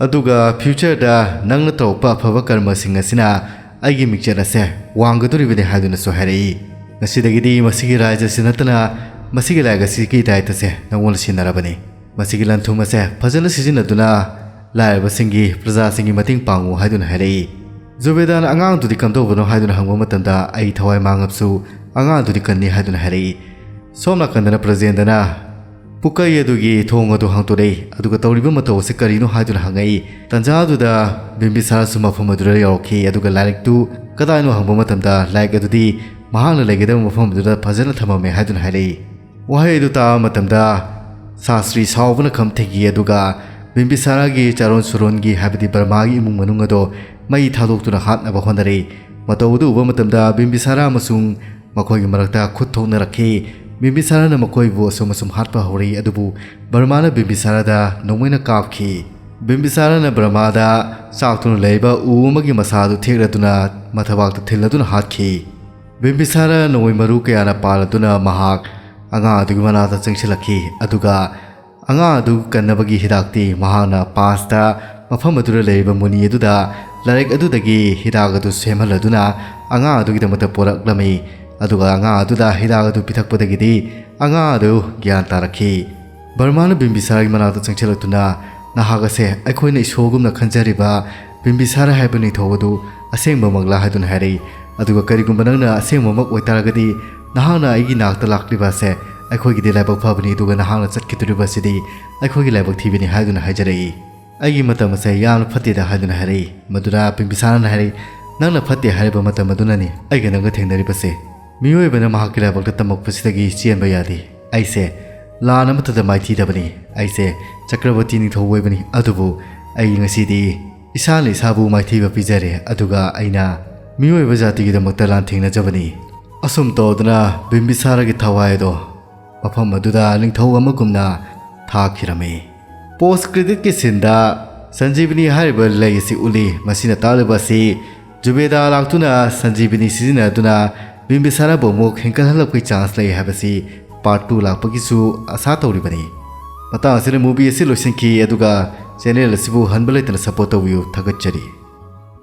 ꯑꯗꯨꯒ ꯐ꯭ꯌꯨꯆꯔꯗ ꯅꯪꯅ ꯇꯧꯔꯛꯄ ꯑꯐꯕ ꯀꯔꯃꯁꯤꯡ ꯑꯁꯤꯅ ꯑꯩꯒꯤ ꯃꯤꯡꯆꯠ ꯑꯁꯦ ꯋꯥꯡꯒꯗꯧꯔꯤꯕꯅꯤ ꯍꯥꯏꯗꯨꯅꯁꯨ ꯍꯥꯏꯔꯛꯏ꯫ ꯉꯁꯤꯗꯒꯤꯗꯤ ꯃꯁꯤꯒꯤ ꯔꯥꯏꯖ ꯑꯁꯤ ꯅꯠꯇꯅ ꯃꯁꯤꯒꯤ ꯂꯥꯏꯔꯤꯛ ꯑꯁꯤꯒꯤ ꯗꯥꯏꯇꯁꯦ ꯅꯪꯉꯣꯟꯗ ꯁꯤꯟꯅꯔꯕꯅꯤ꯫ ꯃꯁꯤꯒꯤ ꯂꯟ ꯊꯨꯝ ꯑꯁꯦ ꯐꯖꯅ ꯁꯤꯖꯤꯟꯅꯗꯨꯅ ꯂꯥꯏꯔꯕꯁꯤꯡꯒꯤ, ꯄ꯭ꯔꯖꯥꯁꯤꯡꯒꯤ ꯃꯇꯦꯡ ꯄꯥꯡꯉꯨ ꯍꯥꯏꯗꯨꯅ ꯍꯥꯏꯔꯛꯏ꯫ ꯖꯨꯕꯦꯗꯥꯅ ꯑꯉꯥꯡꯗꯨꯗꯤ ꯀꯝꯗꯧꯕꯅꯣ ꯍꯥꯏꯗꯨꯅ ꯍꯪꯕ ꯃꯇꯝꯗ, "ꯑꯩ ꯊꯋꯥꯏ ꯃꯥꯡꯉꯕꯁꯨ ꯑꯉꯥꯡꯗꯨꯗꯤ ꯀꯟꯅꯤ" ꯍꯥꯏꯗꯨꯅ ꯍꯥꯏꯔꯛꯏ꯫ ꯁꯣꯝ ꯅꯥꯀꯟꯗꯅ ꯄ꯭ꯔꯖꯦꯟꯗꯅ ꯄꯨꯀꯩ ꯑꯗꯨꯒꯤ ꯊꯣꯡ ꯑꯗꯨ ꯍꯥꯡꯗꯣꯔꯛꯏ, ꯑꯗꯨꯒ ꯇꯧꯔꯤꯕ ꯃꯇꯧ ꯑꯁꯤ ꯀꯔꯤꯅꯣ ꯍꯥꯏꯗꯨꯅ ꯍꯪꯉꯛꯏ꯫ ꯇꯟꯖꯥ ꯑꯗꯨꯗ ꯕꯤꯝꯕꯤꯁꯥꯔꯁꯨ ꯃꯐꯝ ꯑꯗꯨꯗ ꯌꯧꯔꯛꯈꯤ, ꯑꯗꯨꯒ ꯂꯥꯏꯔꯤꯛꯇꯨ ꯀꯗꯥꯏꯅꯣ ꯍꯪꯕ ꯃꯇꯝꯗ, ꯂꯥꯏꯔꯤꯛ ꯑꯗꯨꯗꯤ ꯃꯍꯥꯛꯅ ꯂꯩꯒꯗꯕ ꯃꯐꯝ ꯑꯗꯨꯗ ꯐꯖꯅ ꯊꯝꯃꯝꯃꯦ ꯍꯥꯏꯗꯨꯅ ꯍꯥꯏꯔꯛꯏ꯫ ꯋꯥꯍꯩ ꯑꯗꯨ ꯇꯥꯕ ꯃꯇꯝꯗ ꯁꯥꯁꯇ꯭ꯔꯤ ꯁꯥꯎꯕꯅ ꯈꯝ ꯊꯦꯡꯈꯤ, ꯑꯗꯨꯒ ꯕꯤꯝꯕꯤꯁꯥꯔꯥꯒꯤ ꯆꯥꯔꯣꯟ ꯁꯨꯔꯣꯟꯒꯤ, ꯍꯥꯏꯕꯗꯤ ꯕꯔꯃꯥꯒꯤ ꯏꯃꯨꯡ ꯃꯅꯨꯡ ꯑꯗꯣ ꯃꯩ ꯊꯥꯗꯣꯛꯇꯨꯅ ꯍꯥꯠꯅꯕ ꯍꯣꯠꯅꯔꯛꯏ꯫ ꯃꯇꯧ ꯑꯗꯨ ꯎꯕ ꯃꯇꯝꯗ ꯕꯤꯝꯕꯤꯁꯥꯔꯥ ꯑꯃꯁꯨꯡ ꯃꯈꯣꯏꯒꯤ ꯃꯔꯛꯇ ꯈꯨꯠ ꯊꯣꯛꯅꯔꯛꯈꯤ꯫ ꯕꯤꯝꯕꯤꯁꯥꯔꯥꯅ ꯃꯈꯣꯏꯕꯨ ꯑꯁꯨꯝ ꯑꯁꯨꯝ ꯍꯥꯠꯄ ꯍꯧꯔꯛꯏ, ꯑꯗꯨꯕꯨ ꯕꯔꯃꯥꯅ ꯕꯤꯝꯕꯤꯁꯥꯔꯥꯗ ꯅꯣꯡꯃꯩꯅ ꯀꯥꯞꯈꯤ꯫ ꯕꯤꯝꯕꯤꯁꯥꯔꯥꯅ ꯕꯔꯃꯥꯗ ꯆꯥꯛꯇꯨꯅ ꯂꯩꯔꯤꯕ ꯎ ꯑꯃꯒꯤ ꯃꯁꯥ ꯑꯗꯨ ꯊꯦꯛꯂꯗꯨꯅ ꯃꯊꯕꯥꯛꯇ ꯊꯤꯜꯂꯗꯨꯅ ꯍꯥꯠꯈꯤ꯫ ꯕꯤꯝꯕꯤꯁꯥꯔ ꯅꯣꯡꯃꯩ ꯃꯔꯨ ꯀꯌꯥꯅ ꯄꯥꯜꯂꯗꯨꯅ ꯃꯍꯥꯛ ꯑꯉꯥꯡ ꯑꯗꯨꯒꯤ ꯃꯅꯥꯛꯇ ꯆꯪꯁꯤꯜꯂꯛꯈꯤ, ꯑꯗꯨꯒ ꯑꯉꯥꯡ ꯑꯗꯨ ꯀꯟꯅꯕꯒꯤ ꯍꯤꯗꯥꯛꯇꯤ ꯃꯍꯥꯛꯅ ꯄꯥꯁꯇ ꯃꯐꯝ ꯑꯗꯨꯗ ꯂꯩꯔꯤꯕ ꯃꯨꯅꯤ ꯑꯗꯨꯗ ꯂꯥꯏꯔꯤꯛ ꯑꯗꯨꯗꯒꯤ ꯍꯤꯗꯥꯛ ꯑꯗꯨ ꯁꯦꯝꯍꯜꯂꯗꯨꯅ ꯑꯉꯥꯡ ꯑꯗꯨꯒꯤꯗꯃꯛꯇ ꯄꯨꯔꯛꯂꯝꯃꯤ꯫ ꯑꯗꯨꯒ ꯑꯉꯥꯡ ꯑꯗꯨꯗ ꯍꯤꯗꯥꯛ ꯑꯗꯨ ꯄꯤꯊꯛꯄꯗꯒꯤꯗꯤ ꯑꯉꯥꯡ ꯑꯗꯨ ꯒ꯭ꯌꯥꯟ ꯇꯥꯔꯛꯈꯤ꯫ ꯕꯔꯃꯥꯅ ꯕꯤꯝꯕꯤꯁꯥꯔꯒꯤ ꯃꯅꯥꯛꯇ ꯆꯪꯁꯤꯜꯂꯛꯇꯨꯅ, "ꯅꯍꯥꯛ ꯑꯁꯦ ꯑꯩꯈꯣꯏꯅ ꯏꯁꯣꯔꯒꯨꯝꯅ ꯈꯟꯖꯔꯤꯕ ꯕꯤꯝꯕꯤꯁꯥꯔ ꯍꯥꯏꯕ ꯅꯤꯡꯊꯧ ꯑꯗꯨ ꯑꯁꯦꯡꯕꯃꯛꯂꯥ?" ꯍꯥꯏꯗꯨꯅ ꯍꯥꯏꯔꯛꯏ꯫ ꯑꯗꯨꯒ, "ꯀꯔꯤꯒꯨꯝꯕ ꯅꯪꯅ ꯑꯁꯦꯡꯕꯃꯛ ꯑꯣꯏꯇꯥꯔꯒꯗꯤ, ꯅꯍꯥꯛꯅ ꯑꯩꯒꯤ ꯅꯥꯛꯇ ꯂꯥꯛꯂꯤꯕ ꯑꯁꯦ ꯑꯩꯈꯣꯏꯒꯤꯗꯤ ꯂꯥꯏꯕꯛ ꯐꯕꯅꯤ, ꯑꯗꯨꯒ ꯅꯍꯥꯛꯅ ꯆꯠꯈꯤꯗꯣꯔꯤꯕ ꯑꯁꯤꯗꯤ ꯑꯩꯈꯣꯏꯒꯤ ꯂꯥꯏꯕꯛ ꯊꯤꯕꯅꯤ" ꯍꯥꯏꯗꯨꯅ ꯍꯥꯏꯖꯔꯛꯏ꯫ "ꯑꯩꯒꯤ ꯃꯇꯝ ꯑꯁꯦ ꯌꯥꯝꯅ ꯐꯠꯇꯦꯗ" ꯍꯥꯏꯗꯨꯅ ꯍꯥꯏꯔꯛꯏ꯫ ꯃꯗꯨꯗ ꯕꯤꯝꯕꯤꯁꯥꯔꯅ ꯍꯥꯏꯔꯛꯏ, "ꯅꯪꯅ ꯐꯠꯇꯦ ꯍꯥꯏꯔꯤꯕ ꯃꯇꯝ ꯑꯗꯨꯅꯅꯤ ꯑꯩꯒ ꯅꯪꯒ ꯊꯦꯡꯅꯔꯤꯕꯁꯦ꯫ ꯃꯤꯑꯣꯏꯕꯅ ꯃꯍꯥꯛꯀꯤ ꯂꯥꯏꯕꯛꯇ ꯇꯝꯃꯛꯄꯁꯤꯗꯒꯤ ꯆꯦꯟꯕ ꯌꯥꯗꯦ꯫ ꯑꯩꯁꯦ ꯂꯥꯟ ꯑꯃꯠꯇꯗ ꯃꯥꯏꯊꯤꯗꯕꯅꯤ꯫ ꯑꯩꯁꯦ ꯆꯀ꯭ꯔꯕꯔꯇꯤ ꯅꯤꯡꯊꯧ ꯑꯣꯏꯕꯅꯤ, ꯑꯗꯨꯕꯨ ꯑꯩ ꯉꯁꯤꯗꯤ ꯏꯁꯥꯅ ꯏꯁꯥꯕꯨ ꯃꯥꯏꯊꯤꯕ ꯄꯤꯖꯔꯦ, ꯑꯗꯨꯒ ꯑꯩꯅ ꯃꯤꯑꯣꯏꯕ ꯖꯥꯇꯤꯒꯤꯗꯃꯛꯇ ꯂꯥꯟꯊꯦꯡꯅꯖꯕꯅꯤ"꯫ ꯑꯁꯨꯝ ꯇꯧꯗꯅ ꯕꯤꯝꯕꯤꯁꯥꯔꯒꯤ ꯊꯋꯥꯏ ꯑꯗꯣ ꯃꯐꯝ ꯑꯗꯨꯗ ꯅꯤꯡꯊꯧ ꯑꯃꯒꯨꯝꯅ ꯊꯥꯈꯤꯔꯝꯃꯤ꯫ Post creditꯀꯤ sceneꯗ ꯁꯟꯖꯤꯕꯅꯤ ꯍꯥꯏꯔꯤꯕ ꯂꯩ ꯑꯁꯤ ꯎꯠꯂꯤ꯫ ꯃꯁꯤꯅ ꯇꯥꯛꯂꯤꯕ ꯑꯁꯤ ꯖꯨꯕꯦꯗꯥ ꯂꯥꯛꯇꯨꯅ ꯁꯟꯖꯤꯕꯅꯤ ꯁꯤꯖꯤꯟꯅꯗꯨꯅ ꯕꯤꯝꯕꯤꯁꯥꯔꯕꯨ ꯑꯃꯨꯛ ꯍꯤꯡꯒꯠꯍꯜꯂꯛꯄꯒꯤ chance ꯂꯩ ꯍꯥꯏꯕꯁꯤ part two ꯂꯥꯛꯄꯒꯤꯁꯨ ꯑꯁꯥ ꯇꯧꯔꯤꯕꯅꯤ꯫ ꯃꯇꯥꯡ ꯑꯁꯤꯗ movie ꯑꯁꯤ ꯂꯣꯏꯁꯤꯟꯈꯤ, ꯑꯗꯨꯒ channel ꯑꯁꯤꯕꯨ ꯍꯟꯕ ꯂꯩꯇꯅ support ꯇꯧꯕꯤꯌꯨ꯫ ꯊꯥꯒꯠꯆꯔꯤ꯫